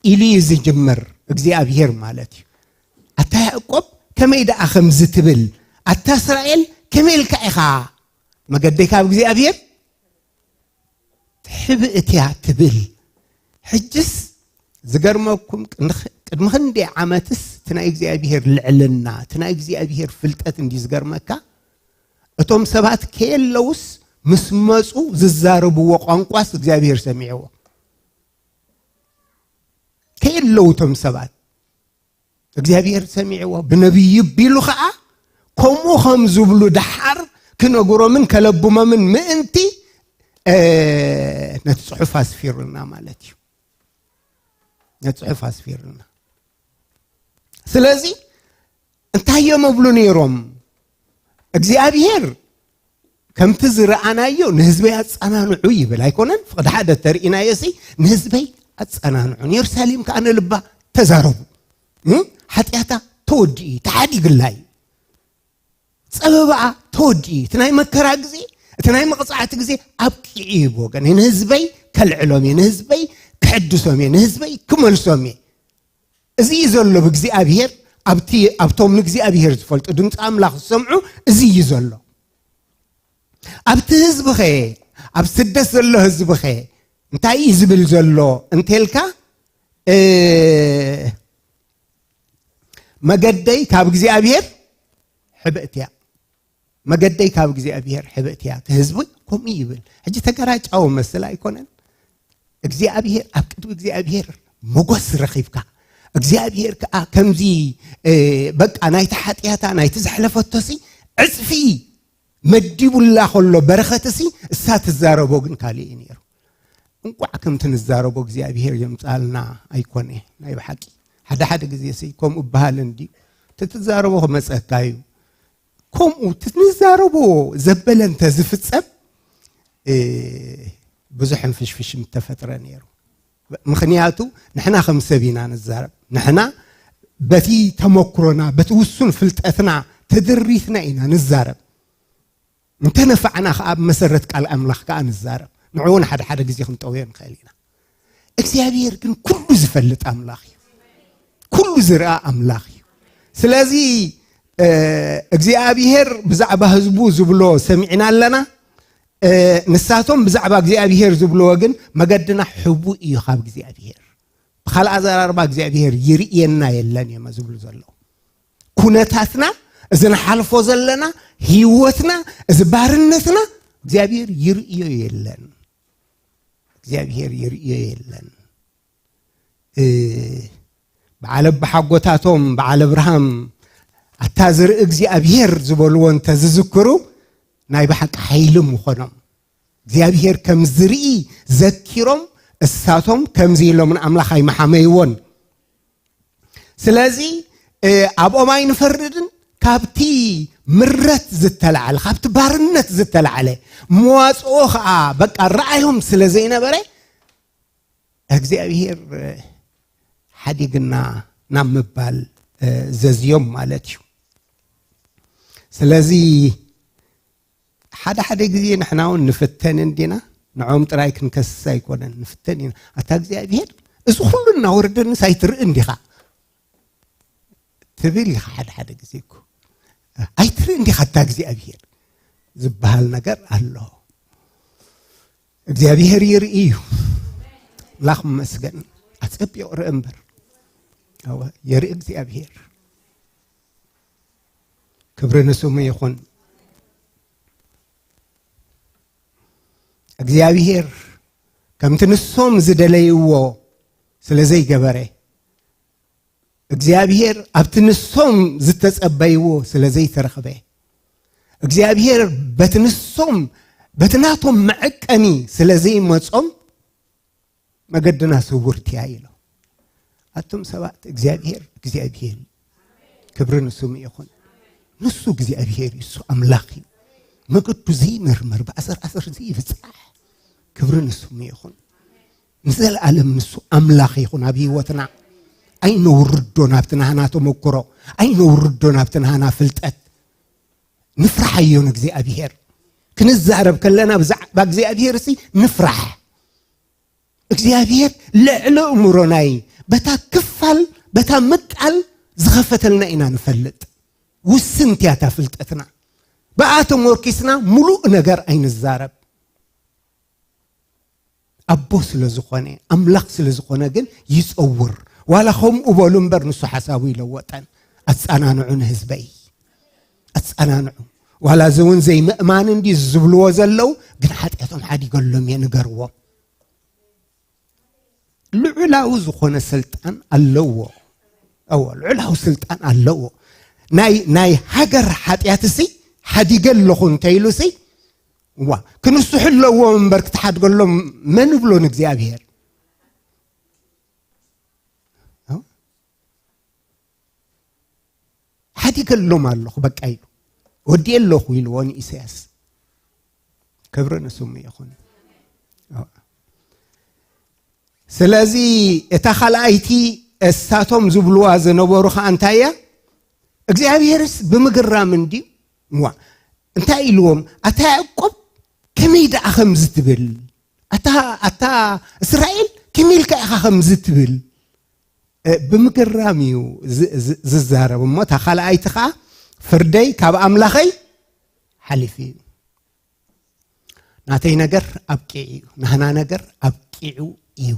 ኢሉ እዩ ዝጅምር እግዚኣብሔር ማለት እዩ። ኣታ ያዕቆብ ከመይ ደኣ ከምዚ ትብል፣ ኣታ እስራኤል ከመይ ኢልካ ኢኻ መገደይ ካብ እግዚኣብሔር ትሕብእት እያ ትብል። ሕጅስ ዝገርመኩም ቅድሚ ክንደይ ዓመትስ እቲ ናይ እግዚኣብሔር ልዕልና፣ እቲ ናይ እግዚኣብሔር ፍልጠት እንዲ ዝገርመካ። እቶም ሰባት ከየለውስ ምስ መፁ ዝዛረብዎ ቋንቋስ እግዚኣብሔር ሰሚዕዎ። ከየለዉ እቶም ሰባት እግዚኣብሔር ሰሚዕዎ፣ ብነቢይ ቢሉ ኸዓ ከምኡ ከም ዝብሉ ደሓር ክነግሮምን ከለብሞምን ምእንቲ፣ እ፣ ነቲ ጽሑፍ ኣስፊሩልና ማለት እዩ። ነቲ ጽሑፍ ኣስፊሩልና። ስለዚ እንታይ እዮም እብሉ ነይሮም? እግዚኣብሔር ከምቲ ዝረኣናዮ ንህዝበይ ኣጸናንዑ ይብል ኣይኮነን? ፍቕዲ ሓደ ተርእናዮ ሲ ንህዝበይ ኣጸናንዑ፣ ንየሩሳሌም ከኣ ንልባ ተዛረቡ። እ? ሓጢኣታ ተወዲኡ፣ ተሓዲግላ እዩ። ጸበባኣ ተወዲኡ፣ እቲ ናይ መከራ ግዜ፣ እቲ ናይ መቕጻዕቲ ግዜ ኣብቂዑ እዩ። ብወገን ንህዝበይ ከልዕሎም እየ፣ ንህዝበይ ክሕድሶም እየ፣ ንህዝበይ ክመልሶም እየ። እዚ እዩ ዘሎ ብእግዚኣብሔር፣ ኣብቲ፣ ኣብቶም ንእግዚኣብሔር ዝፈልጡ፣ ድምፂ ኣምላኽ ዝሰምዑ፣ እዚ እዩ ዘሎ። ኣብቲ ህዝብኸ፣ ኣብ ስደት ዘሎ ህዝብኸ እንታይ እዩ ዝብል ዘሎ እንተልካ፣ እ፣ መገደይ ካብ እግዚኣብሔር ሕብእት እያ። መገደይ ካብ እግዚኣብሔር ሕብእት እያ። እቲ ህዝቢ ከምኡ ይብል። ሕጂ ተገራጫዊ መስል ኣይኮነን? እግዚኣብሔር፣ ኣብ ቅድሚ እግዚኣብሔር ሞገስ ረኺብካ፣ እግዚኣብሔር ከኣ ከምዚ፣ እ፣ በቃ ናይቲ ሓጢኣታ፣ ናይቲ ዘሕለፈቶሲ ዕጽፊ መዲቡላ ከሎ በረኸትሲ እሳ ትዛረቦ ግን ካልእ እዩ ነይሩ። እንቋዕ ከምቲ ንዛረቦ እግዚኣብሔር የምጽኣልና ኣይኮነ። ናይ ብሓቂ ሓደ ሓደ ግዜ ሲ ከምኡ እበሃል እንድዩ። እቲ ትዛረቦ ክመጸካ እዩ። ከምኡ እቲ ንዛረቦ ዘበለ እንተ ዝፍጸም፣ እ፣ ብዙሕ ሕንፍሽፍሽ ምተፈጥረ ነይሩ። ምኽንያቱ ንሕና ከም ሰብ ኢና ንዛረብ። ንሕና በቲ ተመክሮና፣ በቲ ውሱን ፍልጠትና ተደሪትና ኢና ንዛረብ። እንተ ነፋዕና ከኣ ኣብ መሰረት ቃል ኣምላኽ ከኣ ንዛረብ። ንዕኡ እውን ሓደ ሓደ ግዜ ክንጠውዮ ንኽእል ኢና። እግዚኣብሔር ግን ኩሉ ዝፈልጥ ኣምላኽ እዩ። ኩሉ ዝረኣ ኣምላኽ እዩ። ስለዚ፣ እ፣ እግዚኣብሔር ብዛዕባ ህዝቡ ዝብሎ ሰሚዕና ኣለና። እ፣ ንሳቶም ብዛዕባ እግዚኣብሔር ዝብልዎ ግን መገድና ሕቡእ እዩ ካብ እግዚኣብሔር። ብኻልእ ኣዘራርባ እግዚኣብሔር ይርእየና የለን እዮም ዝብሉ ዘለዉ። ኩነታትና፣ እዚ ንሓልፎ ዘለና ህይወትና፣ እዚ ባርነትና እግዚኣብሔር ይርእዮ የለን። እግዚኣብሔር ይርእዮ የለን። እ፣ በዓል ኣቦሓጎታቶም፣ በዓል ኣብርሃም፣ ኣታ ዝርኢ እግዚኣብሔር ዝበልዎ እንተ ዝዝክሩ፣ ናይ ብሓቂ ሓይሊ ምኾኖም። እግዚኣብሔር ከም ዝርኢ ዘኪሮም፣ እሳቶም ከምዚ ኢሎም ንኣምላኽ ኣይመሓመይዎን። ስለዚ፣ እ፣ ኣብኦም ኣይንፈርድን፣ ካብቲ ምረት ዝተላዕለ፣ ካብቲ ባርነት ዝተላዕለ፣ መዋጽኦ ኸኣ በቃ ረኣዮም ስለ ዘይነበረ፣ እግዚኣብሔር፣ እ፣ ሓዲግና ናብ ምባል፣ እ፣ ዘዝዮም ማለት እዩ። ስለዚ ሓደ ሓደ ግዜ ንሕና እውን ንፍተን እንዲና፣ ንዖም ጥራይ ክንከስስ ኣይኮነን፣ ንፍተን ኢና። ኣታ እግዚኣብሔር፣ እዚ ኩሉ እናወረደንስ ኣይትርኢ እንዲኻ? ትብል ኢኻ ሓደ ሓደ ግዜ እኮ። ኣይትርኢ እንዲኻ ኣታ እግዚኣብሔር ዝበሃል ነገር ኣሎ። እግዚኣብሔር ይርኢ እዩ። ኣምላኽ ይመስገን። ኣጸቢቑ ርኢ እምበር። እወ፣ የርኢ እግዚኣብሔር። ክብሪ ንስሙ ይኹን። እግዚኣብሔር ከምቲ ንሶም ዝደለይዎ ስለ ዘይገበረ፣ እግዚኣብሔር ኣብቲ ንሶም ዝተጸበይዎ ስለ ዘይተረኽበ፣ እግዚኣብሔር በቲ ንሶም፣ በቲ ናቶም መዐቀኒ ስለ ዘይመጾም፣ መገድና ስውርቲ እያ ኢሎም። ኣቱም ሰባት፣ እግዚኣብሔር፣ እግዚኣብሔር እዩ። ክብሪ ንስሙ ይኹን። ንሱ እግዚኣብሔር እዩ፣ እሱ ኣምላኽ እዩ። መገዱ ዘይምርመር፣ ብኣሰር ኣሰር ዘይብጻሕ። ክብሪ ንስሙ ይኹን። ንዘለኣለም ንሱ ኣምላኽ ይኹን ኣብ ህይወትና። ኣይነውርዶ ናብቲ ናህና ተመክሮ፣ ኣይነውርዶ ናብቲ ናህና ፍልጠት። ንፍርሓዮ ንእግዚኣብሔር። ክንዛረብ ከለና ብዛዕባ እግዚኣብሔር ሲ ንፍራሕ። እግዚኣብሔር ልዕሊ እምሮናይ በታ ክፋል፣ በታ ምቃል ዝኸፈተልና ኢና ንፈልጥ። ውስንቲ እያ እታ ፍልጠትና። ብኣ ተሞርኪስና ምሉእ ነገር ኣይንዛረብ። ኣቦ ስለ ዝኾነ፣ ኣምላኽ ስለ ዝኾነ ግን ይጸውር። ዋላ ከምኡ በሉ እምበር፣ ንሱ ሓሳቡ ይለወጠን። ኣጸናንዑ ንህዝበይ። ኣጸናንዑ። ዋላ እዚ እውን ዘይምእማን እንዲ ዝብልዎ ዘለዉ፣ ግን ሓጢኣቶም ሓዲገሎም እየ፣ ንገርዎም። ልዑላዊ ዝኾነ ስልጣን ኣለዎ። እዎ፣ ልዑላዊ ስልጣን ኣለዎ። ናይ ናይ ሃገር ሓጢኣትሲ ሓዲገ ኣለኹ እንተኢሉሲ፣ ዋ፣ ክንስሑ ኣለዎም እምበር ክትሓድገሎም መን ብሎ ንእግዚኣብሔር? ሓዲገሎም ኣለኹ በቃ ኢሉ። ወዲኤ ኣለኹ ኢልዎ ንኢሳያስ። ክብሪ ንስሙ ይኹን። ስለዚ እታ ካልኣይቲ እሳቶም ዝብልዋ ዝነበሩ ኸኣ እንታይ እያ? እግዚኣብሔርስ ብምግራም እንድዩ። ዋ፣ እንታይ ኢልዎም? ኣታ ያዕቆብ ከመይ ደኣ ከምዚ ትብል? ኣታ ኣታ እስራኤል ከመይ ኢልካ ኢኻ ከምዚ ትብል? እ፣ ብምግራም እዩ ዝ-፣ ዝ-፣ ዝዛረብ። እሞ እታ ካልኣይቲ ኸኣ ፍርደይ ካብ ኣምላኸይ ሓሊፉ እዩ። ናተይ ነገር ኣብቂዑ እዩ። ናህና ነገር ኣብቂዑ እዩ።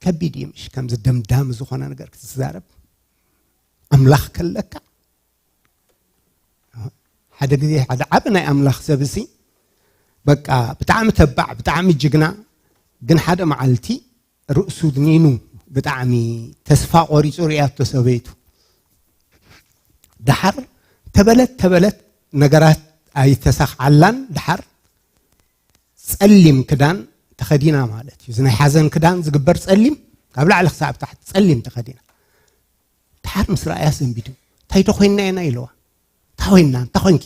ከቢድ እዩ ምሽ ከምዚ ደምዳሚ ዝኾነ ነገር ክትዛረብ። ኣምላኽ ከለካ ሓደ ግዜ ሓደ ዓቢ ናይ ኣምላኽ ሰብ እሲ በቃ ብጣዕሚ ተባዕ፣ ብጣዕሚ ጅግና፣ ግን ሓደ መዓልቲ ርእሱ ድኒኑ ብጣዕሚ ተስፋ ቆሪጹ ርእያቶ ሰበይቱ። ደሓር ተበለት ተበለት ነገራት ኣይተሳኽዓላን። ደሓር ጸሊም ክዳን ተኸዲና ማለት እዩ። እዚ ናይ ሓዘን ክዳን ዝግበር ጸሊም፣ ካብ ላዕሊ ክሳብ ታሕቲ ጸሊም ተኸዲና። ደሓር ምስ ረኣያ ሰንቢዱ፣ "እንታይ ዶ ኮይንና ኢና?" ኢለዋ። "እንታይ ኮይንና? እንታይ ኮንኪ?"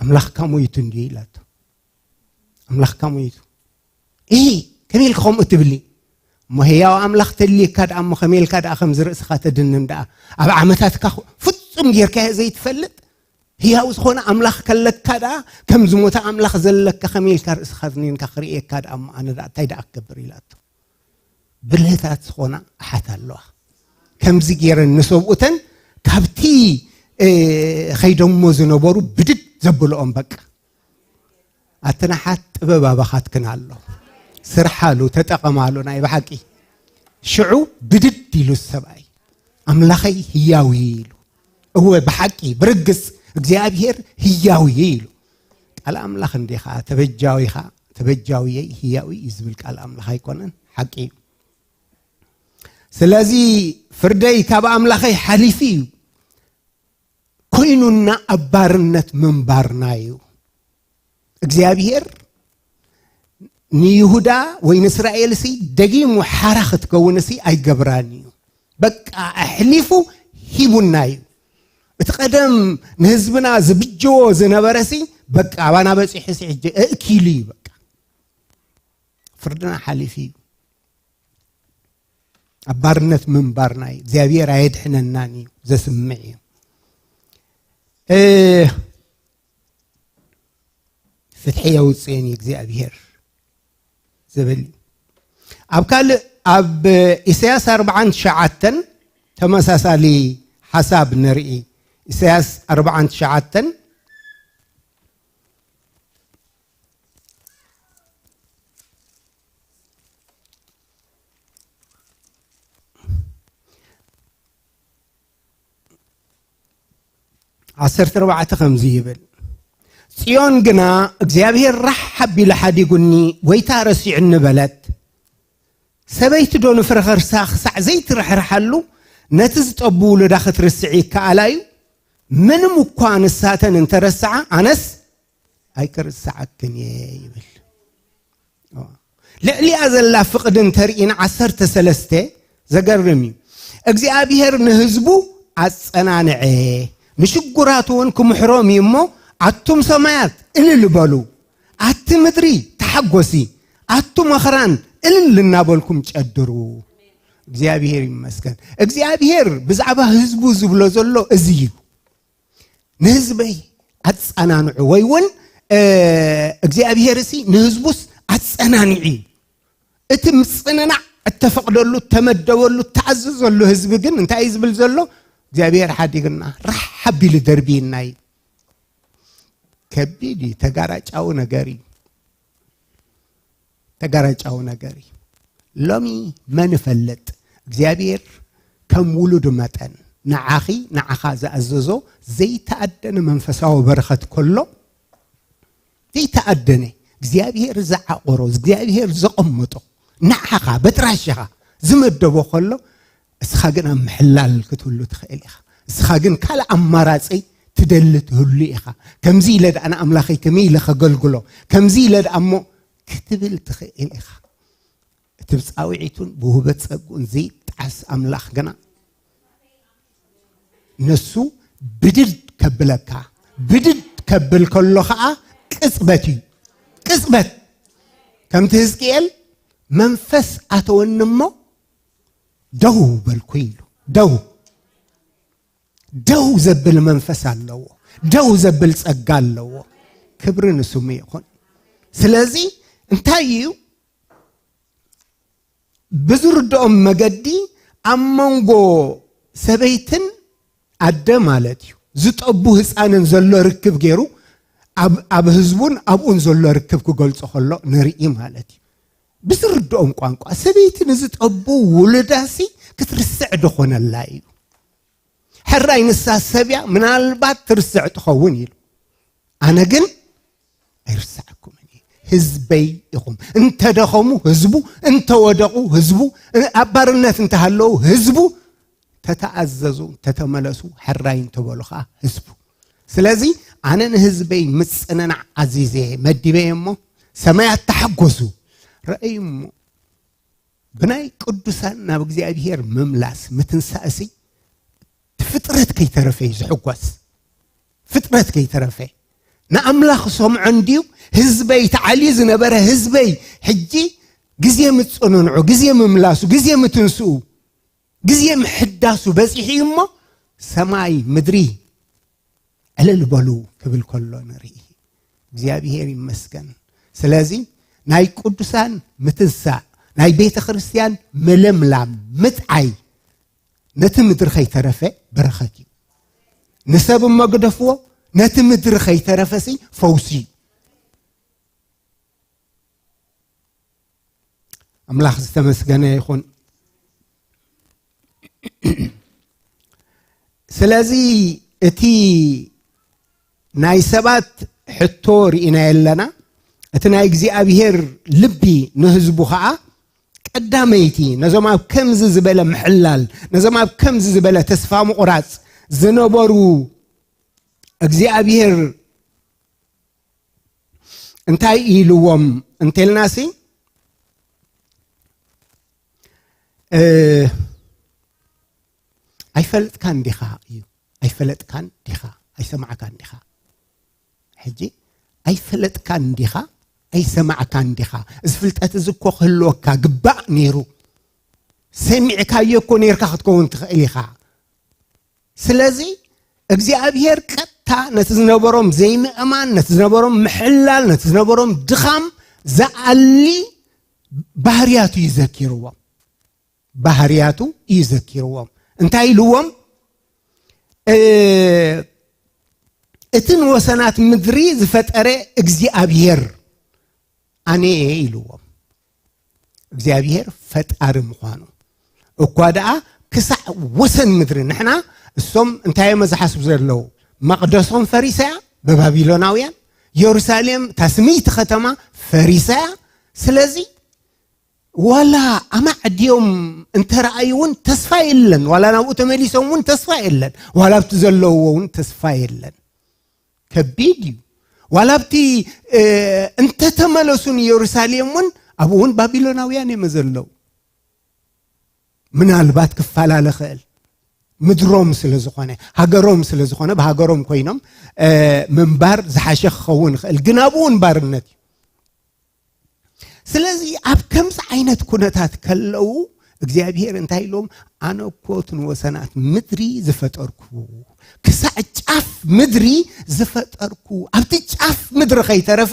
"ኣምላኽካ ሞይቱ እንድዩ" ኢላቶ። "ኣምላኽካ ሞይቱ?" "እሂ፣ ከመይ ኢልኪ ከምኡ ትብሊ? እሞ ህያው ኣምላኽ ተልየካ ደኣ እሞ ከመይ ኢልካ ደኣ ከምዚ ርእስኻ ተድንን ደኣ? ኣብ ዓመታትካ ኹ-፣ ፍጹም ጌርካዮ ዘይትፈልጥ ህያው ዝኾነ ኣምላኽ ከለካ ደኣ ከም ዝሞተ ኣምላኽ ዘለካ ከመይ ኢልካ ርእስኻ ኣድኒንካ ክርእየካ ደኣ እሞ ኣነ ደኣ እንታይ ደኣ ክገብር?" ኢላቶ። ብልህታት ዝኾና ኣሓት ኣለዋ። ከምዚ ገይረን ንሰብኡተን ካብቲ፣ እ፣ ኸይደሞ ዝነበሩ ብድድ ዘብልኦም በቃ። ኣተን ኣሓት ጥበብ ኣባኻትክን ኣሎ። ስርሓሉ፣ ተጠቐማሉ ናይ ብሓቂ። ሽዑ ብድድ ኢሉ ሰብኣይ፣ "ኣምላኸይ ህያው እዩ" ኢሉ። እወ ብሓቂ ብርግጽ እግዚኣብሔር ህያው እዩ ኢሉ። ቃል ኣምላኽ እንዲኻ ተበጃዊኻ፣ ተበጃውየይ ህያው እዩ ዝብል ቃል ኣምላኽ ኣይኮነን? ሓቂ እዩ። ስለዚ ፍርደይ ካብ ኣምላኸይ ሓሊፉ እዩ። ኮይኑና ኣብ ባርነት ምንባርና እዩ። እግዚኣብሔር ንይሁዳ ወይ ንእስራኤልሲ ደጊሙ ሓራ ክትከውንሲ ኣይገብራን እዩ። በቃ ኣሕሊፉ ሂቡና እዩ። እቲ ቀደም ንህዝብና ዝብጀዎ ዝነበረሲ በቃ ኣባና በጺሑሲ ሕጂ እእኪሉ እዩ። በቃ ፍርድና ሓሊፉ እዩ። ኣብ ባርነት ምንባርና እዩ። እግዚኣብሔር ኣየድሕነናን እዩ። ዘስምዕ እዩ። እ፣ ፍትሒ የውፅእን እዩ እግዚኣብሔር ዝብል እዩ። ኣብ ካልእ፣ ኣብ ኢሳያስ ኣርብዓን ትሽዓተን ተመሳሳሊ ሓሳብ ንርኢ። ኢሳያስ ኣርብዓን ትሽዓተን ዓሰርተ ኣርባዕተ ከምዚ ይብል፣ "ጽዮን ግና እግዚኣብሔር ራሕ ኣቢሉ ሓዲጉኒ፣ ጎይታ ረሲዑኒ" በለት። ሰበይቲ ዶ ንፍረ ከርሳ ክሳዕ ዘይትርሕርሓሉ፣ ነቲ ዝጠቡ ውሉዳ ክትርስዕ ይከኣላ እዩ? ምንም እኳ ንሳተን እንተረስዓ፣ ኣነስ ኣይክርስዓክን እየ ይብል። ልዕሊኣ ዘላ ፍቕዲ እንተርኢና ዓሰርተ ሰለስተ ዘገርም እዩ። እግዚኣብሔር ንህዝቡ ኣጸናንዐ፣ ንሽጉራት እውን ክምሕሮም እዩ እሞ፣ ኣቱም ሰማያት እልል በሉ፣ ኣቲ ምድሪ ተሓጎሲ፣ ኣቱም ኣኽራን እልል እናበልኩም ጨድሩ። እግዚኣብሔር ይመስገን። እግዚኣብሔር ብዛዕባ ህዝቡ ዝብሎ ዘሎ እዚ እዩ። ንህዝበይ ኣጸናንዑ፣ ወይ እውን፣ እ፣ እግዚኣብሔር ሲ ንህዝቡስ ኣጸናንዒ እዩ። እቲ ምጽንናዕ እተፈቕደሉ፣ እተመደበሉ፣ እተኣዘዘሉ ህዝቢ ግን እንታይ እዩ ዝብል ዘሎ? እግዚኣብሔር ሓዲግና፣ ራሕ ኣቢሉ ደርብይና እዩ። ከቢድ እዩ፣ ተጋራጫዊ ነገር እዩ። ተጋራጫዊ ነገር እዩ። ሎሚ መን ይፈልጥ? እግዚኣብሔር ከም ውሉዱ መጠን፣ ንዓኺ ንዓኻ ዝኣዘዞ ዘይተኣደነ መንፈሳዊ በረኸት ከሎ ዘይተኣደነ እግዚኣብሔር ዝዓቆሮ እግዚኣብሔር ዘቐመጦ ንዓኻ በጥራሽኻ ዝመደቦ ከሎ እስኻ ግን ኣብ ምሕላል ክትህሉ ትኽእል ኢኻ። እስኻ ግን ካልእ ኣማራጺ ትደሊ ትህሉ ኢኻ። ከምዚ ኢለ ደኣ ንኣምላኸይ ከመይ ኢለ ከገልግሎ ከምዚ ኢለ ደኣ እሞ ክትብል ትኽእል ኢኻ። እቲ ብጻውዒቱን ብውህበት ጸግኡን ዘይጣዓስ ኣምላኽ ግና ነሱ ብድድ ከብለካ ብድድ ከብል ከሎ ኸዓ ቅጽበት እዩ። ቅጽበት ከምቲ ህዝቅኤል መንፈስ ኣተወኒ እሞ ደው በልኩ ኢሉ። ደው ደው ዘብል መንፈስ ኣለዎ። ደው ዘብል ጸጋ ኣለዎ። ክብሪ ንስሙ ይኹን። ስለዚ እንታይ እዩ ብዝርድኦም መገዲ ኣብ መንጎ ሰበይትን ኣደ ማለት እዩ ዝጠቡ ህፃንን ዘሎ ርክብ ገይሩ ኣብ ህዝቡን ኣብኡን ዘሎ ርክብ ክገልፆ ከሎ ንርኢ ማለት እዩ። ብዝርድኦም ቋንቋ ሰበይቲ ንዝጠቡ ውሉዳሲ ክትርስዕ ድኾነላ እዩ። ሕራይ ንሳ ሰብያ ምናልባት ትርስዕ ትኸውን ኢሉ ኣነ ግን ኣይርሳዕኩምን እየ። ህዝበይ ኢኹም። እንተደኸሙ ህዝቡ፣ እንተወደቑ ህዝቡ፣ ኣብ ባርነት እንተሃለዉ ህዝቡ፣ ተተኣዘዙ፣ ተተመለሱ፣ ሕራይ እንተበሉ ኸዓ ህዝቡ። ስለዚ ኣነ ንህዝበይ ምጽንናዕ ኣዚዘ መዲበ እሞ ሰማያት ተሓጎሱ። ረኣዩ እሞ ብናይ ቅዱሳን ናብ እግዚኣብሔር ምምላስ ምትንሳእሲ ፍጥረት ከይተረፈ እዩ ዝሕጎስ። ፍጥረት ከይተረፈ ንኣምላኽ ሰምዖ እንድዩ። ህዝበይ ተዓልዩ ዝነበረ ህዝበይ ሕጂ ግዜ ምጽንንዑ፣ ግዜ ምምላሱ፣ ግዜ ምትንስኡ፣ ግዜ ምሕዳሱ በጺሑ እዩ እሞ ሰማይ ምድሪ ዕልል በሉ ክብል ከሎ ንርኢ። እግዚኣብሔር ይመስገን። ስለዚ ናይ ቅዱሳን ምትንሳእ ናይ ቤተ ክርስቲያን ምልምላም ምጥዓይ ነቲ ምድሪ ከይተረፈ በረኸት እዩ። ንሰብ እሞ ግደፍዎ፣ ነቲ ምድሪ ከይተረፈሲ ፈውሲ እዩ። ኣምላኽ ዝተመስገነ ይኹን። ስለዚ እቲ ናይ ሰባት ሕቶ ርኢናዮ ኣለና። እቲ ናይ እግዚኣብሔር ልቢ ንህዝቡ ኸዓ ቀዳመይቲ ነዞም ኣብ ከምዚ ዝበለ ምሕላል ነዞም ኣብ ከምዚ ዝበለ ተስፋ ምቑራፅ ዝነበሩ እግዚኣብሔር እንታይ ኢልዎም እንተልናሲ ኣይፈልጥካን ዲኻ እዩ። ኣይፈለጥካን ዲኻ? ኣይሰማዕካን ዲኻ? ሕጂ ኣይፈለጥካን ዲኻ? ኣይሰማዕካን ዲኻ? እዚ ፍልጠት እዚ እኮ ክህልወካ ግባእ ነይሩ። ሰሚዕካዮ እኮ ነይርካ ክትከውን ትኽእል ኢኻ። ስለዚ እግዚኣብሔር ቀጥታ ነቲ ዝነበሮም ዘይምእማን ነቲ ዝነበሮም ምሕላል ነቲ ዝነበሮም ድኻም ዝኣሊ ባህርያቱ እዩ ዘኪርዎም። ባህርያቱ እዩ ዘኪርዎም። እንታይ ኢልዎም? እቲ ንወሰናት ምድሪ ዝፈጠረ እግዚኣብሔር ኣነ እየ ኢልዎም። እግዚኣብሔር ፈጣሪ ምዃኑ እኳ ደኣ ክሳዕ ወሰን ምድሪ ንሕና እሶም እንታይ እዮም ዝሓስቡ ዘለዉ? መቕደሶም ፈሪሰያ ብባቢሎናውያን፣ የሩሳሌም እታ ስምይቲ ከተማ ፈሪሰያ። ስለዚ ዋላ ኣማዕድዮም እንተረኣዩ እውን ተስፋ የለን። ዋላ ናብኡ ተመሊሶም እውን ተስፋ የለን። ዋላ ኣብቲ ዘለውዎ እውን ተስፋ የለን። ከቢድ እዩ። ዋላ ኣብቲ እንተተመለሱ ንየሩሳሌም እውን ኣብኡ እውን ባቢሎናውያን እዮም ዘለዉ። ምናልባት ክፈላለ ኽእል ምድሮም ስለ ዝኾነ ሃገሮም ስለ ዝኾነ ብሃገሮም ኮይኖም ምንባር ዝሓሸ ክኸውን ይኽእል፣ ግን ኣብኡ እውን ባርነት እዩ። ስለዚ ኣብ ከምዚ ዓይነት ኩነታት ከለዉ እግዚኣብሔር እንታይ ኢሎም? ኣነ እኮ እቲ ንወሰናት ምድሪ ዝፈጠርኩ ክሳዕ ጫፍ ምድሪ ዝፈጠርኩ ኣብቲ ጫፍ ምድሪ ከይተረፈ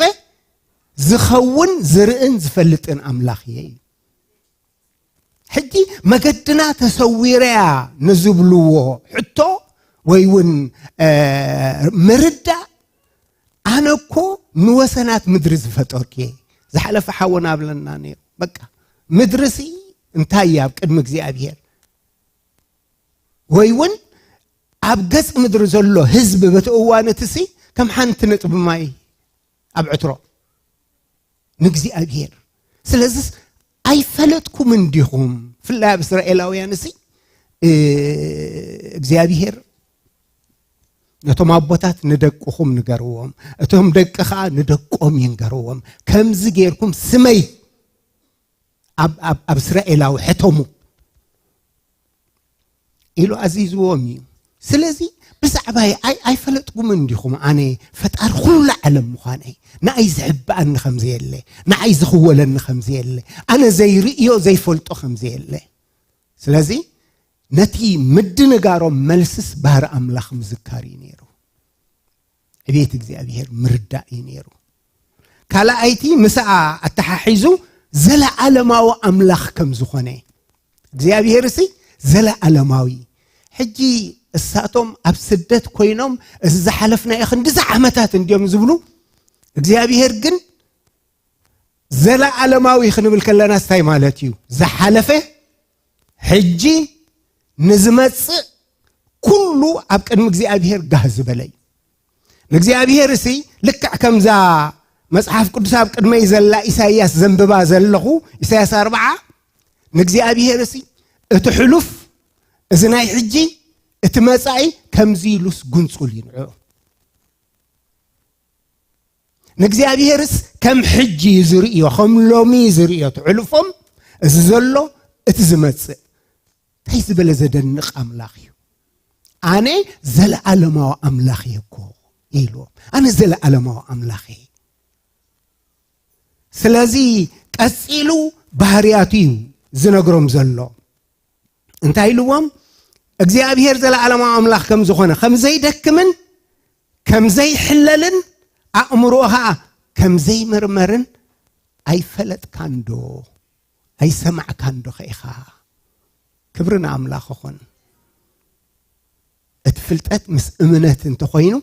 ዝኸውን ዝርእን ዝፈልጥን ኣምላኽ እየ እዩ። ሕጂ መገድና ተሰዊረያ ንዝብልዎ ሕቶ ወይ እውን ምርዳእ ኣነ እኮ ንወሰናት ምድሪ ዝፈጠርኩ እየ። ዝሓለፈ ሓወና ኣብለና ነይሩ። በቃ ምድርሲ እንታይ እያ ኣብ ቅድሚ እግዚኣብሔር? ወይ እውን ኣብ ገጽ ምድሪ ዘሎ ህዝቢ በቲ እዋን እቲ ሲ ከም ሓንቲ ነጥቢ ማይ ኣብ ዕትሮ ንእግዚኣብሔር። ስለዚስ ኣይፈለጥኩምን ዲኹም? ብፍላይ ኣብ እስራኤላውያን ሲ እግዚኣብሔር ነቶም ኣቦታት ንደቅኹም ንገርዎም፣ እቶም ደቂ ኸዓ ንደቆም ይንገርዎም። ከምዚ ጌርኩም ስመይ ኣብ እስራኤላዊ ሕተሙ ኢሉ ኣዚዝዎም እዩ። ስለዚ ብዛዕባይ ኣይፈለጥኩምን ዲኹም ኣነ ፈጣሪ ኩሉ ዓለም ምዃነይ፣ ንኣይ ዝሕብኣኒ ከም ዘየለ፣ ንኣይ ዝኽወለኒ ከም ዘየለ፣ ኣነ ዘይርእዮ ዘይፈልጦ ከም ዘየለ። ስለዚ ነቲ ምድንጋሮም መልስስ ባህሪ ኣምላኽ ምዝካር እዩ ነይሩ። ዕቤት እግዚኣብሔር ምርዳእ እዩ ነይሩ። ካልኣይቲ ምስኣ ኣተሓሒዙ ዘለዓለማዊ ኣምላኽ ከም ዝኾነ እግዚኣብሔር ሲ ዘለዓለማዊ። ሕጂ እሳቶም ኣብ ስደት ኮይኖም እዚ ዝሓለፍናዮ ክንዲዚ ዓመታት እንዲዮም ዝብሉ፣ እግዚኣብሔር ግን ዘለዓለማዊ ክንብል ከለና ስታይ ማለት እዩ? ዝሓለፈ፣ ሕጂ፣ ንዝመጽእ ኩሉ ኣብ ቅድሚ እግዚኣብሔር ጋህ ዝበለ እዩ። ንእግዚኣብሔር እሲ ልክዕ ከምዛ መጽሓፍ ቅዱስ ኣብ ቅድመይ ዘላ ኢሳይያስ ዘንብባ ዘለኹ፣ ኢሳይያስ ኣርብዓ፣ ንእግዚኣብሔር እሲ እቲ ሕሉፍ፣ እዚ ናይ ሕጂ፣ እቲ መጻኢ ከምዚ ኢሉስ ጉንጹል እዩ ንዕኡ። ንእግዚኣብሔርስ ከም ሕጂ እዩ ዝርእዮ፣ ከም ሎሚ እዩ ዝርእዮ። ትዕልፎም እዚ ዘሎ እቲ ዝመጽእ እንታይ ዝበለ ዘደንቕ ኣምላኽ እዩ። ኣነ ዘለዓለማዊ ኣምላኽ እየ እኮ ኢልዎም። ኣነ ዘለዓለማዊ ኣምላኽ እየ። ስለዚ ቀጺሉ ባህርያቱ እዩ ዝነግሮም ዘሎ። እንታይ ኢልዎም? እግዚኣብሔር ዘለዓለማዊ ኣምላኽ ከም ዝኾነ፣ ከም ዘይደክምን ከም ዘይሕለልን፣ ኣእምሮኡ ኸዓ ከም ዘይምርመርን ኣይፈለጥካን ዶ? ኣይሰማዕካን ዶ ኸ ኢኻ? ክብሪ ንኣምላኽ ይኹን። እቲ ፍልጠት ምስ እምነት እንተኾይኑ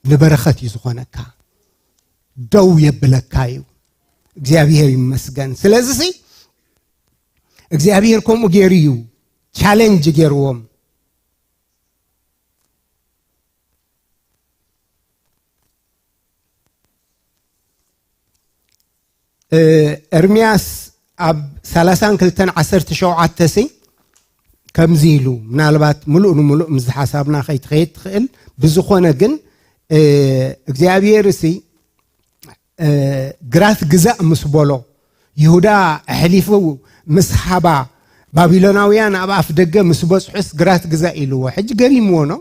ንበረኸት እዩ ዝኾነካ፣ ደው የብለካ እዩ። እግዚኣብሔር ይመስገን። ስለዚ ሲ እግዚኣብሔር ከምኡ ገይሩ እዩ ቻሌንጅ ገይርዎም። እ፣ ኤርምያስ ኣብ ሰላሳን ክልተን ዓሰርተ ሸውዓተ ሲ ከምዚ ኢሉ፣ ምናልባት ምሉእ ንምሉእ ምስ ሓሳብና ከይትኸይድ ትኽእል፣ ብዝኾነ ግን፣ እ፣ እግዚኣብሔር ሲ እ፣ ግራት ግዛእ ምስ በሎ፣ ይሁዳ ኣሕሊፉ ምስ ሃባ፣ ባቢሎናውያን ኣብ ኣፍ ደገ ምስ በጽሑስ ግራት ግዛእ ኢልዎ። ሕጂ ገሪምዎ ኖ?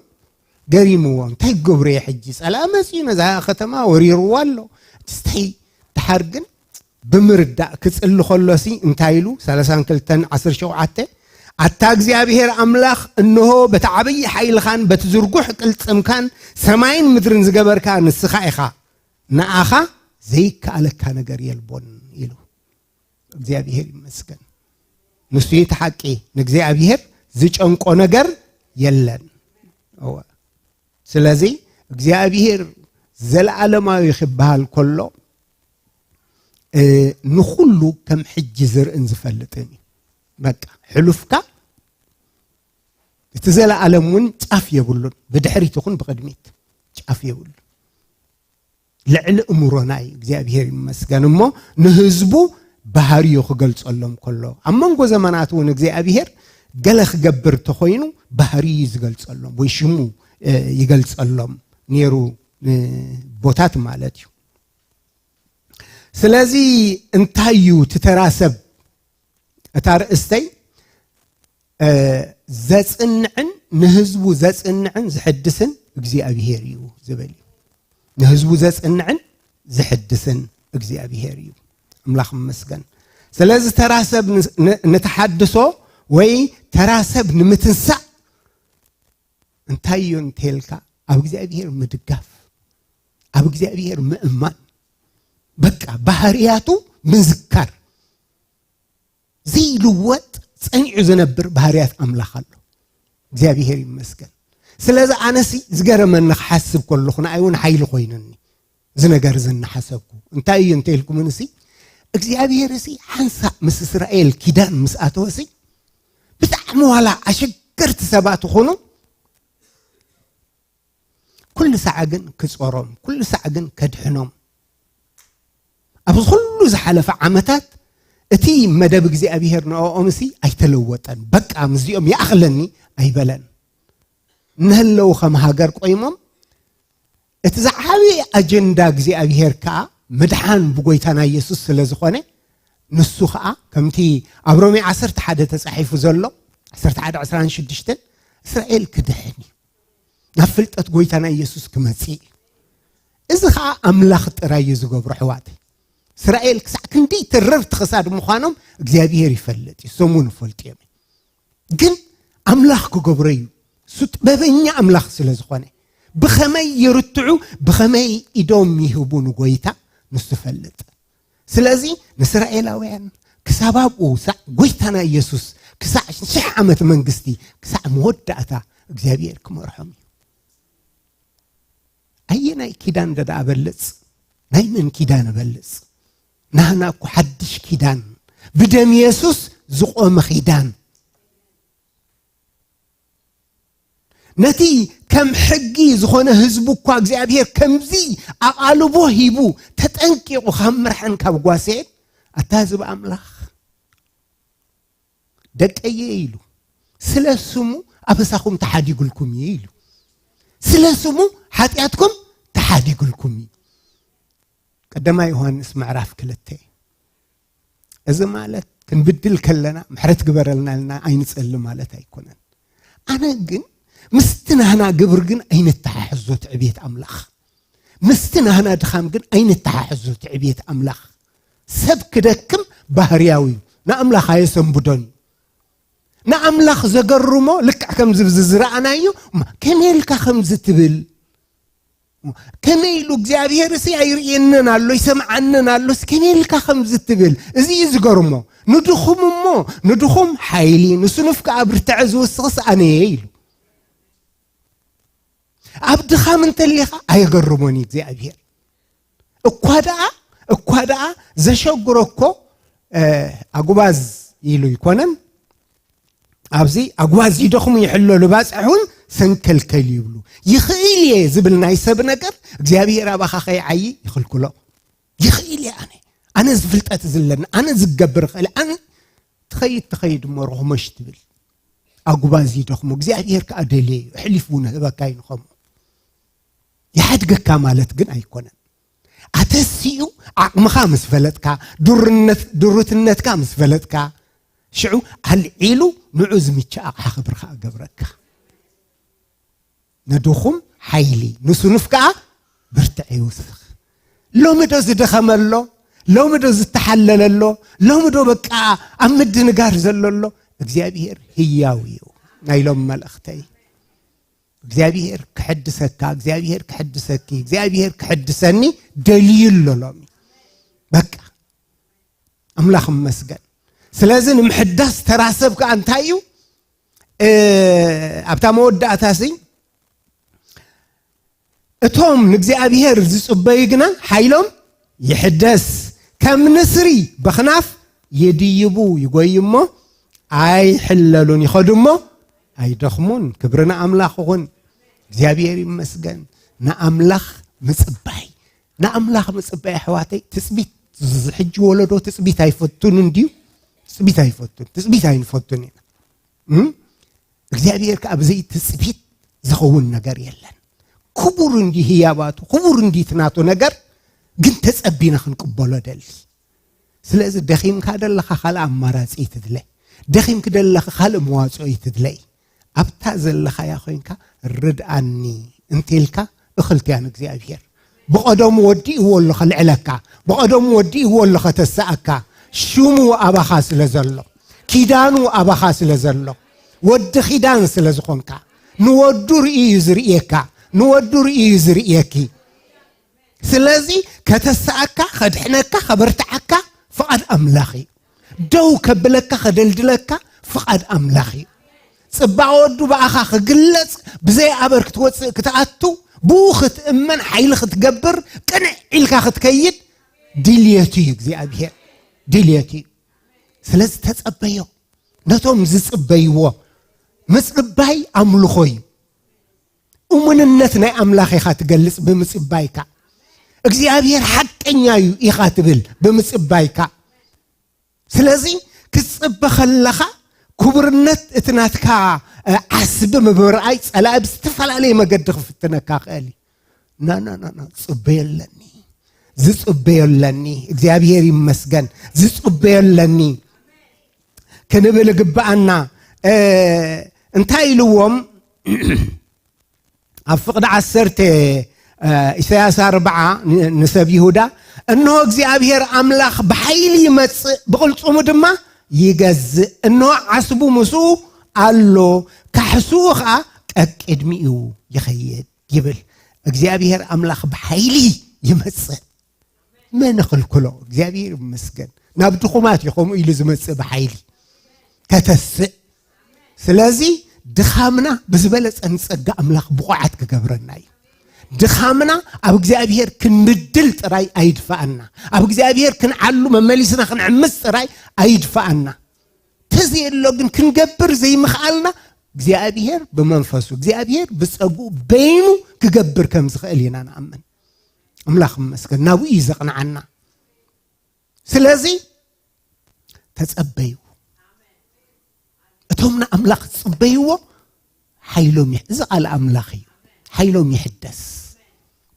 ገሪምዎ። እንታይ ክገብሮ እየ ሕጂ? ጸላኢ መጺኡ ነዛ ከተማ ወሪርዋ ኣሎ። እንታይ ድሓር ግን ብምርዳእ ክጽሊ ከሎሲ እንታይ ኢሉ? ሰላሳን ክልተን ዓሰርተ ሸውዓተ፣ ኣታ እግዚኣብሔር ኣምላኽ፣ እንሆ በቲ ዓብዪ ሓይልኻን በቲ ዝርጉሕ ቅልጽምካን ሰማይን ምድርን ዝገበርካ ንስኻ ኢኻ። ንኣኻ ዘይከኣለካ ነገር የልቦን ኢሉ። እግዚኣብሔር ይመስገን። ንሱ እቲ ሓቂ፣ ንእግዚኣብሔር ዝጨንቆ ነገር የለን። እወ። ስለዚ እግዚኣብሔር ዘለዓለማዊ ክበሃል ከሎ፣ እ፣ ንኹሉ ከም ሕጂ ዝርእን ዝፈልጥን እዩ። በቃ፣ ሕሉፍካ እቲ ዘለዓለም እውን ጫፍ የብሉን። ብድሕሪት ይኹን ብቕድሚት ጫፍ የብሉን። ልዕሊ እምሮና እዩ። እግዚኣብሔር ይመስገን። እሞ ንህዝቡ ባህርዩ ክገልጸሎም ከሎ፣ ኣብ መንጎ ዘመናት እውን እግዚኣብሔር ገለ ክገብር ተኾይኑ ባህርዩ ዝገልጸሎም ወይ ሽሙ፣ እ፣ ይገልጸሎም ነይሩ፣ እ፣ ቦታት ማለት እዩ። ስለዚ እንታይ እዩ እቲ ተራ ሰብ? እታ ርእስተይ፣ እ፣ ዘጽንዕን ንህዝቡ ዘጽንዕን ዝሕድስን እግዚኣብሔር እዩ ዝብል እዩ። ንህዝቡ ዘጽንዕን ዝሕድስን እግዚኣብሔር እዩ። ኣምላኽ ይመስገን። ስለዚ ተራ ሰብ ን-፣ ን-፣ ንተሓድሶ ወይ ተራ ሰብ ንምትንሳእ እንታይ እዩ እንተልካ፣ ኣብ እግዚኣብሔር ምድጋፍ፣ ኣብ እግዚኣብሔር ምእማን፣ በቃ ባህርያቱ ምዝካር። ዘይልወጥ ጸኒዑ ዝነብር ባህርያት ኣምላኽ ኣሎ። እግዚኣብሔር ይመስገን። ስለዚ ኣነሲ ዝገረመኒ ክሓስብ ከለኹ ንኣይ እውን ሓይሊ ኮይኑኒ እዚ ነገር እዚ እናሓሰብኩ። እንታይ እዩ እንተ ኢልኩምንሲ እግዚኣብሔር ሲ ሓንሳእ ምስ እስራኤል ኪዳን ምስ ኣተወሲ ብጣዕሚ ዋላ ኣሸገርቲ ሰባት ይኹኑ ኩሉ ሳዕ ግን ክጾሮም፣ ኩሉ ሳዕ ግን ከድሕኖም። ኣብዚ ኩሉ ዝሓለፈ ዓመታት እቲ መደብ እግዚኣብሔር ንኦኦምሲ ኣይተለወጠን። በቃ ምስዚኦም ይኣኽለኒ ኣይበለን። እንህለው ከም ሃገር ቆይሞም እቲ ዝዓበየ ኣጀንዳ እግዚኣብሔር ከኣ ምድሓን ብጎይታና ኢየሱስ ስለ ዝኾነ፣ ንሱ ኸኣ ከምቲ ኣብ ሮሜ ዓሰርተ ሓደ ተጻሒፉ ዘሎ፣ ዓሰርተ ሓደ ዕስራን ሽዱሽተን፣ እስራኤል ክድሕን እዩ፣ ናብ ፍልጠት ጎይታና ኢየሱስ ክመጽእ እዩ። እዚ ኸኣ ኣምላኽ ጥራይ እዩ ዝገብሮ፣ ኣሕዋተይ። እስራኤል ክሳዕ ክንደይ ተረርቲ ክሳድ ምዃኖም እግዚኣብሔር ይፈልጥ እዩ፣ ሰሙን ይፈልጡ እዮም። ግን ኣምላኽ ክገብሮ እዩ። እሱ ጥበበኛ ኣምላኽ ስለ ዝኾነ፣ ብኸመይ ይርትዑ፣ ብኸመይ ኢዶም ይህቡ ንጎይታ ንሱ ይፈልጥ። ስለዚ ንእስራኤላውያን ክሳብ ኣብኡ፣ ሳዕ ጎይታና ኢየሱስ፣ ክሳዕ ሽሕ ዓመት መንግስቲ፣ ክሳዕ መወዳእታ እግዚኣብሔር ክመርሖም እዩ። ኣየናይ ኪዳን ደኣ እበልጽ? ናይ መን ኪዳን እበልጽ? ናህና እኮ ሓድሽ ኪዳን፣ ብደም የሱስ ዝቖመ ኪዳን። ነቲ ከም ሕጊ ዝኾነ ህዝቡ እኳ እግዚኣብሔር ከምዚ ኣቓልቦ ሂቡ፣ ተጠንቂቑ ካብ ምርሓን ካብ ጓስየን፣ ኣታ ህዝቢ ኣምላኽ፣ ደቀየ ኢሉ፣ ስለ ስሙ ኣበሳኹም ተሓዲጉልኩም እዩ ኢሉ። ስለ ስሙ ሓጢኣትኩም ተሓዲጉልኩም እዩ። ቀዳማይ ዮሃንስ ምዕራፍ ክልተ። እዚ ማለት ክንብድል ከለና ምሕረት ግበረልና ኢልና ኣይንጸሊ ማለት ኣይኮነን። ኣነ ግን ምስቲ ናህና ግብር ግን ኣይንተሓሕዞ ትዕቤት ኣምላኽ። ምስቲ ናህና ድኻም ግን ኣይንተሓሕዞ ትዕቤት ኣምላኽ። ሰብ ክደክም ባህርያዊ እዩ። ንኣምላኽ ኣየሰንብዶን እዩ። ንኣምላኽ ዘገርሞ ልክዕ ከምዚ ብዚ ዝረኣናዮ፣ "እማ ከመይ ኢልካ ከምዚ ትብል? ከመይ ኢሉ እግዚኣብሔር እሲ ኣይርእየንን ኣሎ፣ ይሰምዓንን ኣሎ፣ እስ ከመይ ኢልካ ከምዚ ትብል?" እዚ እዩ ዝገርሞ። ንድኹም እሞ፣ ንድኹም ሓይሊ፣ ንስኑፍ ከኣ ብርትዐ ዝውስኽስ ኣነ እየ ኢሉ። ኣብ ድኻም እንተሊኻ ኣየገርሞን እዩ እግዚኣብሔር። እኳ ደኣ፣ እኳ ደኣ ዘሸግሮ እኮ፣ እ፣ ኣጉባዝ ኢሉ ይኮነን። ኣብዚ ኣጉባዝ ይደኽሙ ይሕለሉ፣ ባጽሕ እውን ሰንከልከል ይብሉ። ይኽእል እየ ዝብል ናይ ሰብ ነገር እግዚኣብሔር ኣባኻ ከይዓዪ ይኽልክሎ። ይኽእል እየ ኣነ፣ ኣነ ዝፍልጠት ዝለኒ፣ ኣነ ዝገብር እኽእል፣ ኣነ ትኸይድ ትኸይድ እሞ ርኹመሽ ትብል። ኣጉባዝ ይደኽሙ፣ እግዚኣብሔር ከኣ ደልየ እዩ፣ ኣሕሊፉ እውን ህበካ እዩ ንኸምኡ። ይሓድገካ ማለት ግን ኣይኮነን። ኣተሲኡ ዓቕምኻ ምስ ፈለጥካ፣ ድሩነት-፣ ድሩትነትካ ምስ ፈለጥካ፣ ሽዑ ኣልዒሉ ንዑ ዝምችእ ኣቕሓ ክብርኻ እገብረካ። ነድኹም ሓይሊ፣ ንስኑፍ ከኣ ብርትዕ ይውስኽ። ሎሚ ዶ ዝደኸመ ኣሎ? ሎሚ ዶ ዝተሓለለ ኣሎ? ሎሚ ዶ በቃ ኣብ ምድንጋር ዘሎ ኣሎ? እግዚኣብሔር ህያው እዩ። ናይ ሎሚ መልእኽተይ፣ እግዚኣብሔር ክሕድሰካ፣ እግዚኣብሔር ክሕድሰኪ፣ እግዚኣብሔር ክሕድሰኒ ደልዩ ኣሎ ሎሚ። በቃ ኣምላኽ ይመስገን። ስለዚ ንምሕዳስ ተራ ሰብ ከኣ እንታይ እዩ? እ፣ ኣብታ መወዳእታ ሲ፣ እቶም ንእግዚኣብሔር ዝጽበዩ ግና ሓይሎም ይሕደስ፣ ከም ንስሪ በኽናፍ ይድይቡ፣ ይጎዩ እሞ ኣይሕለሉን፣ ይኸዱ እሞ ኣይደኽሙን። ክብሪ ንኣምላኽ ይኹን። እግዚኣብሔር ይመስገን። ንኣምላኽ ምጽባይ፣ ንኣምላኽ ምጽባይ ኣሕዋተይ፣ ትጽቢት፣ እዚ ሕጂ ወለዶ ትጽቢት ኣይፈቱን እንድዩ። ትጽቢት ኣይፈቱን፣ ትጽቢት ኣይንፈቱን ኢና። እም? እግዚኣብሔር ከኣ ብዘይ ትጽቢት ዝኸውን ነገር የለን። ክቡር እንዲ ህያባቱ፣ ክቡር እንዲ እቲ ናቱ ነገር፣ ግን ተጸቢና ክንቅበሎ ደሊ። ስለዚ ደኺምካ ደለኻ ካልእ ኣማራጺ ትድለ፣ ደኺምክ ደለኻ ካልእ መዋጽኦ ትድለይ። ኣብታ ዘለኻያ ኮይንካ ርድኣኒ እንተልካ እኽልትያ ንእግዚኣብሔር። ብቐደሙ ወዲእዎ ኣሎ ከልዕለካ፣ ብቐደሙ ወዲእዎ ኣሎ ከተስኣካ። ሽሙ ኣባኻ ስለ ዘሎ፣ ኪዳኑ ኣባኻ ስለ ዘሎ፣ ወዲ ኪዳን ስለ ዝኾንካ፣ ንወዱ ርእዩ እዩ ዝርእየካ፣ ንወዱ ርእዩ እዩ ዝርእየኪ። ስለዚ ከተስኣካ፣ ከድሕነካ፣ ከበርትዓካ ፍቓድ ኣምላኽ እዩ። ደው ከብለካ፣ ከደልድለካ ፍቓድ ኣምላኽ እዩ። ጽባቐ ወዱ ብኣኻ ክግለጽ፣ ብዘይ ኣበር ክትወጽእ ክትኣቱ፣ ብኡ ክትእመን፣ ሓይሊ ክትገብር፣ ቅንዕ ኢልካ ክትከይድ ድልየቱ እዩ እግዚኣብሔር። ድልየቱ እዩ። ስለዚ ተጸበዮ። ነቶም ዝጽበይዎ ምጽባይ ኣምልኾ እዩ። እሙንነት ናይ ኣምላኽ ኢኻ ትገልጽ ብምጽባይካ። እግዚኣብሔር ሓቀኛ እዩ ኢኻ ትብል ብምጽባይካ። ስለዚ ክትጽበ ከለኻ ክቡርነት እቲ ናትካ፣ እ፣ ዓስቢ ምብርኣይ ጸላኢ ብዝተፈላለየ መገዲ ክፍትነካ ክእል እዩ። ና፣ ና፣ ና፣ ና፣ ጽበዮ ኣለኒ። ዝጽበዮ ኣለኒ። እግዚኣብሔር ይመስገን። ዝጽበዮ ኣለኒ ክንብል እግብኣና። እ፣ እንታይ ኢልዎም? ኣብ ፍቕዲ ዓሰርተ፣ እ፣ ኢሳያስ ኣርብዓ ን-፣ ንሰብ ይሁዳ፣ "እንሆ እግዚኣብሔር ኣምላኽ ብሓይሊ ይመጽእ፣ ብቕልጽሙ ድማ ይገዝእ። እንሆ ዓስቡ ምስኡ ኣሎ፣ ካሕስኡ ኸኣ ቀቅድሚኡ ይኸይድ" ይብል። እግዚኣብሔር ኣምላኽ ብሓይሊ ይመጽእ። መን ይኽልክሎ? እግዚኣብሔር ይመስገን። ናብ ድኹማት እዩ ከምኡ ኢሉ ዝመጽእ ብሓይሊ ከተስእ። ስለዚ ድኻምና ብዝበለጸ ንጸጋ ኣምላኽ ብቑዓት ክገብረና እዩ። ድኻምና ኣብ እግዚኣብሔር ክንድል ጥራይ ኣይድፋኣና። ኣብ እግዚኣብሔር ክንዓሉ መመሊስና ክንዕምጽ ጥራይ ኣይድፋኣና። ተዘየሎ ግን ክንገብር ዘይምኽኣልና እግዚኣብሔር ብመንፈሱ፣ እግዚኣብሔር ብጸግኡ በይኑ ክገብር ከም ዝኽእል ኢና ንኣምን። ኣምላኽ ይመስገን፣ ናብኡ እዩ ዘቕንዓና። ስለዚ ተጸበዩ። እቶም ንኣምላኽ ዝጽበይዎ ሓይሎም ይሕ-፣ እዚ ቃል ኣምላኽ እዩ። ሓይሎም ይሕደስ፣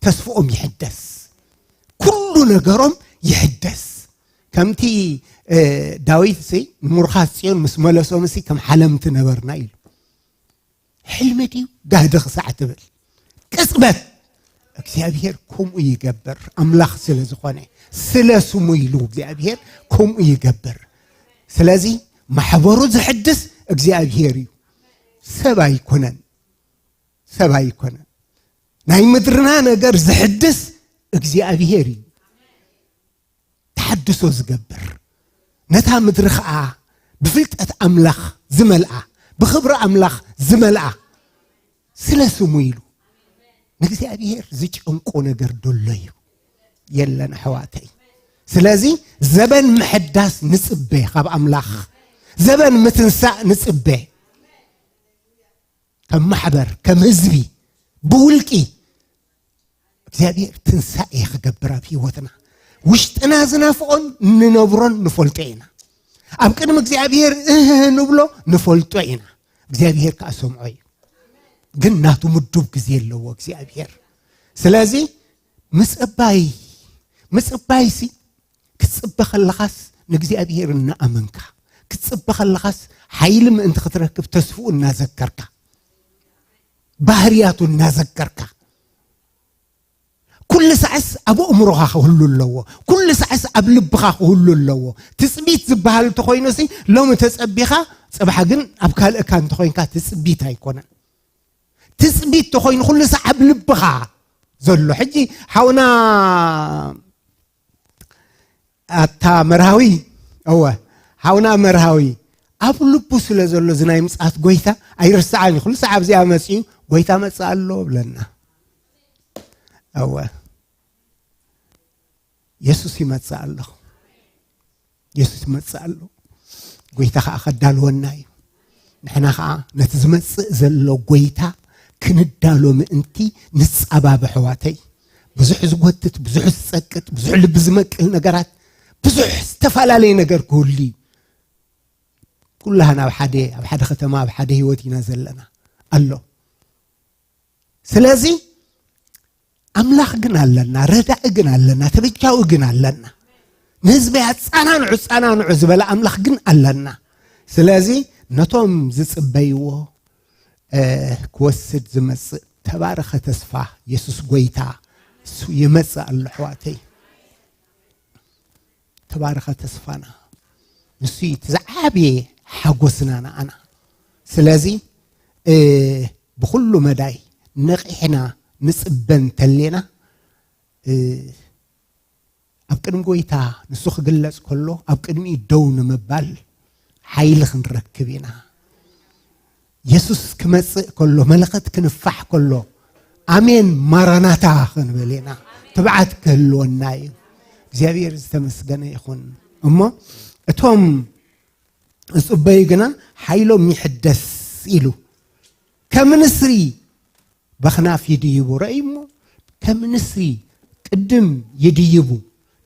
ተስፍኦም ይሕደስ፣ ኩሉ ነገሮም ይሕደስ። ከምቲ፣ እ፣ ዳዊት ሲ ንምሩኻት ጽዮን ምስ መለሶም ሲ ከም ሓለምቲ ነበርና ኢሉ። ሕልሚ ድዩ ጋህዲ ክሳዕ ትብል ቅጽበት እግዚኣብሔር ከምኡ ይገብር። ኣምላኽ ስለ ዝኾነ፣ ስለ ስሙ ኢሉ እግዚኣብሔር ከምኡ ይገብር። ስለዚ ማሕበሩ ዝሕድስ እግዚኣብሔር እዩ፣ ሰብ ኣይኮነን፣ ሰብ ኣይኮነን። ናይ ምድርና ነገር ዝሕድስ እግዚኣብሔር እዩ። ተሓድሶ ዝገብር፣ ነታ ምድሪ ኸኣ ብፍልጠት ኣምላኽ ዝመልኣ፣ ብኽብሪ ኣምላኽ ዝመልኣ፣ ስለ ስሙ ኢሉ። ንእግዚኣብሔር ዝጨንቆ ነገር ደሎ እዩ? የለን ኣሕዋተይ። ስለዚ ዘበን ምሕዳስ ንጽበ ካብ ኣምላኽ፣ ዘበን ምትንሳእ ንጽበ። ከም ማሕበር፣ ከም ህዝቢ፣ ብውልቂ እግዚኣብሔር ትንሳኤ ክገብር ኣብ ህይወትና። ውሽጥና ዝናፍቖን ንነብሮን ንፈልጦ ኢና። ኣብ ቅድሚ እግዚኣብሔር እህ ንብሎ ንፈልጦ ኢና። እግዚኣብሔር ከኣ ሰምዖ እዩ። ግን ናቱ ምዱብ ግዜ ኣለዎ እግዚኣብሔር። ስለዚ ምጽባይ፣ ምጽባይሲ ክትጽበ ከለኻስ ንእግዚኣብሔር እናኣመንካ፣ ክትጽበ ከለኻስ ሓይሊ ምእንቲ ክትረክብ ተስፍኡ እናዘከርካ፣ ባህርያቱ እናዘከርካ፣ ኩሉ ሳዕስ ኣብ ኣእምሮኻ ክህሉ ኣለዎ። ኩሉ ሳዕስ ኣብ ልብኻ ክህሉ ኣለዎ። ትጽቢት ዝበሃል እንተኾይኑሲ፣ ሎሚ ተጸቢኻ፣ ጽባሕ ግን ኣብ ካልእካ እንተኾይንካ ትጽቢት ኣይኮነን። ትጽቢት እንተኾይኑ ኩሉ ሳዕ ኣብ ልብኻ ዘሎ። ሕጂ ሓውና ኣታ መርሃዊ፣ እወ፣ ሓውና መርሃዊ ኣብ ልቡ ስለ ዘሎ እዚ ናይ ምጽኣት ጎይታ ኣይርስዓን እዩ። ኩሉ ሳዕ ኣብዚኣ መጺኡ፣ "ጎይታ መጽእ ኣሎ" ብለና። እወ፣ የሱስ ይመጽእ ኣሎ። የሱስ ይመጽእ ኣሎ። ጎይታ ከኣ ከዳልወና እዩ። ንሕና ከኣ ነቲ ዝመጽእ ዘሎ ጎይታ ክንዳሎ ምእንቲ ንጻባብ ኣሕዋተይ። ብዙሕ ዝጎትት፣ ብዙሕ ዝጸቅጥ፣ ብዙሕ ልቢ ዝመቅል ነገራት፣ ብዙሕ ዝተፈላለየ ነገር ክህሉ እዩ። ኩላህና ኣብ ሓደ፣ ኣብ ሓደ ከተማ፣ ኣብ ሓደ ህይወት ኢና ዘለና ኣሎ። ስለዚ ኣምላኽ ግን ኣለና፣ ረዳኢ ግን ኣለና፣ ተበጃዊ ግን ኣለና። ንህዝቢ ኣጻናንዑ፣ ኣጻናንዑ ዝበለ ኣምላኽ ግን ኣለና። ስለዚ ነቶም ዝጽበይዎ፣ እ፣ ክወስድ ዝመጽእ ተባረኸ ተስፋ የሱስ ጎይታ እሱ ይመጽእ ኣሎ ኣሕዋተይ። ተባረኸ ተስፋና። ንሱ እዩ እቲ ዝዓበየ ሓጎስና ንኣና። ስለዚ፣ እ፣ ብኹሉ መዳይ ነቒሕና ንጽበ እንተሌና፣ እ፣ ኣብ ቅድሚ ጎይታ ንሱ ክግለጽ ከሎ ኣብ ቅድሚኡ ደው ንምባል ሓይሊ ክንረክብ ኢና። የሱስ ክመጽእ ከሎ፣ መለኸት ክንፋሕ ከሎ፣ ኣሜን ማራናታ ክንብል ኢና። ትብዓት ክህልወና እዩ። እግዚኣብሔር ዝተመስገነ ይኹን። እሞ እቶም ዝጽበዩ ግና ሓይሎም ይሕደስ ኢሉ። ከም ንስሪ በኽናፍ ይድይቡ ረእዩ እሞ ከም ንስሪ ቅድም ይድይቡ፣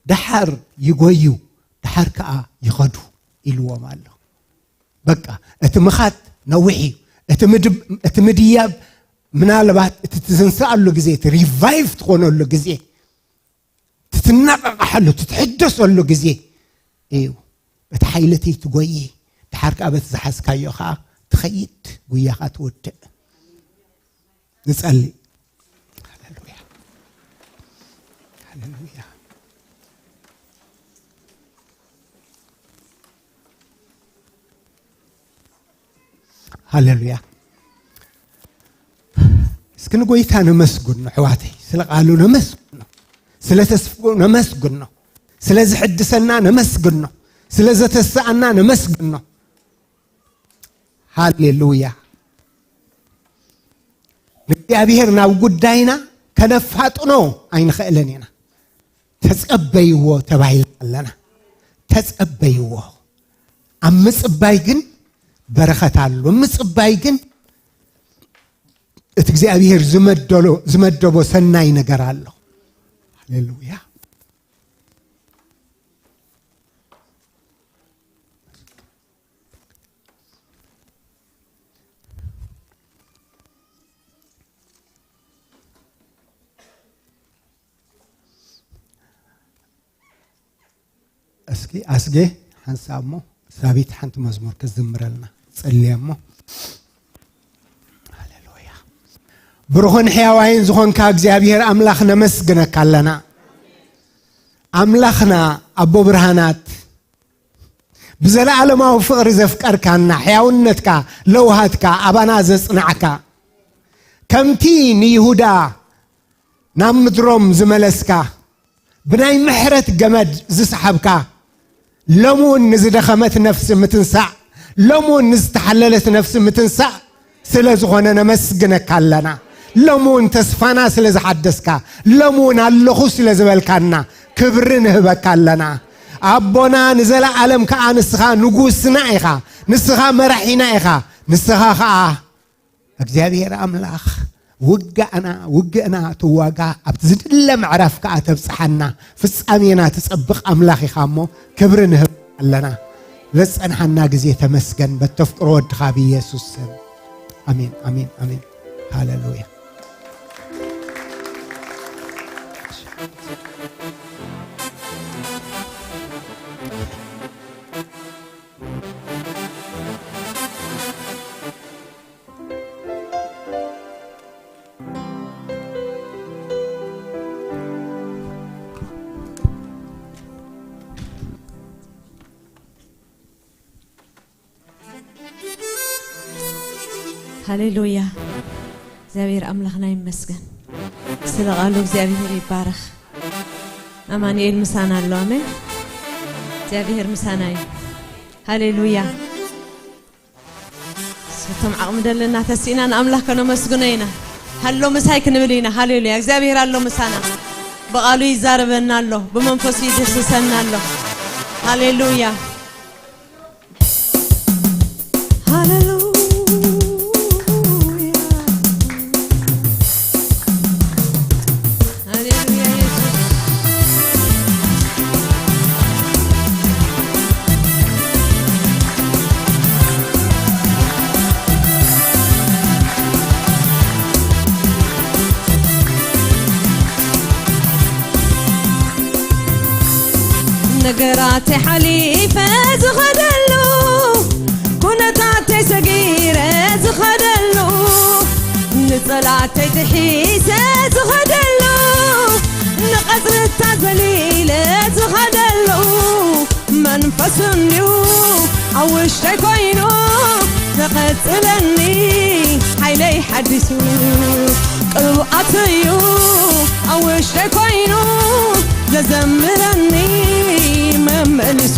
ደሓር ይጎዩ፣ ደሓር ከኣ ይኸዱ ኢልዎም ኣሎ። በቃ እቲ ምኻት ነዊሕ እዩ። እቲ ምድብ-፣ እቲ ምድያብ ምናልባት እቲ ትዝንስኣሉ ግዜ፣ እቲ ሪቫይቭ ትኾነሉ ግዜ፣ እቲ ትነቓቓሓሉ፣ እቲ ትሕደሰሉ ግዜ እዩ። በቲ ሓይሊ እቲ ትጎይ፣ ድሓር ከኣ በቲ ዝሓዝካዮ ከኣ ትኸይድ፣ ጉያኻ ትወድእ። ንጸሊ። ሃሌሉያ። ሃሌሉያ። ሃሌሉያ። እስኪ ንጎይታ ነመስግኖ ኣሕዋተይ፣ ስለ ቃሉ ነመስግኖ፣ ስለ ተስፍኡ ነመስግኖ፣ ስለ ዝሕድሰና ነመስግኖ፣ ስለ ዘተስኣና ነመስግኖ። ሃሌሉያ። ንእግዚኣብሔር ናብ ጉዳይና ከነፋጥኖ ኣይንኽእልን ኢና። ተጸበይዎ ተባሂልና ኣለና። ተጸበይዎ። ኣብ ምጽባይ ግን በረኸት ኣሎ። ኣብ ምጽባይ ግን እቲ እግዚኣብሔር ዝመደሎ-፣ ዝመደቦ ሰናይ ነገር ኣሎ። ሃሌሉያ። እስኪ ኣስጌ ሓንሳብ እሞ ሳቢት ሓንቲ መዝሙር ክትዝምረልና ጸልየ እሞ። ሃሌሉያ። ብሩኽን ሕያዋይን ዝኾንካ እግዚኣብሔር ኣምላኽ ነመስግነካ ኣለና። ኣምላኽና ኣቦ ብርሃናት፣ ብዘለኣለማዊ ፍቕሪ ዘፍቀርካና፣ ሕያውነትካ ለውሃትካ ኣባና ዘጽናዕካ፣ ከምቲ ንይሁዳ ናብ ምድሮም ዝመለስካ፣ ብናይ ምሕረት ገመድ ዝሰሓብካ፣ ሎሚ እውን ንዝደኸመት ነፍሲ ምትንሳእ፣ ሎሚ እውን ንዝተሓለለት ነፍሲ ምትንሳእ ስለ ዝኾነ ነመስግነካ ኣለና። ሎሚ እውን ተስፋና ስለ ዝሓደስካ፣ ሎሚ እውን ኣለኹ ስለ ዝበልካና ክብሪ ንህበካ ኣለና። ኣቦና ንዘለኣለም ከኣ ንስኻ ንጉስና ኢኻ፣ ንስኻ መራሒና ኢኻ፣ ንስኻ ከኣ እግዚኣብሔር ኣምላኽ ውግኣና፣ ውግእና ትዋጋ፣ ኣብቲ ዝድለ ምዕራፍ ከኣ ተብጽሓና፣ ፍጻሜና ትጸብቕ ኣምላኽ ኢኻ እሞ ክብሪ ንህብ ኣለና። ለጸንሓና ግዜ ተመስገን፣ በተፍቅሮ ወድኻ ብኢየሱስ ስም። ኣሜን፣ ኣሜን፣ ኣሜን። ሃሌሉያ። ሃሌሉያ። እግዚኣብሔር ኣምላኽና ይመስገን። ስለ ቃሉ እግዚኣብሔር ይባረኽ። ኣማኑኤል ምሳና ኣሎ። ኣሜን። እግዚኣብሔር ምሳና እዩ። ሃሌሉያ። እቶም ዓቕሚ ደለና ተሲእና ንኣምላኽ ከነመስግኖ ኢና። ሃሎ ምሳይ ክንብል ኢና። ሃሌሉያ። እግዚኣብሔር ኣሎ ምሳና። ብቓሉ ይዛረበና ኣሎ። ብመንፈሱ ይድህስሰና ኣሎ። ሃሌሉያ። ሃሌሉያ። ሃሌሉያ ኢየሱስ። ነገራተይ ሓሊፈ ዝኸደሉ፣ ኩነታተይ ሰጊረ ዝኸደሉ፣ ንጸላተይ ጥሒሰ ዝኸደሉ፣ ንቐጽርታ ዘሊለ ዝኸደሉ፣ መንፈስ እንድዩ ኣብ ውሽጠይ ኮይኑ ዘቐጽለኒ፣ ሓይለይ ሓዲሱ ቅብኣት እዩ ኣብ ውሽጠይ ኮይኑ ዘዘምረኒ መመሊሱ።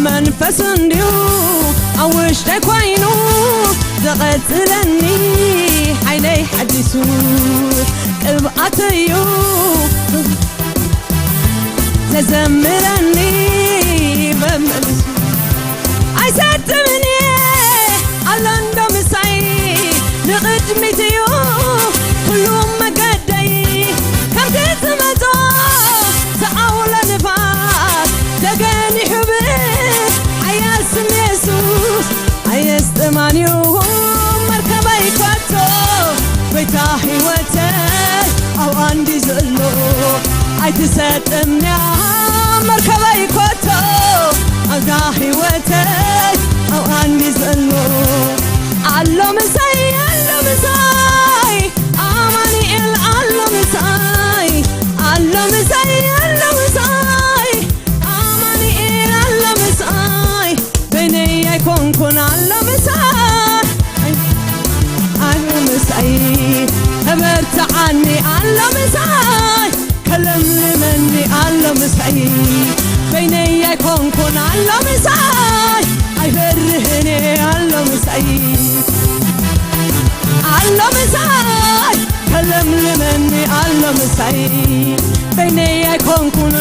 መንፈስ እንድዩ ኣብ ውሽጠይ ኮይኑ ዘቐጽለኒ፣ ሓይለይ ሓዲሱ ቅብኣት እዩ ዘዘምረኒ መመሊሱ። ኣይሰጥምን እየ ኣሎ እንዶ ምሳይ፣ ንቕድሚት እዩ ትሰጥምያ መርከበይ ኮቶ ኣብዛ ህይወተይ ኣብኣ እንዲ ዘሎ ኣሎ ምሳይ፣ ኣሎ ምሳይ ኣማኑኤል ኣሎ ምሳይ፣ ኣሎ ምሳይ፣ ኣሎ ምሳይ ኣማኑኤል ኣሎ ምሳይ፣ በይነይ ኣይኮንኩን ኣሎ ምሳይ፣ ኣሎ ምሳይ፣ ከበርትዓኒ ኣሎ ምሳይ፣ ከለምልመኒ ኣሎ ምሳይ፣ በይነይ ኣይኮንኩን ኣሎ ምሳይ፣ ኣይፈርህን ኣሎ ምሳይ፣ ኣሎ ምሳይ፣ ከለምልመኒ ኣሎ ምሳይ፣ በይነይ ኣይኮንኩን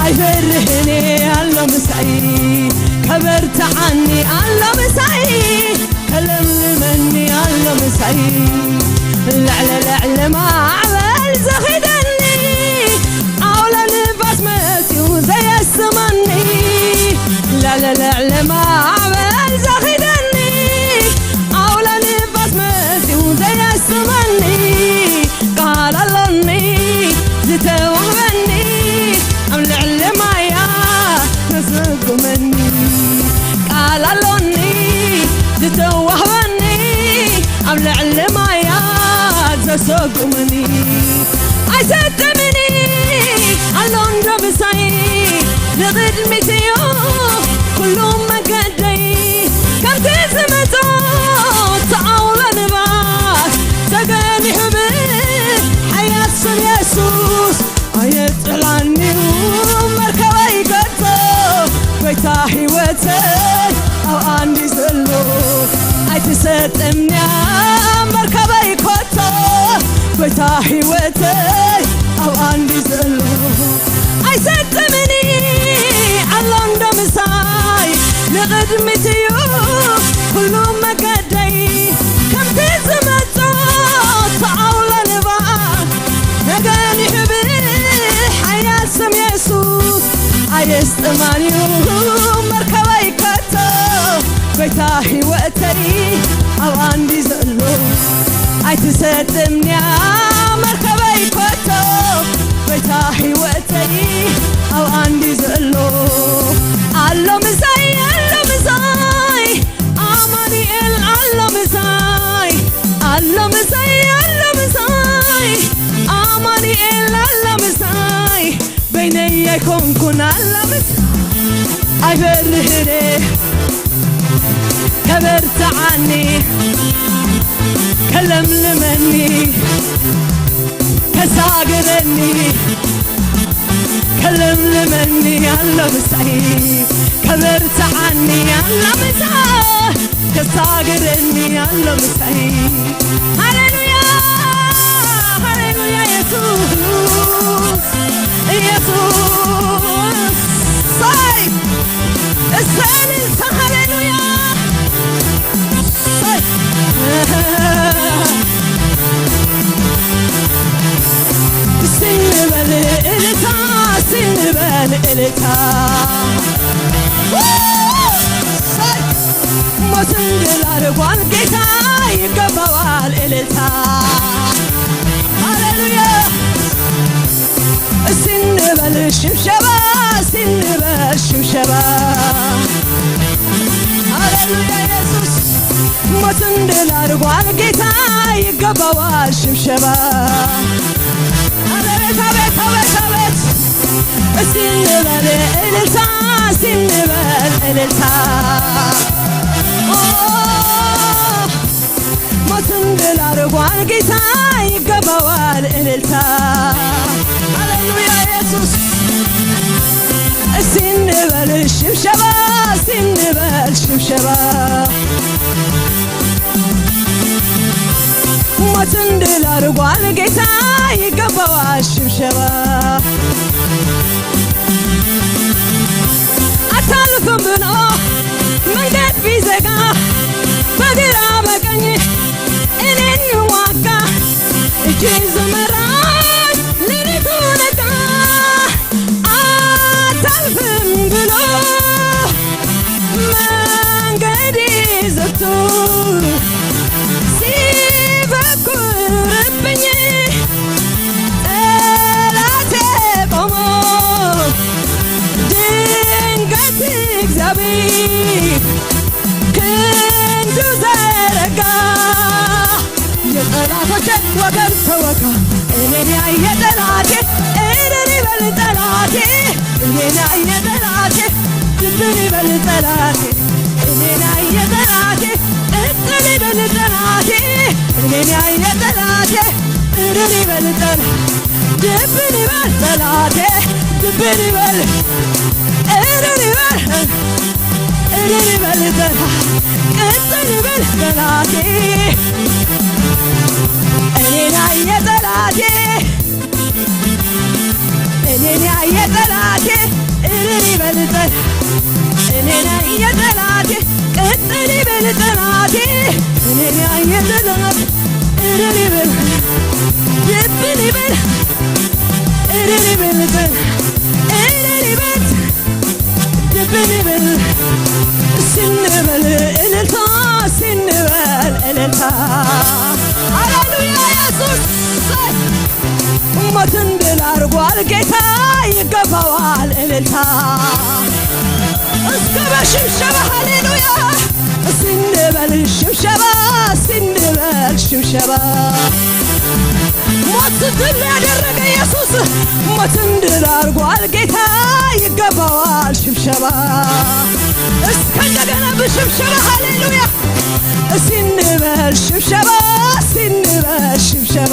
ኣይፈርህን ኣሎ ምሳይ፣ ከበርትዓኒ ኣሎ ምሳይ፣ ከለምልመኒ ኣሎ ምሳይ፣ ልዕሊ ልዕሊ ማዕበል ዘኺደኒ፣ ኣውሎ ንፋስ መጺኡ ዘየስመኒ፣ ልዕሊ ልዕሊ ማዕበል ዘኺደኒ፣ ኣውሎ ንፋስ መጺኡ ዘየስመኒ፣ ቃል ኣሎኒ ዝተዋህበኒ፣ ኣብ ልዕሊ ማያ ዘሰጉመኒ፣ ቃል ኣሎኒ ዝተዋህበኒ፣ ኣብ ልዕሊ ማያ ዘሰጉመኒ፣ ኣይሰጥምኒ ኣሎ እንዶ ምሳይ፣ ንቕድሚት እዩ ኩሉ መገደይ፣ ከምቲ ዝመጾ ተኣውሎ ንፋስ ተገኒሑ ብሓያል ስም የሱስ፣ ኣየጥዕላኒ እዩ መርከበይ ገጾ፣ ጎይታ ህይወተይ ኣብኣ እንዲ ዘሎ፣ ኣይትሰጥምንያ መርከበይ ኮቶ፣ ጎይታ ህይወተይ ኣብኣ እንዲ ዘሎ፣ ኣይሰጥምኒ ኣሎ እንዶ ምሳይ፣ ንቕድሚት እዩ ኩሉ መገደይ፣ ከምቲ ዝመጾ ተኣውሎ ንፋስ ተገኒሑ ብሓያል ስም የሱስ፣ ኣየስጥማን እዩ መርከበይ ኮቶ፣ ጎይታ ህይወተይ ኣብኣ እንዲ ዘሎ፣ ኣይትሰጥምንያ መርከበይ ኮቶ፣ ጎይታ ህይወተይ ኣብኣ እንዲ ዘሎ፣ ኣሎ ምሳይ፣ ኣሎ ምሳይ ኣማኑኤል ኣሎ ምሳይ፣ ኣሎ ምሳይ፣ ኣሎ ምሳይ ኣማኑኤል ኣሎ ምሳይ፣ በይነይ ኣይኮንኩን ኣሎ ምሳይ፣ ኣይፈርህን ከበርትዓኒ፣ ከለምልመኒ፣ ከሳግረኒ፣ ከለምልመኒ ኣሎ ምሳይ፣ ከበርትዓኒ ኣሎ ምሳይ፣ ከሳግረኒ ኣሎ ምሳይ። ሃሌሉያ፣ ሃሌሉያ፣ ኢየሱስ፣ ኢየሱስ፣ ሳይ፣ እሰይ፣ እልልታ፣ ሃሌሉያ። ስንበል እልልታ፣ ስንበል እልልታ። ሞትን ድል አድርጓል ጌታ፣ ይገባዋል እልልታ። ሃሌሉያ። እስቲ እንበል ሽብሸባ፣ እስቲ እንበል ሽብሸባ። ሃሌሉያ ኢየሱስ። ሞትን ድል አድርጓል ጌታ፣ ይገባዋል ሽብሸባ። አቤት፣ አቤት፣ አቤት፣ አቤት። እስቲ እንበል እልልታ፣ እስቲ እንበል እልልታ። ኦ፣ ሞትን ድል አድርጓል ጌታ፣ ይገባዋል እልልታ። ሃሌሉያ ኢየሱስ። እስቲ እንበል ሽብሸባ፣ እስቲ እንበል ሽብሸባ። ሞትን ድል አድርጓል ጌታ፣ ይገባዋል ሽብሸባ። አታልፍም ብሎ መንገድ ቢዘጋ፣ በግራ በቀኝ እኔን ይዋጋ፣ እጄ ዘመራኝ ሌሊቱ ነጋ። አታልፍም ብሎ መንገድ ዘግቶ ሲበኩርብኝ፣ ጠላቴ ጠላቶቼ ወገን ተወጋ። እኔን ያየ ጠላቴ እልል ይበል ጠላቴ። እኔን ያየ ጠላቴ ድብን ይበል ጠላቴ። እኔን ያየ ጠላቴ ቅጥል ይበል ጠላቴ። እኔን ያየ ጠላቴ እልል ይበል ጠላቴ። ድብን ይበል ጠላቴ። ድብን ይበል እልል ይበል እልል ይበል ጠላ- ቅጥል ይበል ጠላቴ። እኔን ያየ ጠላቴ እኔን ያየ ጠላቴ እልል ይበል ጠላ- እኔን ያየ ጠላቴ ቅጥል ይበል ጠላቴ። እኔን ያየ ጠላቴ እልል ይበል ድብን ይበል እልል ይበል ጠላ- እልል ይበል ድብን ይበል ስንበል እልልታ ስንበል እልልታ። ሃሌሉያ ኢየሱስ ሞትን ድል አርጓል ጌታ ይገባዋል እልልታ። እስከ በሽብሸባ ሃሌሉያ ስንበል ሽብሸባ ስንበል ሽብሸባ ሞት ድል ያደረገ ኢየሱስ ሞትን ድል አርጓል ጌታ ይገባዋል ሽብሸባ። እስከ እንደገና በሽብሸባ ሃሌሉያ ሲንበል ሽብሸባ ሲንበል ሽብሸባ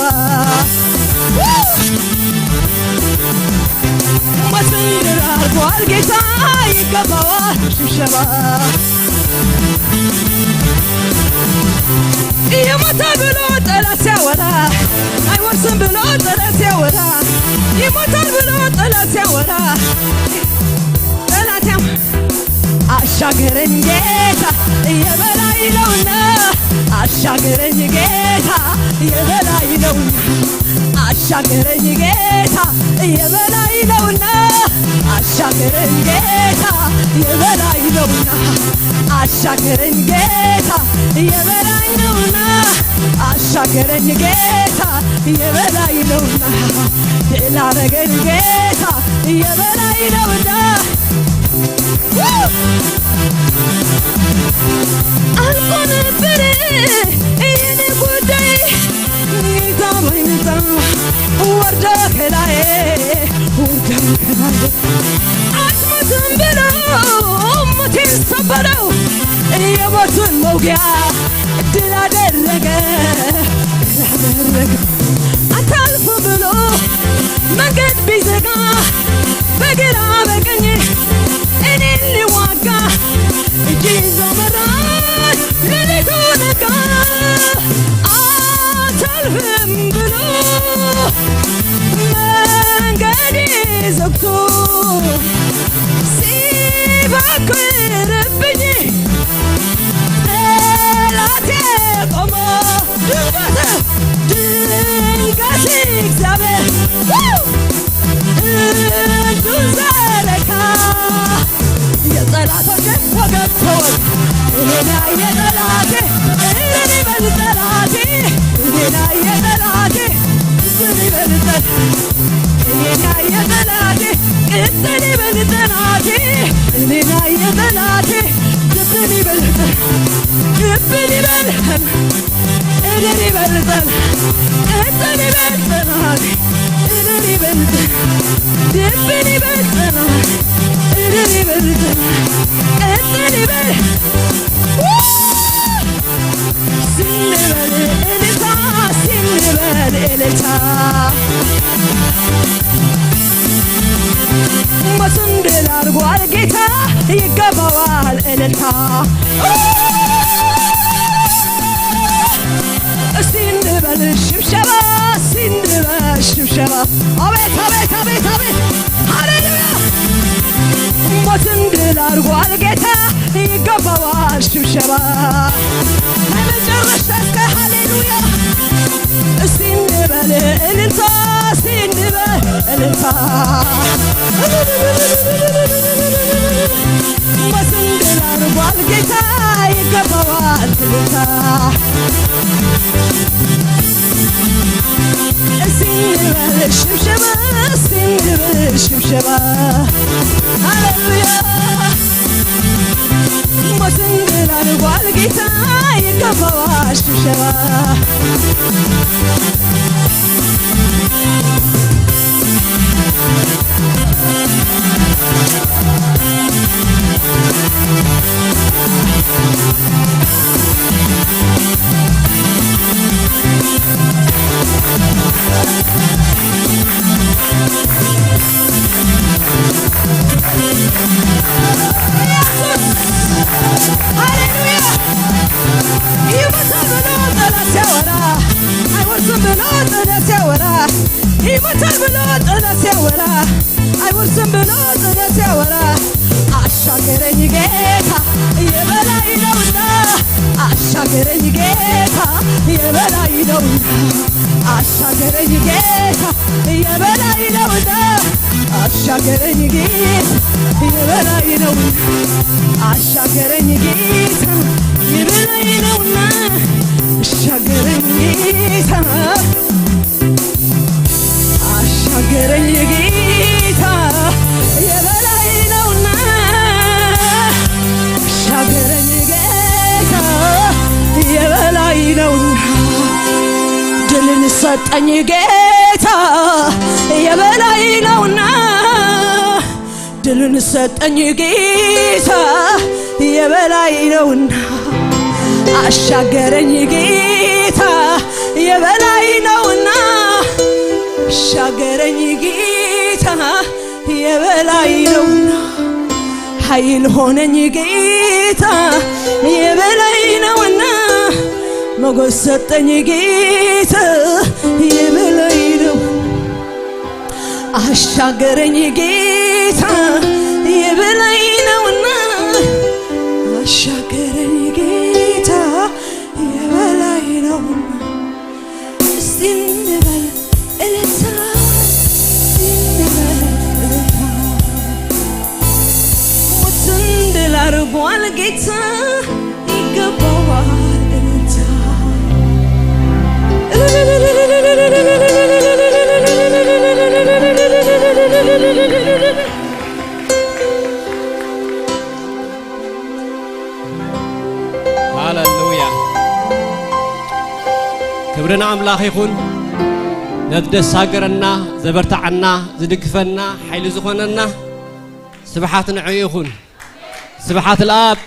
ሞትን ድል አርጓል ጌታ ይገባዋል ሽብሸባ። ይሞታል ብሎ ጠላት ሲያወራ አይወርስም ብሎ ጠላት ሲያወራ ይሞታል ብሎ ጠላት ሲያወራ ጠላት ያም አሻገረኝ ጌታ የበላይ ነውና አሻገረኝ ጌታ የበላይ ነውና አሻገረኝ ጌታ የበላይ ነውና አሻገረኝ ጌታ የበላይ ነውና አሻገረኝ ጌታ የበላይ ነውና አሻገረኝ ጌታ የበላይ ነውና ድል አረገኝ ጌታ የበላይ ነውና አልቆ ነበር የኔ ጉዳይ ጌታ ባይመጣ ወርደ ከላይ ወርደ ከላይ አትሞትም ብሎ ሞቴን ሰበረው የሞቱን መውጊያ ድል አደረገ ድል አደረገ አታልፍ ብሎ መንገድ ቢዘጋ በግራ በቀኝ እኔን ሊዋጋ እጅ ይዞ መራኝ ሌሊቱ ነጋ አታልፍም ብሎ መንገዴ ዘግቶ ሲባክርብኝ ጠላቴ ቆሞ ድንገት ድንገት እግዚአብሔር እጁን ዘረጋ የጠላቶቼ ወገብ ተወጋ እኔና የጠላቴ እኔ በል ጠላቴ እኔና የጠላቴ እኔ በል ጠላቴ እኔና የጠላቴ ቅጥል ይበል ጠላቴ እኔና የጠላቴ ድብን ይበል ድብን ይበል እድር ይበል ጠላቴ ቅጥል ይበል ጠላቴ እድር ይበል ድብን ይበል ጠላቴ እድር ይበል ቅጥል ይበል ስንበል እልልታ ስንበል እልልታ ሞትን ድል አድርጓል ጌታ ይገባዋል እልልታ እስቲ እንበል ሽብሸባ እስቲ እንበል ሽብሸባ አቤት አቤት አቤት አቤት ሃሌሉያ ሞትን ድል አድርጓል ጌታ ይገባዋል ሽብሸባ ለመጨረሻ እስከ ሃሌሉያ እስቲ እንበል እልልታ እስቲ እንበል እልልታ ሞትን ድል አድርጓል ጌታ ይገባዋል እልልታ እስቲ እንበል ሽብሸባ እስቲ እንበል ሽብሸባ ሃሌሉያ ሞትን ድል አድርጓል ጌታ ይገባዋል ሽብሸባ። ይሞታል ብሎ ጠላት ሲያወራ፣ አይወርስም ብሎ ጥለት ሲያወራ፣ ይሞታል ብሎ ጥለት ሲያወራ፣ አይወርስም ብሎ ጥለት ሲያወራ፣ አሻገረኝ ጌታ የበላይ ነውና፣ አሻገረኝ ጌታ የበላይ ነውና፣ አሻገረኝ ጌታ የበላይ ነውና፣ አሻገረኝ ጌታ የበላይ ነውና፣ አሻገረኝ ጌታ የበላይ ነውና፣ አሻገረኝ ጌታ፣ አሻገረኝ ጌታ የበላይ ነውና፣ አሻገረኝ ጌታ የበላይ ነውና፣ ድልን ሰጠኝ ጌታ የበላይ ነውና፣ ድልን ሰጠኝ ጌታ የበላይ ነውና፣ አሻገረኝ ጌታ የበላይ ነውና፣ አሻገረኝ ጌታ የበላይ ነውና፣ ኃይል ሆነኝ ጌታ የበላይ ነውና፣ ሞገስ ሰጠኝ ጌታ የበላይ ነውና፣ አሻገረኝ ጌታ የበላይ ነውና፣ አሻገረኝ ጌታ የበላይ ነውና። እስቲ እንበል እልልታ፣ እስቲ እንበል እልልታ። ሞትን ድል አድርጓል ጌታ፣ ይገባዋል እልልታ። ሃሌሉያ። ክብሪ ንኣምላኽ ይኹን። ነቲ ዘሳገረና፣ ዘበርትዓና፣ ዝድግፈና፣ ሓይሊ ዝኾነና ስብሓት ንዕኡ ይኹን። ስብሓት ለኣብ፣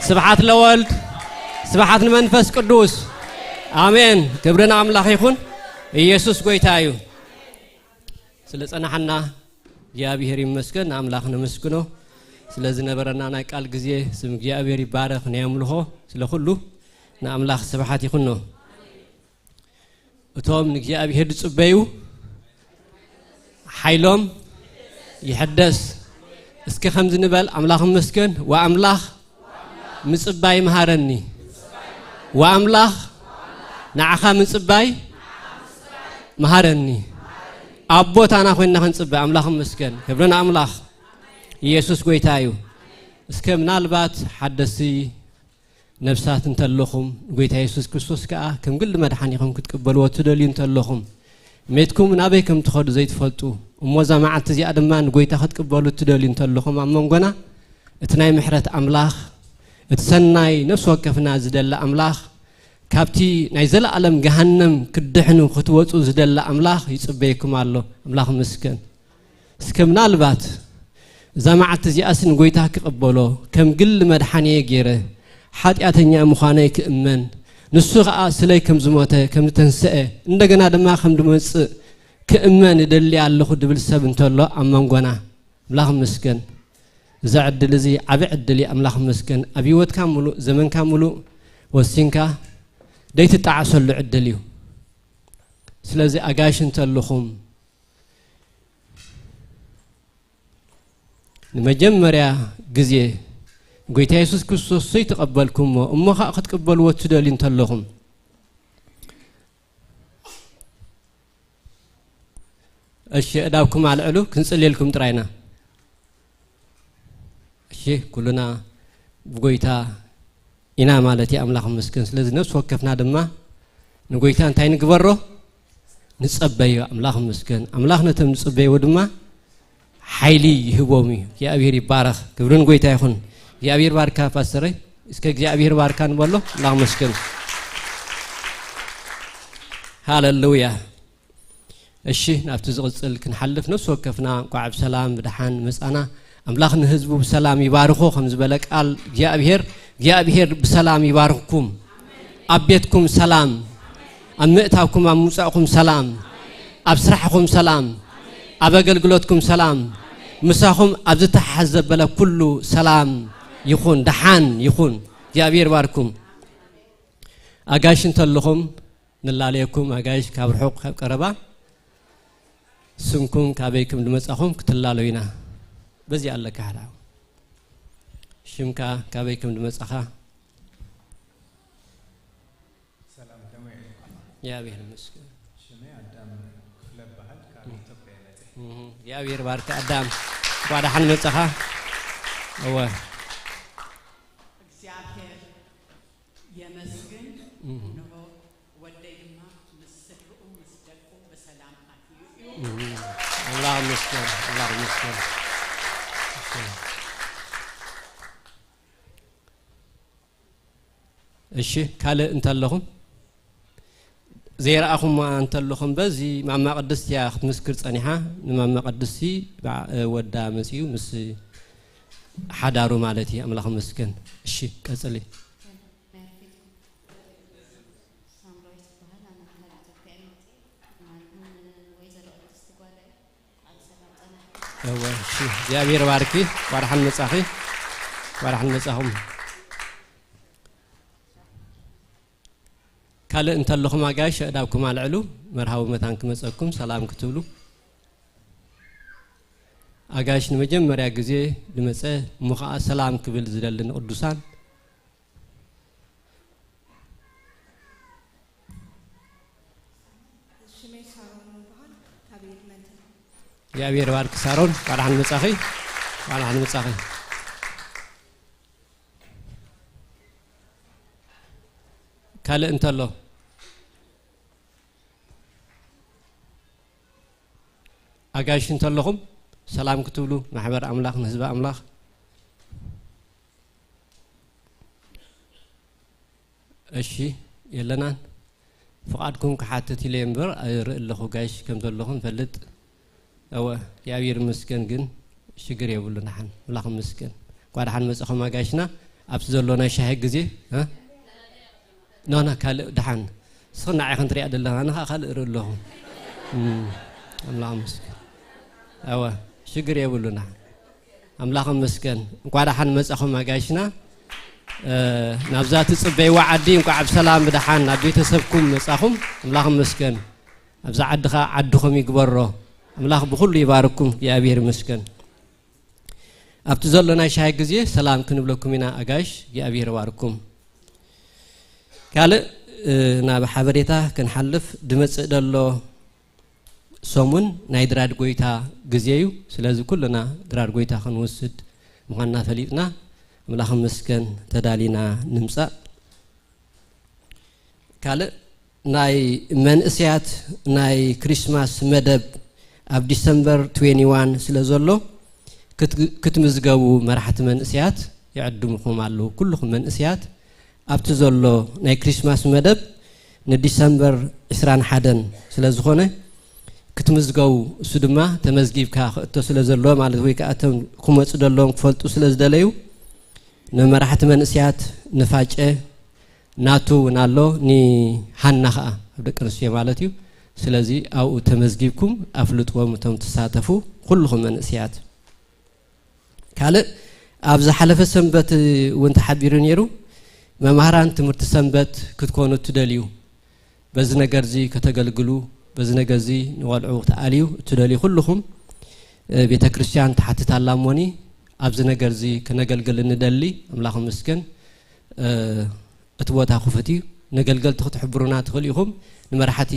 ስብሓት ለወልድ፣ ስብሓት ንመንፈስ ቅዱስ። ኣሜን። ክብሪ ንኣምላኽ ይኹን። ኢየሱስ ጎይታ እዩ። ስለ ጸናሕና እግዚኣብሔር ይመስገን፣ ንኣምላኽ ነመስግኖ። ስለ ዝነበረና ናይ ቃል ግዜ ስም እግዚኣብሔር ይባረኽ። ናይ ኣምልኾ ስለ ኩሉ ንኣምላኽ ስብሓት ይኹኖ። እቶም ንእግዚኣብሔር ዝጽበዩ ሓይሎም ይሕደስ። እስኪ ከምዚ ንበል፣ ኣምላኽ ይመስገን። ወኣምላኽ ምጽባይ መሃረኒ። ወኣምላኽ ንዓኻ ምጽባይ መሃረኒ። ኣብ ቦታና ኮይንና ክንጽበ ኣምላኽ ይመስገን። ክብሪ ንኣምላኽ። ኢየሱስ ጎይታ እዩ። እስከ ምናልባት ሓደስቲ ነፍሳት እንተለኹም፣ ንጎይታ የሱስ ክርስቶስ ከኣ ከም ግሊ መድሓኒኹም ክትቅበልዎ እትደልዩ እንተለኹም፣ ሜትኩም ናበይ ከም ትኸዱ ዘይትፈልጡ፣ እሞ እዛ መዓልቲ እዚኣ ድማ ንጎይታ ክትቅበሉ እትደልዩ እንተለኹም፣ ኣብ መንጎና እቲ ናይ ምሕረት ኣምላኽ፣ እቲ ሰናይ ነፍሲ ወከፍና ዝደሊ ኣምላኽ፣ ካብቲ ናይ ዘለኣለም ገሃነም ክትድሕኑ ክትወጹ ዝደሊ ኣምላኽ ይጽበየኩም ኣሎ። ኣምላኽ ይመስገን። እስከ ምናልባት እዛ መዓልቲ እዚኣስ ንጎይታ ክቕበሎ፣ ከም ግሊ መድሓኒየ ገይረ፣ ሓጢኣተኛ ምዃነይ ክእመን፣ ንሱ ኸኣ ስለይ ከም ዝሞተ፣ ከም ዝተንስአ፣ እንደገና ድማ ከም ዝመጽእ ክእመን እደሊ ኣለኹ ድብል ሰብ እንተሎ ኣብ መንጎና፣ ኣምላኽ ይመስገን። እዚ ዕድል እዚ ዓቢ ዕድል እዩ። ኣምላኽ ይመስገን። ኣብ ህይወትካ ምሉእ፣ ዘመንካ ምሉእ ወሲንካ ዘይትጣዓሰሉ ዕድል እዩ። ስለዚ ኣጋይሽ እንተለኹም፣ ንመጀመርያ ግዜ ጎይታ የሱስ ክርስቶስ ዘይተቐበልኩሞ፣ እሞ ኸኣ ክትቅበልዎ እትደልዩ እንተለኹም፣ እሺ፣ ኣእዳውኩም ኣልዕሉ፣ ክንጽልየልኩም ጥራይና። እሺ፣ ኩሉና ብጎይታ ኢና ማለት እዩ። ኣምላኽ ይመስገን። ስለዚ ነፍሲ ወከፍና ድማ ንጎይታ እንታይ ንግበሮ? ንጸበዮ። ኣምላኽ ይመስገን። ኣምላኽ ነቶም ዝጽበይዎ ድማ ሓይሊ ይህቦም እዩ። እግዚኣብሔር ይባረኽ። ክብሪ ንጎይታ ይኹን። እግዚኣብሔር ባርካ ፓስተረይ። እስከ እግዚኣብሔር ባርካ ንበሎ። ኣምላኽ ይመስገን። ሃለሉያ። እሺ፣ ናብቲ ዝቕጽል ክንሓልፍ፣ ነፍሲ ወከፍና እንኳዕ ብሰላም ብደሓን መጻና። ኣምላኽ ንህዝቡ ብሰላም ይባርኾ ከም ዝበለ ቃል እግዚኣብሔር፣ እግዚኣብሔር ብሰላም ይባርኽኩም። ኣብ ቤትኩም ሰላም፣ ኣብ ምእታውኩም ኣብ ምውጻእኩም ሰላም፣ ኣብ ስራሕኹም ሰላም፣ ኣብ ኣገልግሎትኩም ሰላም፣ ምሳኹም ኣብ ዝተሓሓዝ ዘበለ ኩሉ ሰላም ይኹን፣ ደሓን ይኹን። እግዚኣብሔር ይባርኩም። ኣጋይሽ እንተለኹም ንላለየኩም፣ ኣጋይሽ ካብ ርሑቕ ካብ ቀረባ፣ ስምኩም ካበይ ከም ዝመጻኹም ክትላለዩ ኢና። በዚ ኣለካ ሓራ። ሽምካ ካበይ ከም ዝመጻኻ። ሰላም፣ ከመይ ኢልኩም? እግዚኣብሔር ይመስገን። ሽመይ ኣዳም ክፍለ እበሃል፣ ካብ ኢትዮጵያ እየ መጺእ። እህ፣ እግዚኣብሔር ባርካ ኣዳም፣ እንኳዕ ደሓን መጻኻ። እወ። እግዚኣብሔር የመስግን። እህ። እንሆ ወደይ ድማ ምስ ስድርኡ ምስ ደቁ ብሰላም ኣትዩ እዩ። እህ። ኣምላኽ ይመስገን፣ ኣምላኽ ይመስገን። እሺ፣ ካልእ እንተለኹም? ዘይረኣኹም እንተለኹም፣ በዚ ማማ ቅድስቲ እያ ክትምስክር ጸኒሓ። ንማማ ቅድስቲ በዓ-፣ ወዳ መጺኡ ምስ ሓዳሩ ማለት እዩ። ኣምላኽ ይመስገን። እሺ፣ ቀጽሊ። ሳምራዊት ትበሃል፣ ኣነ ካብ ኢትዮጵያ እየ መፂእ። ማለት ንወይዘሮ ቅድስቲ ጓለይ። እወ፣ እሺ፣ እግዚኣብሔር ባርኪ። እንኳዕ ደሓን መጻኺ። እንኳዕ ደሓን መጻኹም። ካልእ እንተለኹም ኣጋይሽ ኣእዳብኩም ኣልዕሉ፣ መርሃዊ መታን ክመጸኩም ሰላም ክትብሉ። ኣጋይሽ ንመጀመርያ ግዜ ዝመጸ እሞ ኸኣ ሰላም ክብል ዝደሊ ንቅዱሳን። ሽመይ ሳሮን ይበሃል፣ ካብ ኤድመንተን። እግዚኣብሔር ባርክ ሳሮን፣ እንኳዕ ደሓን መጻኺ፣ እንኳዕ ደሓን መጻኺ። ካልእ እንተሎ? ኣጋይሽ እንተለኹም ሰላም ክትብሉ፣ ማሕበር ኣምላኽ ንህዝቢ ኣምላኽ። እሺ፣ የለናን። ፍቓድኩም ክሓትት ኢለ እምበር፣ እርኢ ኣለኹ ጋይሽ ከም ዘለኹም ፈልጥ። እወ፣ እግዚኣብሔር ይመስገን ግን ሽግር የብሉን። ደሓን፣ ኣምላኽ ይመስገን። እንኳዕ ደሓን መጻኹም ኣጋይሽና። ኣብቲ ዘሎ ናይ ሻሂ ግዜ፣ እ? ኖ፣ ኖ፣ ካልእ ደሓን። ንስኺ ንዓይ ክንትሪኣ ደለኻ፣ ኣነ ኸኣ ካልእ እርኢ ኣለኹ። እም፣ ኣምላኽ ይመስገን። እወ፣ ሽግር የብሉን። ደሓን። ኣምላኽ ይመስገን። እንኳዕ ደሓን መጻኹም ኣጋይሽና። እ፣ ናብዛ ትጽበይዋ ዓዲ እንኳዕ ብሰላም ብደሓን ናብ ቤተሰብኩም መጻኹም። ኣምላኽ ይመስገን። ኣብዛ ዓዲ ኸኣ ዓድኹም ይግበሮ። ኣምላኽ ብኹሉ ይባርኩም። እግዚኣብሔር ይመስገን። ኣብቲ ዘሎ ናይ ሻሂ ግዜ ሰላም ክንብለኩም ኢና ኣጋይሽ። እግዚኣብሔር ይባርኩም። ካልእ፣ እ፣ ናብ ሓበሬታ ክንሓልፍ፣ ዝመጽእ ዘሎ ሰሙን ናይ ድራር ጎይታ ግዜ እዩ። ስለዚ ኩልና ድራር ጎይታ ክንወስድ ምዃንና ፈሊጥና፣ ኣምላኽ ይመስገን፣ ተዳሊና ንምጻእ። ካልእ ናይ መንእሰያት ናይ ክሪስማስ መደብ ኣብ ዲሰምበር ትዌንቲ ዋን ስለ ዘሎ ክት-፣ ክትምዝገቡ መራሕቲ መንእሰያት ይዕድምኹም ኣለዉ። ኩልኹም መንእሰያት ኣብቲ ዘሎ ናይ ክሪስማስ መደብ ንዲሰምበር ዕስራን ሓደን ስለ ዝኾነ ክትምዝገቡ፣ እሱ ድማ ተመዝጊብካ ክእቶ ስለ ዘለዎ ማለት ወይ ከኣ እቶም ክመጹ ዘለዎም ክፈልጡ ስለ ዝደለዩ ንመራሕቲ መንእሰያት ንፋጨ ናቱ እውን ኣሎ፣ ንሃና ኸኣ ኣብ ደቂ ኣንስትዮ ማለት እዩ። ስለዚ ኣብኡ ተመዝጊብኩም ኣፍልጥዎም እቶም ትሳተፉ ኩልኹም መንእሰያት። ካልእ ኣብ ዝሓለፈ ሰንበት እውን ተሓቢሩ ነይሩ። መማህራን ትምህርቲ ሰንበት ክትኮኑ እትደልዩ፣ በዚ ነገርዚ ከተገልግሉ፣ በዚ ነገርዚ ንቖልዑ ክትኣልዩ እትደልዩ ኩልኹም፣ እ፣ ቤተ ክርስቲያን ትሓትት ኣላ እሞኒ፣ ኣብዚ ነገርዚ ክነገልግል እንደሊ፣ ኣምላኽ ይመስገን፣ እ፣ እቲ ቦታ ክፉት እዩ። ነገልገልቲ ክትሕብሩና ትኽእሉ ኢኹም። ንመራሕቲ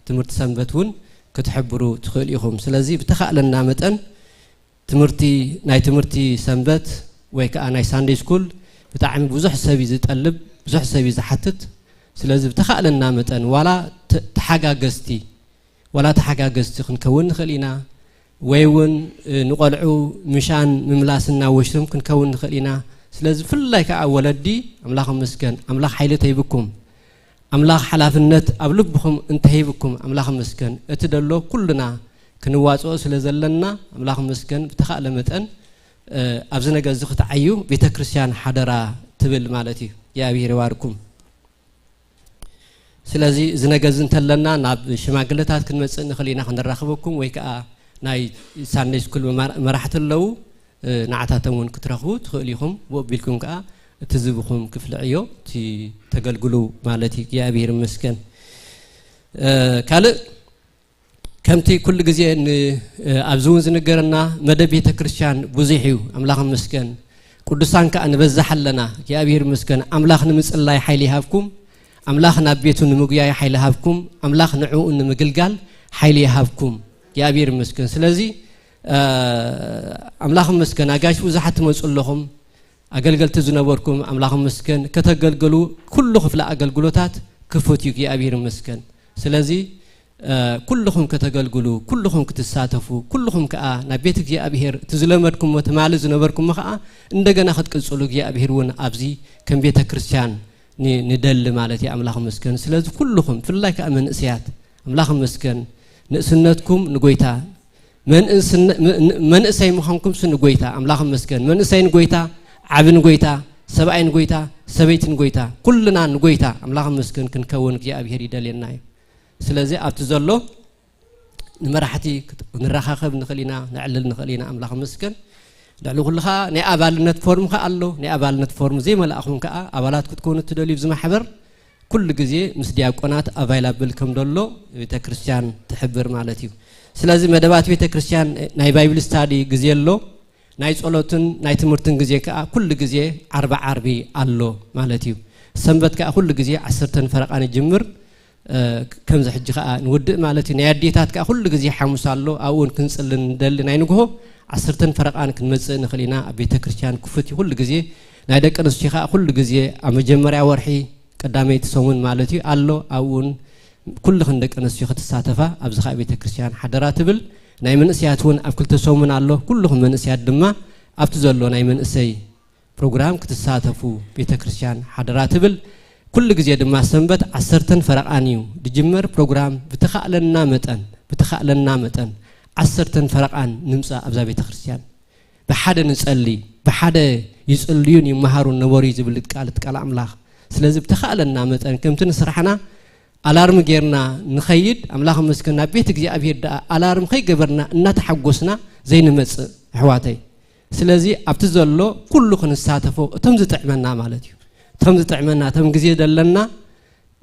ትምህርቲ ሰንበት እውን ክትሕብሩ ትኽእሉ ኢኹም። ስለዚ ብተኻእለና መጠን ትምህርቲ፣ ናይ ትምህርቲ ሰንበት ወይ ከኣ ናይ ሳንደይ ስኩል ብጣዕሚ ብዙሕ ሰብ እዩ ዝጠልብ፣ ብዙሕ ሰብ እዩ ዝሓትት። ስለዚ ብተኻእለና መጠን ዋላ ተ-፣ ተሓጋገዝቲ፣ ዋላ ተሓጋገዝቲ ክንከውን ንኽእል ኢና፣ ወይ እውን፣ እ፣ ንቖልዑ ምሻን ምምላስን ናብ ወሽሩም ክንከውን ንኽእል ኢና። ስለዚ ብፍላይ ከኣ ወለዲ፣ ኣምላኽ ይመስገን፣ ኣምላኽ ሓይሊ ተሂብኩም፣ ኣምላኽ ሓላፍነት ኣብ ልብኹም እንተሂብኩም ኣምላኽ ይመስገን። እቲ ደሎ ኩልና ክንዋፅኦ ስለ ዘለና ኣምላኽ ይመስገን። ብተኻእለ መጠን ኣብዚ ነገር እዚ ክትዓዩ ቤተ ክርስቲያን ሓደራ ትብል ማለት እዩ። እግዚኣብሔር ይባርኩም። ስለዚ እዚ ነገር እዚ እንተለና ናብ ሽማግለታት ክንመፅእ ንኽእል ኢና ክንራኸበኩም፣ ወይ ከዓ ናይ ሳንደይ ስኩል መራሕቲ ኣለዉ፣ ንዓታቶም እውን ክትረኽቡ ትኽእሉ ኢኹም። ብኡ ኣቢልኩም ከዓ እቲ ዝብኹም ክፍሊ ዕዮ እቲ ተገልግሉ ማለት እዩ። እግዚኣብሔር ይመስገን። ካልእ ከምቲ ኩሉ ግዜ ኣብዚ እውን ዝንገረና መደብ ቤተ ክርስቲያን ብዙሕ እዩ። ኣምላኽ ይመስገን። ቅዱሳን ከዓ ንበዝሕ ኣለና። እግዚኣብሔር ይመስገን። ኣምላኽ ንምጽላይ ሓይሊ ይሃብኩም። ኣምላኽ ናብ ቤቱ ንምጉያይ ሓይሊ ይሃብኩም። ኣምላኽ ንዕኡ ንምግልጋል ሓይሊ ይሃብኩም። እግዚኣብሔር ይመስገን። ስለዚ ኣምላኽ ይመስገን። ኣጋይሽ ብዙሓት ትመጹ ኣለኹም። ኣገልገልቲ ዝነበርኩም ኣምላኽ ይመስገን። ከተገልግሉ ኩሉ ክፍለ ኣገልግሎታት ክፉት እዩ። እግዚኣብሔር ይመስገን። ስለዚ ኩልኹም ከተገልግሉ፣ ኩልኹም ክትሳተፉ፣ ኩልኹም ከኣ ናብ ቤት እግዚኣብሔር እቲ ዝለመድኩሞ ትማሊ ዝነበርኩሞ ከኣ እንደገና ክትቅጽሉ እግዚኣብሔር እውን ኣብዚ ከም ቤተ ክርስቲያን ንደሊ ማለት እዩ። ኣምላኽ ይመስገን። ስለዚ ኩልኹም ብፍላይ ከኣ መንእሰያት ኣምላኽ ይመስገን። ንእስነትኩም ንጎይታ መንእሰይ ምዃንኩምሲ ንጎይታ ኣምላኽ ይመስገን። መንእሰይ ንጎይታ፣ ዓቢ ንጎይታ፣ ሰብኣይ ንጎይታ፣ ሰበይቲ ንጎይታ፣ ኩልና ንጎይታ ኣምላኽ ይመስገን ክንከውን እግዚኣብሔር ይደልየና እዩ። ስለዚ ኣብቲ ዘሎ ንመራሕቲ ክንረኻኸብ ንኽእል ኢና፣ ነዕልል ንኽእል ኢና። ኣምላኽ ይመስገን። ልዕሊ ኩሉ ኸዓ ናይ ኣባልነት ፎርም ኸዓ ኣሎ። ናይ ኣባልነት ፎርም ዘይመላእኹም ከኣ ኣባላት ክትኮኑ እትደልዩ ኣብዚ ማሕበር ኩሉ ግዜ ምስ ዲያቆናት ኣቫይላብል ከም ዘሎ ቤተ ክርስቲያን ትሕብር ማለት እዩ። ስለዚ መደባት ቤተ ክርስቲያን ናይ ባይብል ስታዲ ግዜ ኣሎ፣ ናይ ጸሎትን ናይ ትምህርትን ግዜ ከኣ ኩሉ ግዜ ዓርቢ ዓርቢ ኣሎ ማለት እዩ። ሰንበት ከኣ ኩሉ ግዜ ዓሰርተን ፈረቓን ይጅምር። ከምዚ ሕጂ ከኣ ንውድእ ማለት እዩ። ናይ ኣዴታት ከኣ ኩሉ ግዜ ሓሙስ ኣሎ፣ ኣብኡ እውን ክንጽሊ ንደሊ ናይ ንግሆ ዓሰርተን ፈረቓን ክንመጽእ ንኽእል ኢና። ኣብ ቤተ ክርስቲያን ክፉት እዩ ኩሉ ግዜ። ናይ ደቂ ኣንስትዮ ከኣ ኩሉ ግዜ ኣብ መጀመርያ ወርሒ ቀዳመይቲ ሰሙን ማለት እዩ ኣሎ። ኣብኡ እውን ኩልኽን ደቂ ኣንስትዮ ክትሳተፋ ኣብዚ ከኣ ቤተ ክርስቲያን ሓደራ ትብል። ናይ መንእሰያት እውን ኣብ ክልተ ሰሙን ኣሎ። ኩልኹም መንእሰያት ድማ ኣብቲ ዘሎ ናይ መንእሰይ ፕሮግራም ክትሳተፉ ቤተ ክርስቲያን ሓደራ ትብል። ኩሉ ግዜ ድማ ሰንበት ዓሰርተን ፈረቓን እዩ ድጅመር ፕሮግራም። ብተኻእለና መጠን ብተኻእለና መጠን ዓሰርተን ፈረቓን ንምጻእ ኣብዛ ቤተ ክርስቲያን ብሓደ ንጸሊ፣ ብሓደ ይጽልዩን ይመሃሩን ነበሩ እዩ ዝብል ቃል እቲ ቃል ኣምላኽ። ስለዚ ብተኻእለና መጠን ከምቲ ንስራሕና ኣላርም ጌርና ንኸይድ ኣምላኽ ይመስገን። ናብ ቤት እግዚኣብሔር ደኣ ኣላርም ከይገበርና እናተሓጎስና ዘይንመጽእ ኣሕዋተይ። ስለዚ ኣብቲ ዘሎ ኩሉ ክንሳተፎ እቶም ዝጥዕመና ማለት እዩ። እቶም ዝጥዕመና እቶም ግዜ ዘለና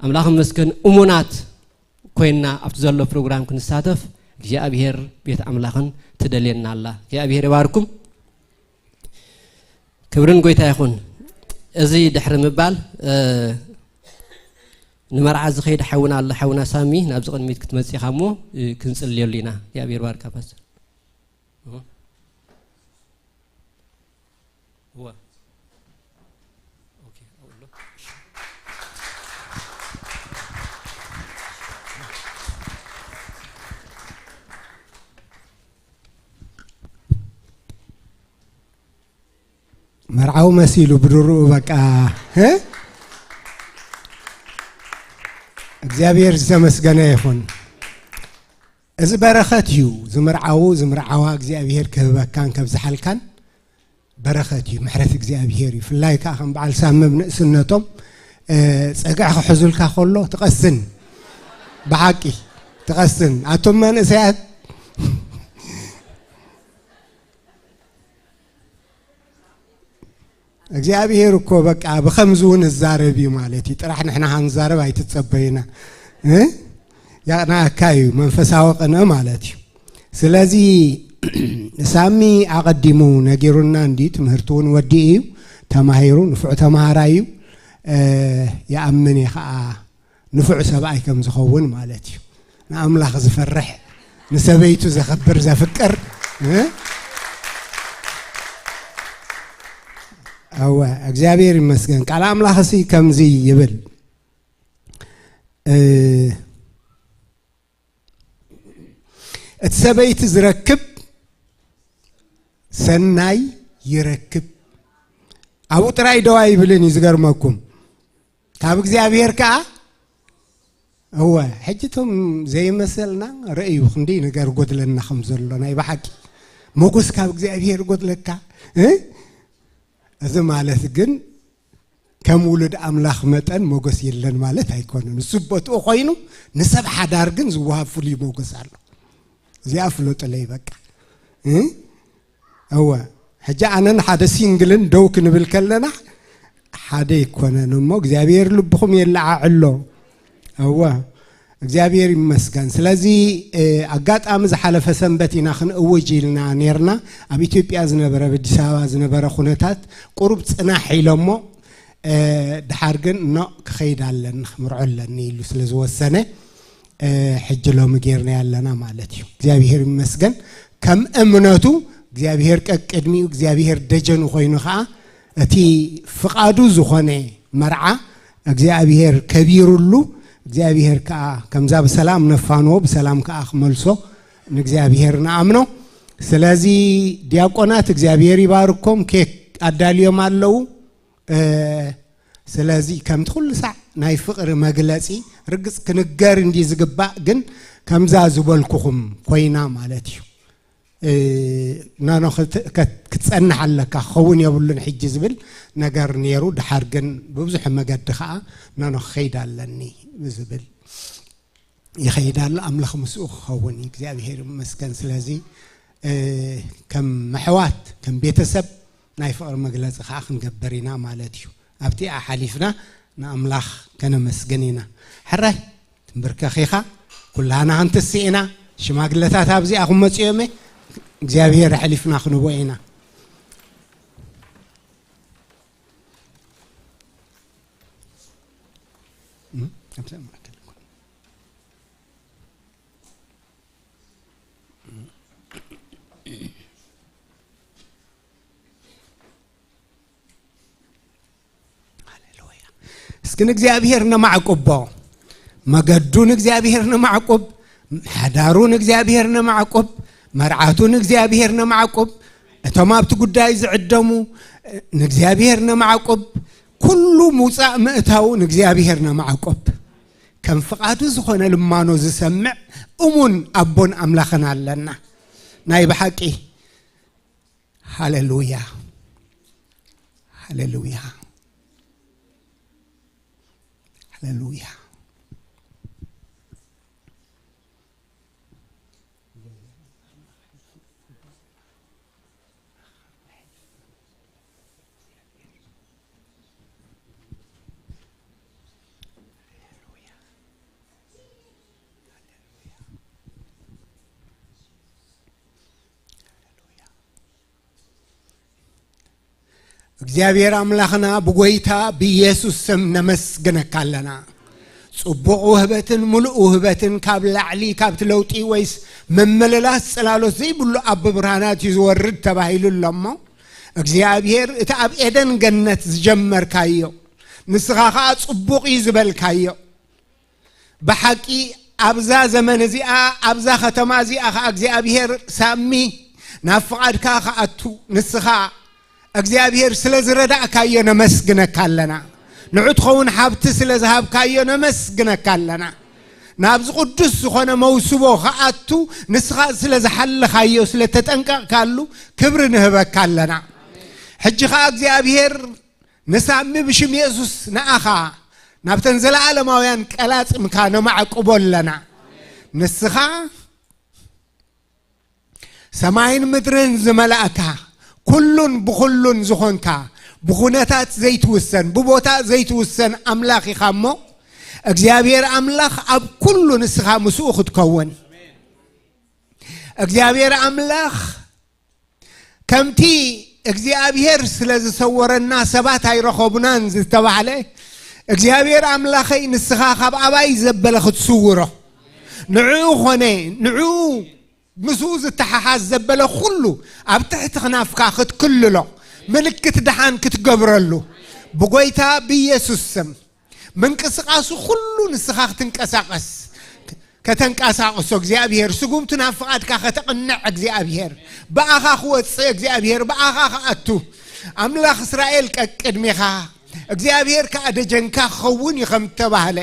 ኣምላኽ ይመስገን እሙናት ኮይንና ኣብቲ ዘሎ ፕሮግራም ክንሳተፍ እግዚኣብሔር ቤት ኣምላኽን ትደልየና ኣላ። እግዚኣብሔር ይባርኩም። ክብርን ጎይታ ይኹን። እዚ ድሕሪ ምባል ንመርዓ ዝኸይድ ሓውና ኣሎ፣ ሓውና ሳሚ ናብዚ ቅድሚት ክትመጽእ ኢኻ እሞ ክንጽልየሉ ኢና። እግዚኣብሔር ባርካ ፓስተር። እወ። ኦኬ፣ ኣውሎ። መርዓዊ መሲሉ ብድሩኡ በቃ፣ እ? እግዚኣብሔር ዝተመስገነ ይኹን። እዚ በረኸት እዩ። ዝምርዓዉ ዝምርዓዋ እግዚኣብሔር ክህበካን ከብዝሓልካን በረኸት እዩ። ምሕረት እግዚኣብሔር እዩ። ፍላይ ከዓ ከም በዓል ሳሚ ኣብ ንእስነቶም፣ እ፣ ጸግዒ ክሕዙልካ ከሎ ትቐስን። ብሓቂ ትቐስን። ኣቱም መንእሰያት እግዚኣብሔር እኮ በቃ ብኸምዚ እውን እዛረብ እዩ ማለት እዩ። ጥራሕ ንሕና ክንዛረብ ኣይትጸበዩና። እ? ያቕናካ እዩ መንፈሳዊ ቅንኢ ማለት እዩ። ስለዚ ሳሚ ኣቐዲሙ ነጊሩና እንዲ ትምህርቲ እውን ወዲኡ እዩ። ተማሂሩ ንፉዕ ተማሃራይ እዩ። እ፣ ይኣምን እየ ኸዓ ንፉዕ ሰብኣይ ከም ዝኸውን ማለት እዩ። ንኣምላኽ ዝፈርሕ፣ ንሰበይቱ ዘኽብር፣ ዘፍቅር፣ እ? እወ፣ እግዚኣብሔር ይመስገን። ቃል ኣምላኽ እሲ ከምዚ ይብል፣ እ፣ እቲ ሰበይቲ ዝረክብ ሰናይ ይረክብ። ኣብኡ ጥራይ ደው ኣይብልን እዩ፣ ዝገርመኩም። ካብ እግዚኣብሔር ከኣ እወ፣ ሕጂ እቶም ዘይመሰልና ረእዩ ክንደይ ነገር ጎድለና ከም ዘሎ ናይ ብሓቂ። ሞጎስ ካብ እግዚኣብሔር ጎድለካ እ? እዚ ማለት ግን ከም ውሉድ ኣምላኽ መጠን ሞገስ የለን ማለት ኣይኮነን። እሱ ቦትኡ ኮይኑ ንሰብ ሓዳር ግን ዝወሃብ ፍሉይ ሞገስ ኣሎ። እዚኣ ፍለጡለይ በቃ እ? እወ፣ ሕጂ ኣነን ሓደ ሲንግልን ደው ክንብል ከለና ሓደ ኣይኮነን እሞ እግዚኣብሔር ልብኹም የለዓዕሎ። እወ፣ እግዚኣብሔር ይመስገን። ስለዚ ኣጋጣሚ ዝሓለፈ ሰንበት ኢና ክንእውጅ ኢልና ኔርና። ኣብ ኢትዮጵያ ዝነበረ፣ ኣብ ኣዲስ ኣበባ ዝነበረ ኩነታት ቁሩብ ጽናሕ ኢሎሞ፣ ድሓር ግን ኖ፣ ክኸይድ ኣለኒ፣ ክምርዖ ኣለኒ ኢሉ ስለ ዝወሰነ ሕጂ ሎሚ ጌርና ያለና ማለት እዩ። እግዚኣብሔር ይመስገን። ከም እምነቱ እግዚኣብሔር ቀቅድሚኡ፣ እግዚኣብሔር ደጀኑ ኮይኑ ኸዓ እቲ ፍቓዱ ዝኾነ መርዓ እግዚኣብሔር ከቢሩሉ፣ እግዚኣብሔር ከዓ ከምዛ ብሰላም ነፋንዎ ብሰላም ከዓ ክመልሶ ንእግዚኣብሔር ንኣምኖ። ስለዚ ዲያቆናት እግዚኣብሔር ይባርኮም። ኬክ ኣዳልዮም ኣለዉ። ስለዚ ከምቲ ኩሉ ሳዕ ናይ ፍቕሪ መግለጺ ርግጽ ክንገር እንዲ ዝግባእ፣ ግን ከምዛ ዝበልኩኹም ኮይና ማለት እዩ። ናኖ ክትጸንሕ ኣለካ፣ ክኸውን የብሉን ሕጂ ዝብል ነገር ነይሩ። ድሓር ግን ብብዙሕ መገዲ ኸዓ ናኖ ክኸይድ ኣለኒ ዝብል ይኸይድ ኣሎ። ኣምላኽ ምስኡ ክኸውን እዩ። እግዚኣብሔር ይመስገን። ስለዚ ከም ኣሕዋት ከም ቤተሰብ ናይ ፍቕሪ መግለጺ ኸዓ ክንገብር ኢና ማለት እዩ። ኣብቲኣ ሓሊፍና ንኣምላኽ ከነመስግን ኢና። ሕራይ ትንብርከኽ ኢኻ። ኩላና ክንትስእ ኢና። ሽማግለታት ኣብዚኣ ክመጹ እዮም። እግዚኣብሔር ኣሕሊፍና ክንቦ ኢና። እም? ኣብዚኣ ማእከል እኮ። ሃሌሉያ። እስኪ ንእግዚኣብሔር ነማዕቁቦ። መገዱ ንእግዚኣብሔር ነማዕቁብ። ሓዳሩ ንእግዚኣብሔር ነማዕቁብ። መርዓቱ ንእግዚኣብሔር ነማዕቁብ። እቶም ኣብቲ ጉዳይ ዝዕደሙ ንእግዚኣብሔር ነማዕቁብ። ኩሉ ምውጻእ ምእታው ንእግዚኣብሔር ነማዕቁብ። ከም ፍቓዱ ዝኾነ ልማኖ ዝሰምዕ እሙን ኣቦን ኣምላኽን ኣለና። ናይ ብሓቂ ሃሌሉያ፣ ሃሌሉያ፣ ሃሌሉያ። እግዚኣብሔር ኣምላኽና ብጎይታ ብኢየሱስ ስም ነመስግነካ ኣለና። ጽቡቕ ውህበትን ምሉእ ውህበትን ካብ ላዕሊ ካብቲ ለውጢ ወይስ ምምልላስ ጽላሎት ዘይብሉ ኣብ ብርሃናት እዩ ዝወርድ ተባሂሉ ኣሎ እሞ፣ እግዚኣብሔር እቲ ኣብ ኤደን ገነት ዝጀመርካዮ ንስኻ ኸኣ ጽቡቕ እዩ ዝበልካዮ፣ ብሓቂ ኣብዛ ዘመን እዚኣ ኣብዛ ከተማ እዚኣ ኸኣ እግዚኣብሔር ሳሚ ናብ ፍቓድካ ክኣቱ ንስኻ እግዚኣብሔር ስለ ዝረዳእካዮ ነመስግነካ ኣለና። ንዑ ትኸውን ሃብቲ ስለ ዝሃብካዮ ነመስግነካ ኣለና። ናብዚ ቅዱስ ዝኾነ መውስቦ ክኣቱ ንስኻ ስለ ዝሓለኻዮ ስለ ተጠንቀቕካሉ ክብሪ ንህበካ ኣለና። ሕጂ ኸኣ እግዚኣብሔር ንሳሚ ብሽም የሱስ ንኣኻ ናብተን ዘለኣለማውያን ቀላጽምካ ነማዕቁቦ ኣለና። ንስኻ ሰማይን ምድርን ዝመላእካ ኩሉን ብኹሉን ዝኾንካ ብኹነታት ዘይትውሰን ብቦታ ዘይትውሰን ኣምላኽ ኢኻ እሞ እግዚኣብሔር ኣምላኽ ኣብ ኩሉ ንስኻ ምስኡ ክትከውን እግዚኣብሔር ኣምላኽ ከምቲ እግዚኣብሔር ስለ ዝሰወረና ሰባት ኣይረኸቡናን ዝተባህለ እግዚኣብሔር ኣምላኸይ ንስኻ ካብ ኣባይ ዘበለ ክትስውሮ ንዕኡ ኾነ ንዕኡ ምስኡ ዝተሓሓዝ ዘበለ ኩሉ ኣብ ትሕቲ ክናፍካ ክትክልሎ ምልክት ደሓን ክትገብረሉ ብጎይታ ብኢየሱስ ስም ምንቅስቃሱ ኩሉ ንስኻ ክትንቀሳቀስ ከተንቀሳቅሶ እግዚኣብሔር ስጉምቱ ናብ ፍቓድካ ከተቕንዕ እግዚኣብሔር ብኣኻ ክወፅእ እግዚኣብሔር ብኣኻ ክኣቱ ኣምላኽ እስራኤል ቀቅድሜኻ እግዚኣብሔር ከዓ ደጀንካ ክኸውን እዩ ከም ተባህለ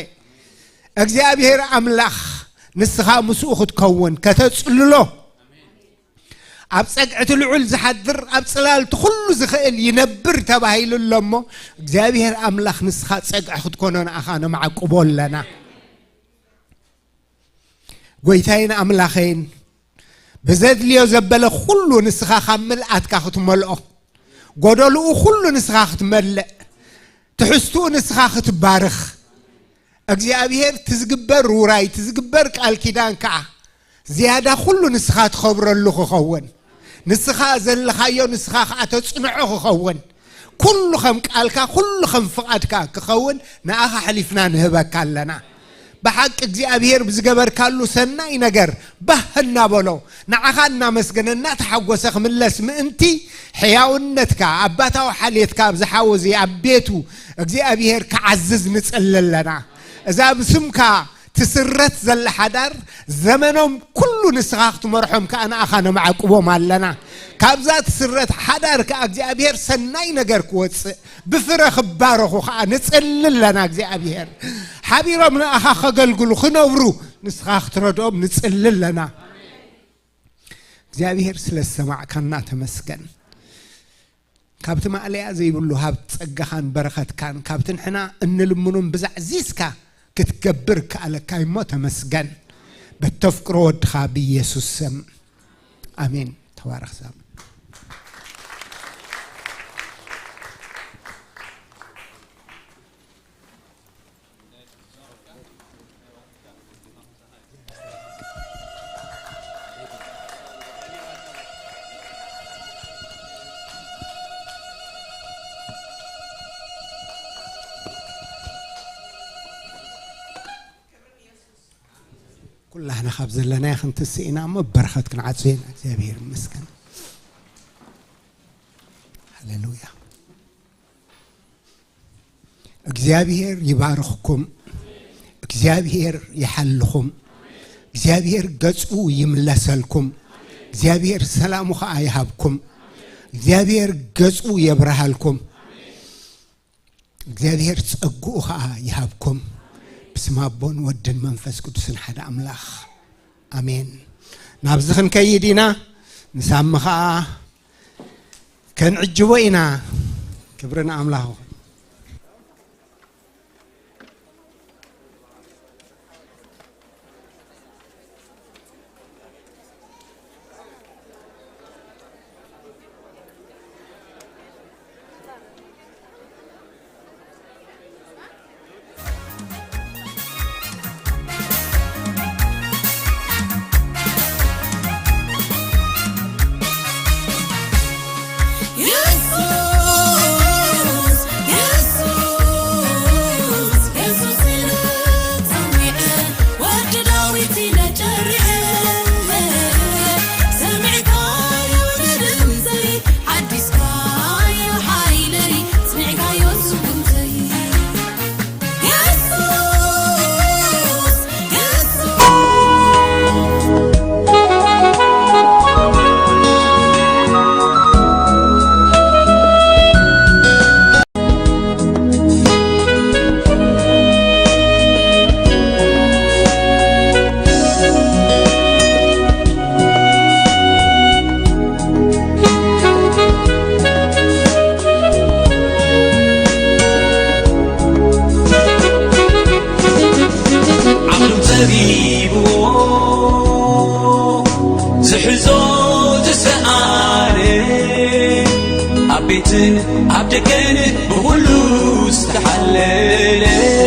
እግዚኣብሔር ኣምላኽ ንስኻ ምስኡ ክትከውን ከተጽልሎ፣ ኣብ ጸግዕቲ ልዑል ዝሓድር ኣብ ጽላልቲ ኩሉ ዝኽእል ይነብር ተባሂሉ ኣሎ እሞ፣ እግዚኣብሔር ኣምላኽ ንስኻ ጸግዒ ክትኮኖ ንኣኻ ነማዕቅቦ ኣለና። ጎይታይን ኣምላኸይን፣ ብዘድልዮ ዘበለ ኩሉ ንስኻ ካብ ምልኣትካ ክትመልኦ፣ ጎደልኡ ኩሉ ንስኻ ክትመልእ፣ ትሕዝትኡ ንስኻ ክትባርኽ፣ እግዚኣብሔር ትዝግበር ውራይ ትዝግበር ቃል ኪዳን ከዓ ዝያዳ ኩሉ ንስኻ ትኸብረሉ ክኸውን፣ ንስኻ ዘለኻዮ ንስኻ ከዓ ተጽንዖ ክኸውን፣ ኩሉ ከም ቃልካ ኩሉ ከም ፍቓድካ ክኸውን ንኣኻ ኣሕሊፍና ንህበካ ኣለና። ብሓቂ እግዚኣብሔር ብዝገበርካሉ ሰናይ ነገር ባህ እናበሎ ንዓኻ እናመስገነ እናተሓጎሰ ክምለስ ምእንቲ ሕያውነትካ ኣባታዊ ሓልየትካ ኣብዚ ሓወዚ ኣብ ቤቱ እግዚኣብሔር ክዓዝዝ ንጽሊ ኣለና። እዛ ብስምካ ትስረት ዘላ ሓዳር ዘመኖም ኩሉ ንስኻ ክትመርሖም ከኣ ንኣኻ ነማዕቅቦም ኣለና። ካብዛ ትስረት ሓዳር ከኣ እግዚኣብሔር ሰናይ ነገር ክወጽእ ብፍረ ክባረኹ ከኣ ንጽሊ ኣለና። እግዚኣብሔር ሓቢሮም ንኣኻ ከገልግሉ ክነብሩ ንስኻ ክትረድኦም ንጽሊ ኣለና። እግዚኣብሔር ስለ ዝሰማዕካና ተመስገን። ካብቲ ማእለያ ዘይብሉ ሃብቲ ጸጋኻን በረኸትካን ካብቲ ንሕና እንልምኖም ብዛዕ ዚዝካ ክትገብር ከኣለካ እሞ ተመስገን። በተፍቅሮ ወድኻ ብኢየሱስ ስም ኣሜን። ተባረኽ ሳሚ። ኩላህና ካብ ዘለናዮ ክንትስእ ኢና እሞ በረኸት ክንዓጹ ኢና። እግዚኣብሔር ይመስገን። ሃሌሉያ። እግዚኣብሔር ይባርኽኩም። እግዚኣብሔር ይሓልኹም። እግዚኣብሔር ገጹ ይምለሰልኩም። እግዚኣብሔር ሰላሙ ኸኣ ይሃብኩም። እግዚኣብሔር ገጹ የብርሃልኩም። እግዚኣብሔር ጸግኡ ኸኣ ይሃብኩም። ብስም ኣቦን ወድን መንፈስ ቅዱስን ሓደ ኣምላኽ ኣሜን። ናብዚ ክንከይድ ኢና። ንሳሚ ኸኣ ከንዕጅቦ ኢና። ክብሪ ንኣምላኽ ይኹን። ዓቕሉ ጸቢብዎ ዝሕዞ ዝሰኣነ ኣብ ቤትን ኣብ ደገን ብኹሉ ዝተሓለለ